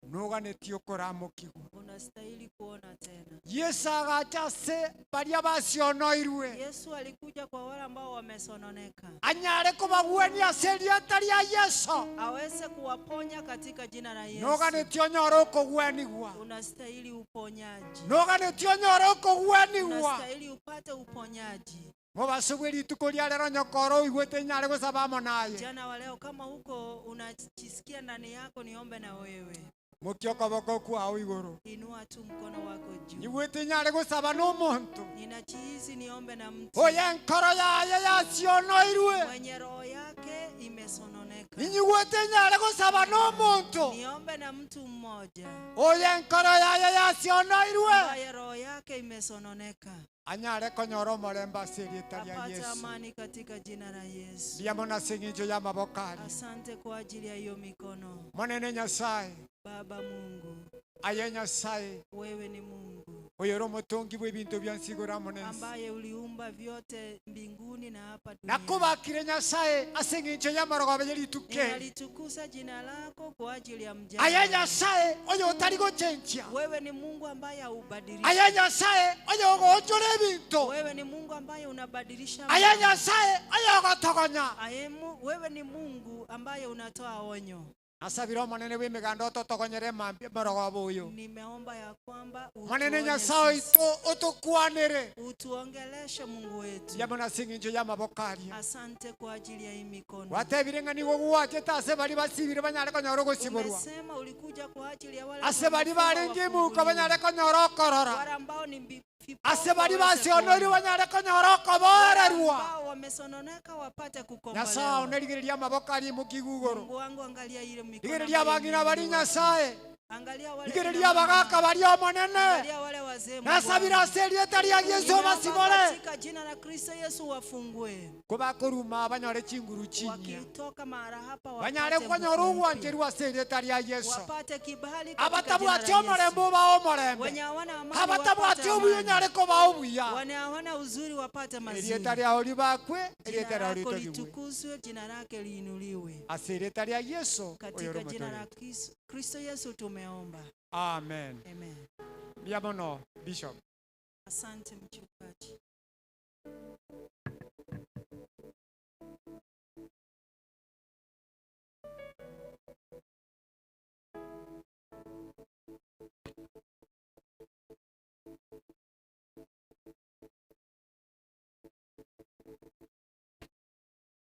noganetie okoramokigwa unastahili kuona tena. Yesu agacha ase baria basionoirwe Yesu alikuja kwa wale ambao wamesononeka, anyare kobagwenia ase erieta ria Yesu aweze kuwaponya katika jina la Yesu. noganetie onyore okogwenigwa Unastahili uponyaji, noganetie onyore okogwenigwa unastahili upate uponyaji, Mobaso bwe rituko ria rero nyokoro oigwete nyare gosaba amo naye. Mchana wa leo kama huko unajisikia ndani yako niombe na wewe. Mokia okoboko kwao igoro. Inua tu mkono wako juu. Nyigwete nyare gosaba n'omonto. Ninajihisi niombe na mtu Oye enkoro yaye yasionoirwe. mwenye roho yake imesononeka. Ninyigwete nyare gosaba n'omonto. Niombe na mtu mmoja Oye enkoro yaye yasionoirwe. ambaye roho yake imesononeka Anyare konyora omorembe ase erieta ria apate Yesu. amani katika jina la Yesu. Mbuya mono ase eng'encho y'amaboko aria. Asante kwa ajili ya hiyo mikono. Monene Nyasaye, Baba Mungu, aye Nyasaye, wewe ni Mungu oyore omotongi bw'ebinto bionsi igoro amo nense. ambaye uliumba vyote mbinguni na hapa duniani. Nakobakire Nyasaye ase eng'encho y'amarogoba ye rituko eri. Ninalitukuza jina lako kwa ajili ya mjana. Aye Nyasaye oyo otari gochenchia. Wewe ni Mungu ambaye haubadiliki. Aye Nyasaye oyo ogochora ebinto. Wewe ni Mungu ambaye unabadilisha Aye mambo. Nyasaye oyo ogotogonya. Aye Mu- Wewe ni Mungu ambaye unatoa onyo. Nasabire omonene bw'emeganda ototogonyere emambia morogoba oyo. Nimeomba ya kwamba Monene utuonye Nyasaye sisi. oito otokwanere. Utuongeleshe Mungu wetu. Mbuya mono ase eng'encho y'amaboko aria. Asante kwa ajili ya hii mikono. Gwatebire ng'a nigo gwachete ase baria basibire banyare konyora ogosiborwa. Umesema ulikuja kwa ajili ya wale Ase baria wamefungwa barenge emuka wafunguliwe. banyare konyora okorora. Wale ambao ni mbi- vipofu Ase baria waweze basionoirwe kuona. banyare konyora Wale okoborerwa. ambao wamesononeka wapate Nyasaye kukombolewa. one rigereria amaboko aria emokia igoro. Mungu wangu angalia ile mikono Rigereria ambayo abang'ina bari imeinuliwa. Nyasaye. Angalia wale Rigereria kina mama. abagaka bari omonene. Angalia wale wazee Mungu Nasabire wangu. ase erieta ria Yesu Ninaomba obasibore. katika jina la Kristo Yesu wafungue. Kobakoruma banyore chinguru chinyia. Wakitoka mahali hapa Banyare wapate konyora nguvu mpya. ogwancherwa ase erieta ria Yesu. Wapate kibali katika jina Abatabwati la omorembe Yesu. obae omorembe. Wenye hawana amani wapate Abatabwati obuya amani. onyare kobaa obuya. Wenye hawana uzuri wapate mazuri. Erieta riao ribakwe, erieta Jina riao lako ritogigwe. litukuzwe, jina lake liinuliwe. Ase erieta ria Yesu oyore Katika jina la omotore. Kristo Yesu tumeomba. Amen. Amen. Mbuya mono Bishop. Asante mchungaji.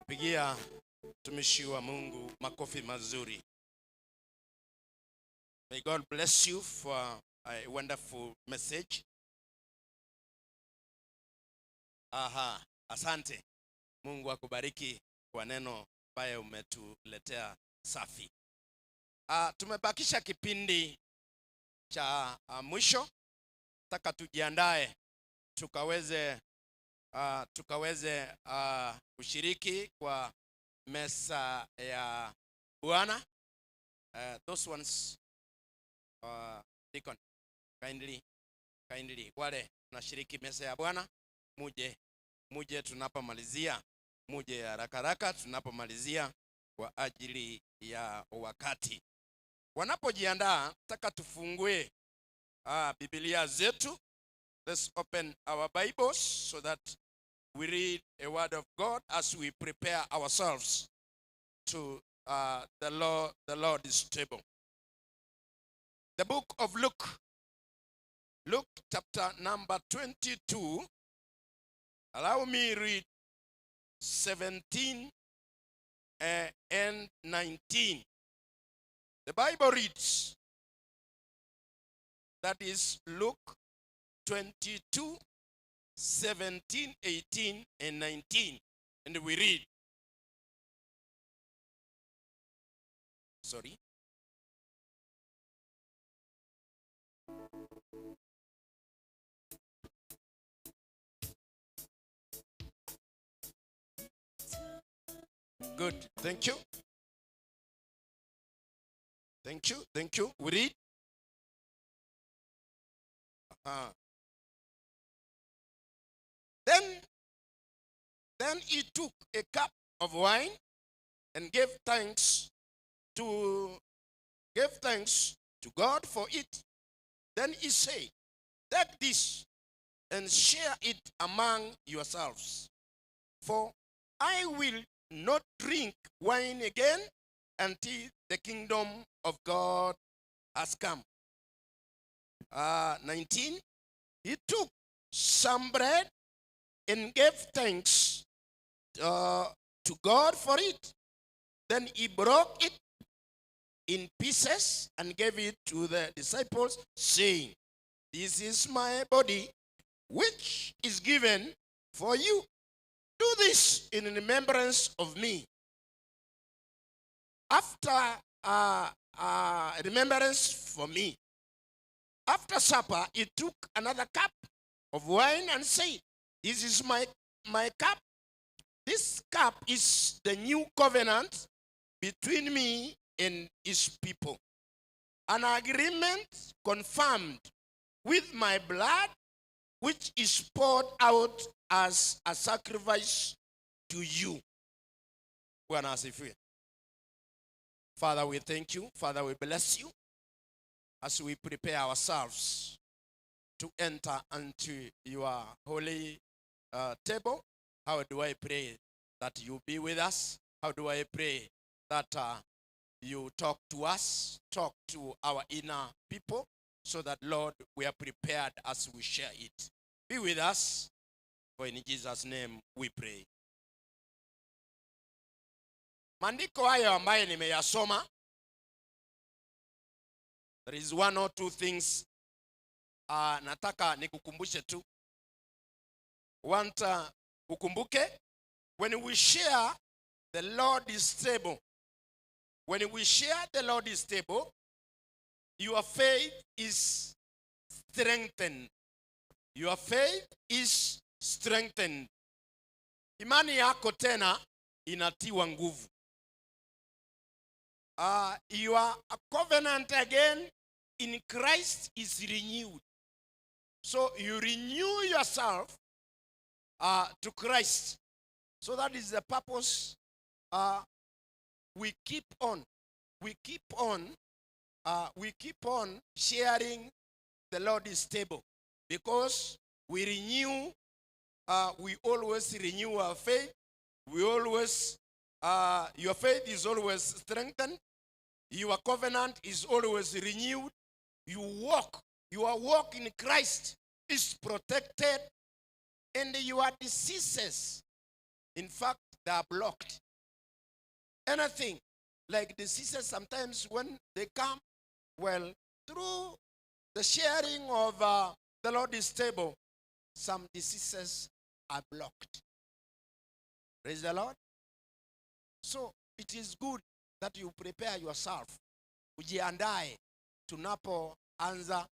Pigia mtumishi wa Mungu makofi mazuri. May God bless you for a wonderful message. Aha, asante. Mungu akubariki kwa neno ambaye umetuletea safi. Tumebakisha kipindi cha mwisho. Nataka tujiandae tukaweze kushiriki kwa mesa ya Bwana. Those ones, deacon, kindly wale tunashiriki mesa ya Bwana, muje tunapomalizia, muje haraka haraka tunapomalizia kwa ajili ya wakati. Wanapojiandaa, nataka tufungue Biblia zetu. Let's open our Bibles so that we read a word of God as we prepare ourselves to the Lord's table. The book of Luke, Luke chapter number 22. Allow me read 17 and 19. The Bible reads, that is Luke 22, 17, 18, and 19. And we read. Sorry. Good. Thank you. Thank you. Thank you. We read. Then he took a cup of wine and gave thanks to God for it. Then he said, Take this and share it among yourselves. For I will not drink wine again until the kingdom of God has come. 19, he took some bread and gave thanks uh, to God for it. Then he broke it in pieces and gave it to the disciples, saying, This is my body, which is given for you. Do this in remembrance of me. After uh, uh, remembrance for me. After supper, he took another cup of wine and said, This is my, my cup. This cup is the new covenant between me and his people. An agreement confirmed with my blood, which is poured out as a sacrifice to you. Bwana asifiwe. Father, we thank you. Father, we bless you as we prepare ourselves to enter unto your holy uh, table. How do I pray that you be with us? How do I pray that uh, you talk to us, talk to our inner people, so that, Lord, we are prepared as we share it. Be with us, for in Jesus' name we pray. Maandiko hayo ambayo nimeyasoma, there is one or two things uh, nataka nikukumbushe tu. Want uh, ukumbuke when we share the Lord is table. When we share the Lord is table, your faith is strengthened. Your faith is strengthened. Imani yako tena inatiwa nguvu. Uh, your covenant again in Christ is renewed. So you renew yourself uh, to Christ. So that is the purpose. Uh, we keep on, we keep on, uh, we keep on sharing the Lord is table because we renew, uh, we always renew our faith. We always, uh, your faith is always strengthened. Your covenant is always renewed. You walk, your walk in Christ is protected, and your diseases, in fact, they are blocked. Anything like diseases, sometimes when they come, well, through the sharing of uh, the Lord is table, some diseases are blocked. Praise the Lord. So it is good that you prepare yourself. Ujiandae tunapoanza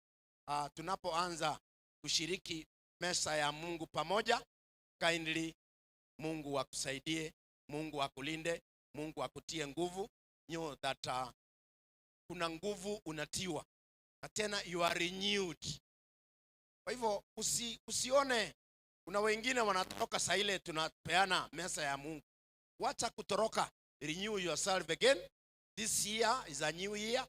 uh, tunapoanza kushiriki mesa ya Mungu pamoja. Kindly Mungu akusaidie, Mungu akulinde, Mungu akutie nguvu. Know that uh, kuna nguvu unatiwa na tena you are renewed. Kwa hivyo usi, usione kuna wengine wanatoroka saa ile tunapeana mesa ya Mungu. Wacha kutoroka, renew yourself again. This year is a new year.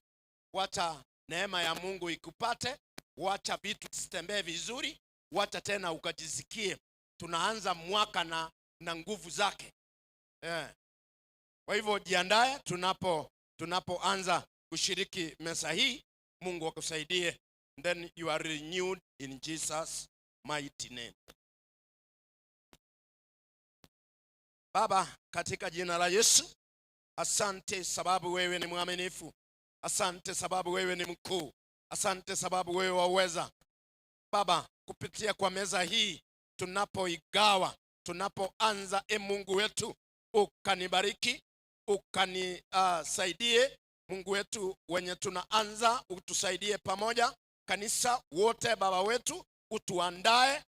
Wacha neema ya Mungu ikupate, wacha vitu zitembee vizuri, wacha tena ukajisikie tunaanza mwaka na, na nguvu zake eh. Kwa hivyo jiandae tunapo tunapoanza kushiriki mesa hii, Mungu akusaidie, then you are renewed in Jesus mighty name. Baba, katika jina la Yesu, asante sababu wewe ni mwaminifu, asante sababu wewe ni mkuu, asante sababu wewe waweza. Baba, kupitia kwa meza hii tunapoigawa, tunapoanza, e Mungu wetu, ukanibariki, ukanisaidie uh, Mungu wetu, wenye tunaanza utusaidie pamoja, kanisa wote, Baba wetu, utuandae,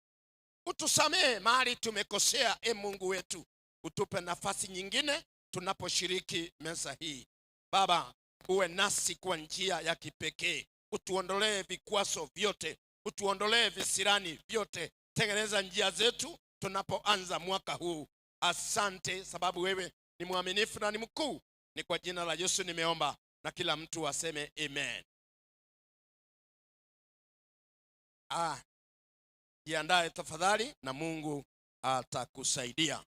utusamehe mahali tumekosea, e Mungu wetu, utupe nafasi nyingine tunaposhiriki meza hii. Baba, uwe nasi kwa njia ya kipekee, utuondolee vikwazo vyote, utuondolee visirani vyote, tengeneza njia zetu tunapoanza mwaka huu. Asante sababu wewe ni mwaminifu na ni mkuu. Ni kwa jina la Yesu nimeomba, na kila mtu aseme amen. Ah, jiandae tafadhali, na Mungu atakusaidia.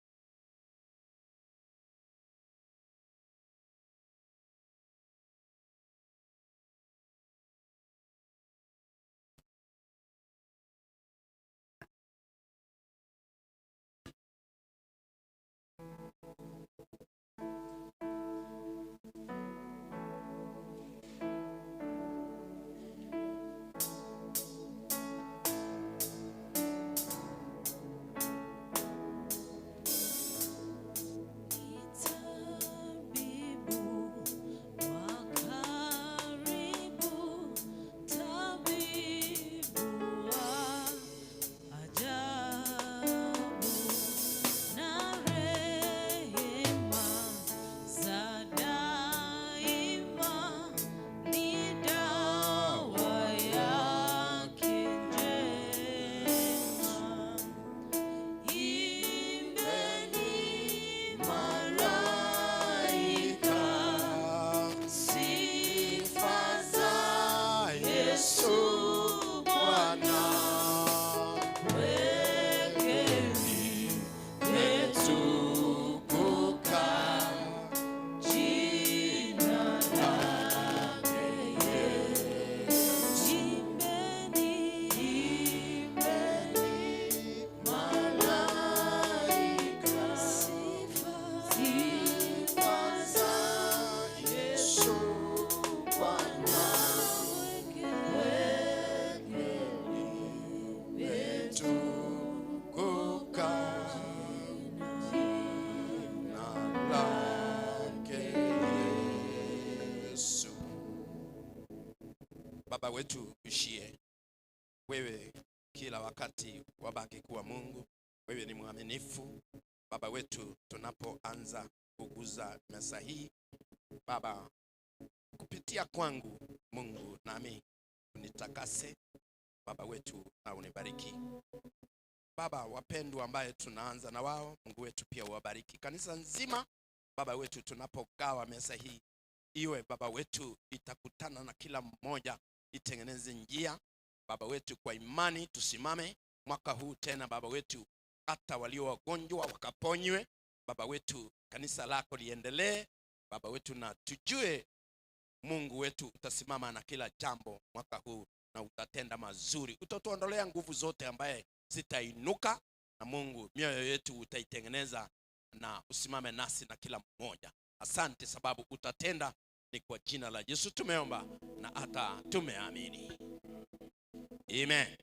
Baba wetu uishie, wewe kila wakati wabaki kuwa Mungu, wewe ni mwaminifu. Baba wetu, tunapoanza kuguza meza hii Baba, kupitia kwangu Mungu, nami unitakase Baba wetu na unibariki Baba. Wapendwa ambaye tunaanza na wao, Mungu wetu pia uwabariki kanisa nzima. Baba wetu, tunapogawa meza hii iwe Baba wetu itakutana na kila mmoja, itengeneze njia Baba wetu, kwa imani tusimame mwaka huu tena Baba wetu, hata walio wagonjwa wakaponywe Baba wetu, kanisa lako liendelee Baba wetu, na tujue Mungu wetu utasimama na kila jambo mwaka huu na utatenda mazuri, utatuondolea nguvu zote ambaye zitainuka, na Mungu mioyo yetu utaitengeneza na usimame nasi na kila mmoja. Asante sababu utatenda, ni kwa jina la Yesu tumeomba na hata tumeamini, amen.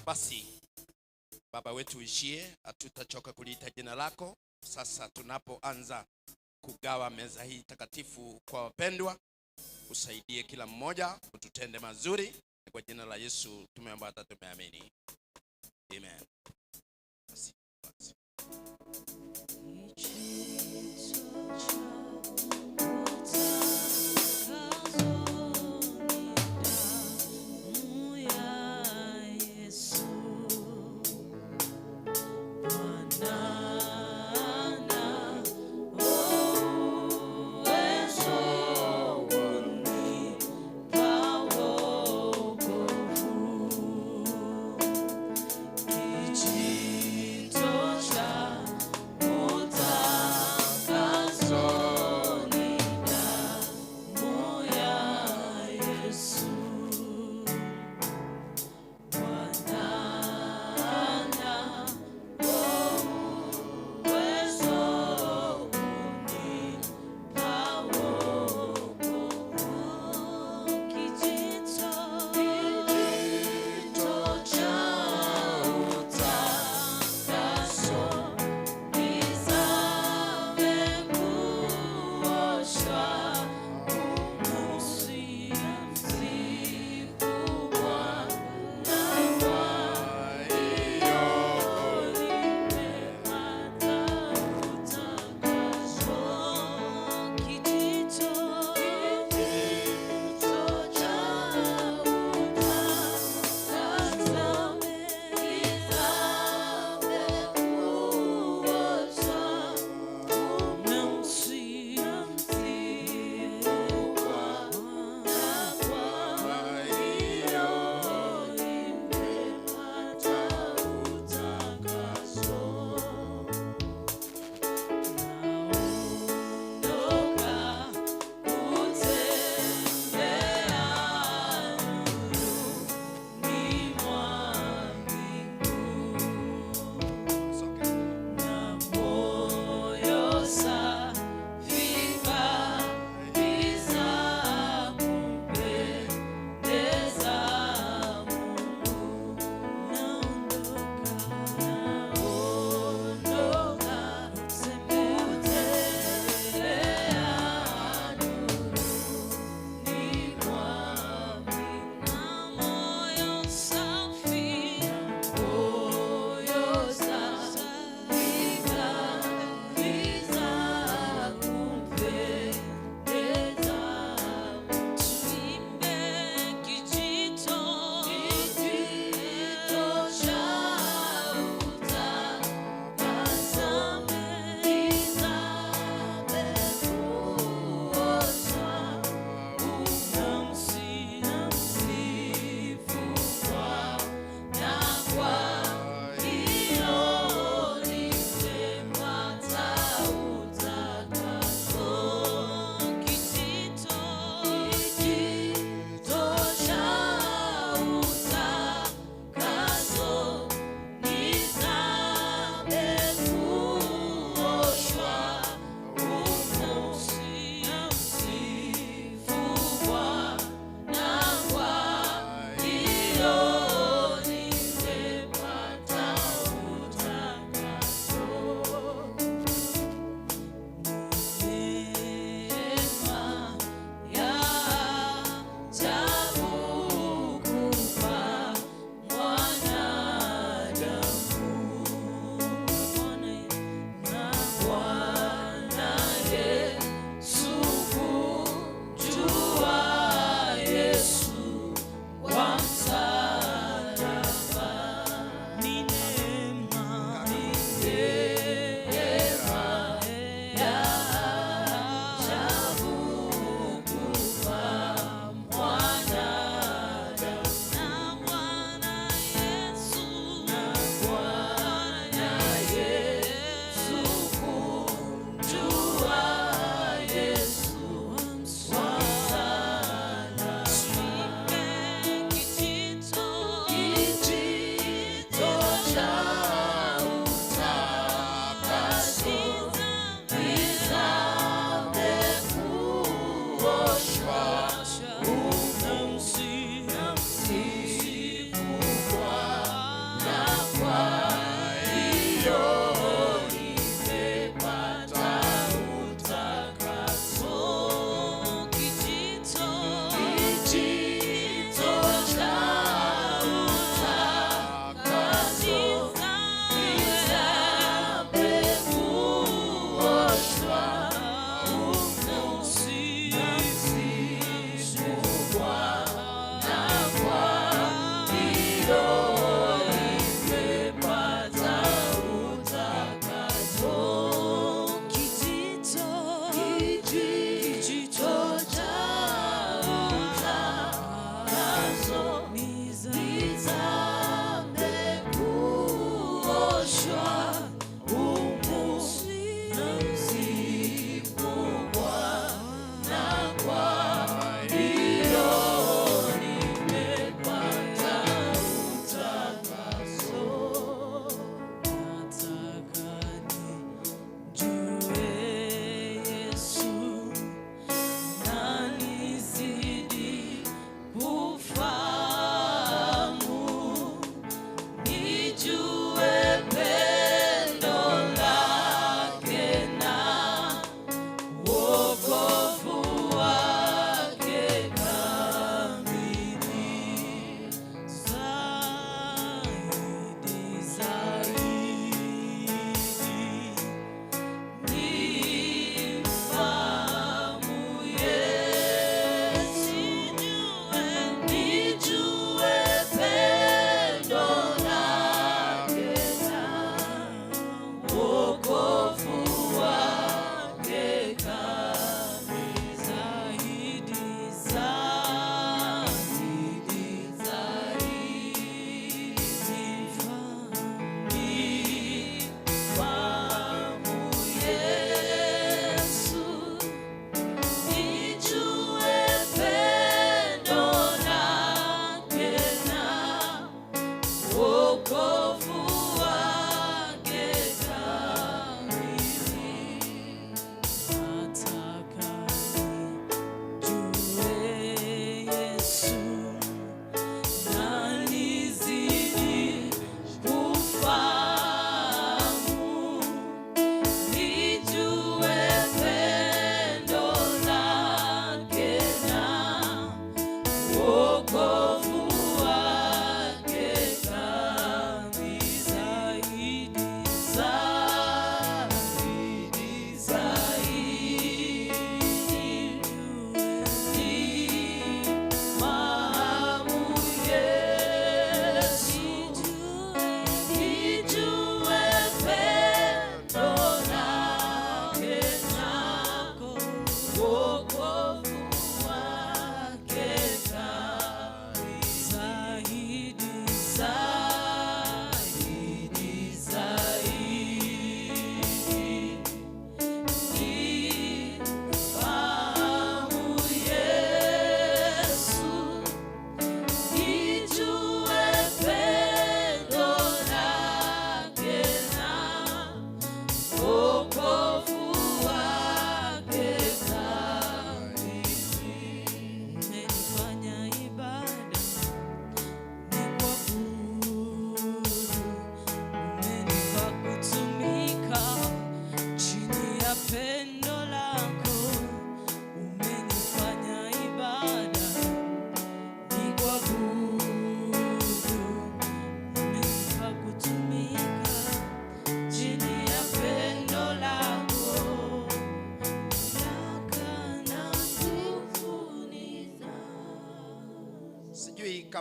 Basi Baba wetu uishie, hatutachoka kuliita jina lako. Sasa tunapoanza kugawa meza hii takatifu kwa wapendwa, usaidie kila mmoja, ututende mazuri. Ni kwa jina la Yesu tumeomba hata tumeamini, amen. Basi, basi. Wokovu.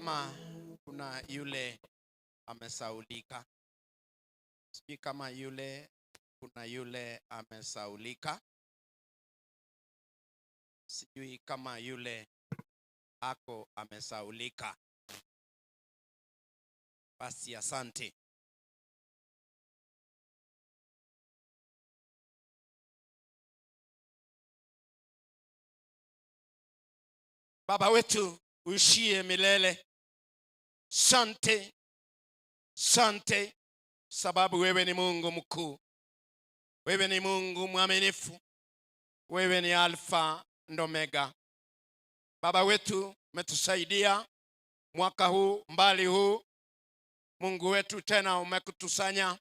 kama kuna yule amesaulika, sijui kama yule kuna yule amesaulika, sijui kama yule ako amesaulika. Basi asante. Baba wetu uishie milele, sante, sante sababu wewe ni Mungu mkuu, wewe ni Mungu mwaminifu, wewe ni Alfa na Omega. Baba wetu, umetusaidia mwaka huu, mbali huu. Mungu wetu, tena umekutusanya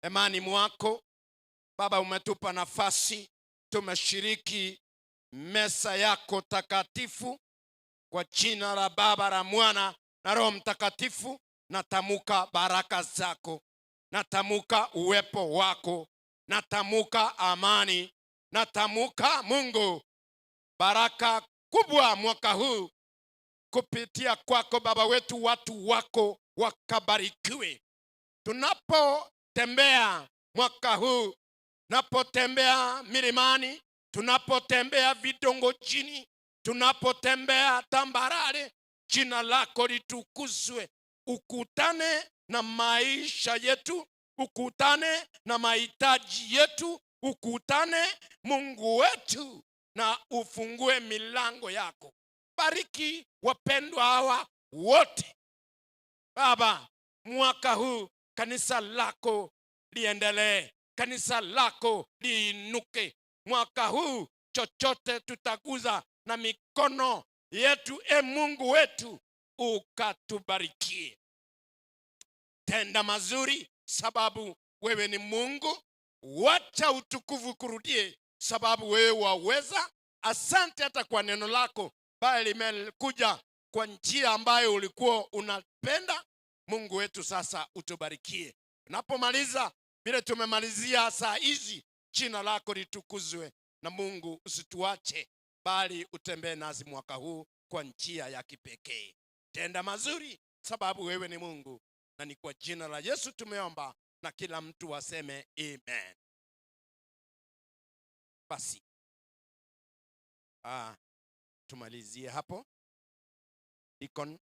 hemani mwako. Baba, umetupa nafasi, tumeshiriki mesa yako takatifu kwa jina la Baba la Mwana na Roho Mtakatifu. Natamuka baraka zako, natamuka uwepo wako, natamuka amani, natamuka Mungu baraka kubwa mwaka huu kupitia kwako Baba wetu, watu wako wakabarikiwe. Tunapotembea mwaka huu, tunapotembea milimani, tunapotembea vitongojini, tunapotembea tambarare, jina lako litukuzwe. Ukutane na maisha yetu, ukutane na mahitaji yetu, ukutane Mungu wetu na ufungue milango yako. Bariki wapendwa hawa wote Baba, mwaka huu kanisa lako liendelee, kanisa lako liinuke. Mwaka huu chochote tutaguza na mikono yetu, e Mungu wetu, ukatubarikie. Tenda mazuri, sababu wewe ni Mungu. Wacha utukufu kurudie, sababu wewe waweza. Asante hata kwa neno lako bali limekuja kwa njia ambayo ulikuwa unapenda. Mungu wetu, sasa utubarikie. Tunapomaliza vile tumemalizia saa hizi, jina lako litukuzwe, na Mungu usituache, bali utembee nasi mwaka huu kwa njia ya kipekee. Tenda mazuri, sababu wewe ni Mungu, na ni kwa jina la Yesu tumeomba, na kila mtu aseme amen. Basi tumalizie hapo. Deacon.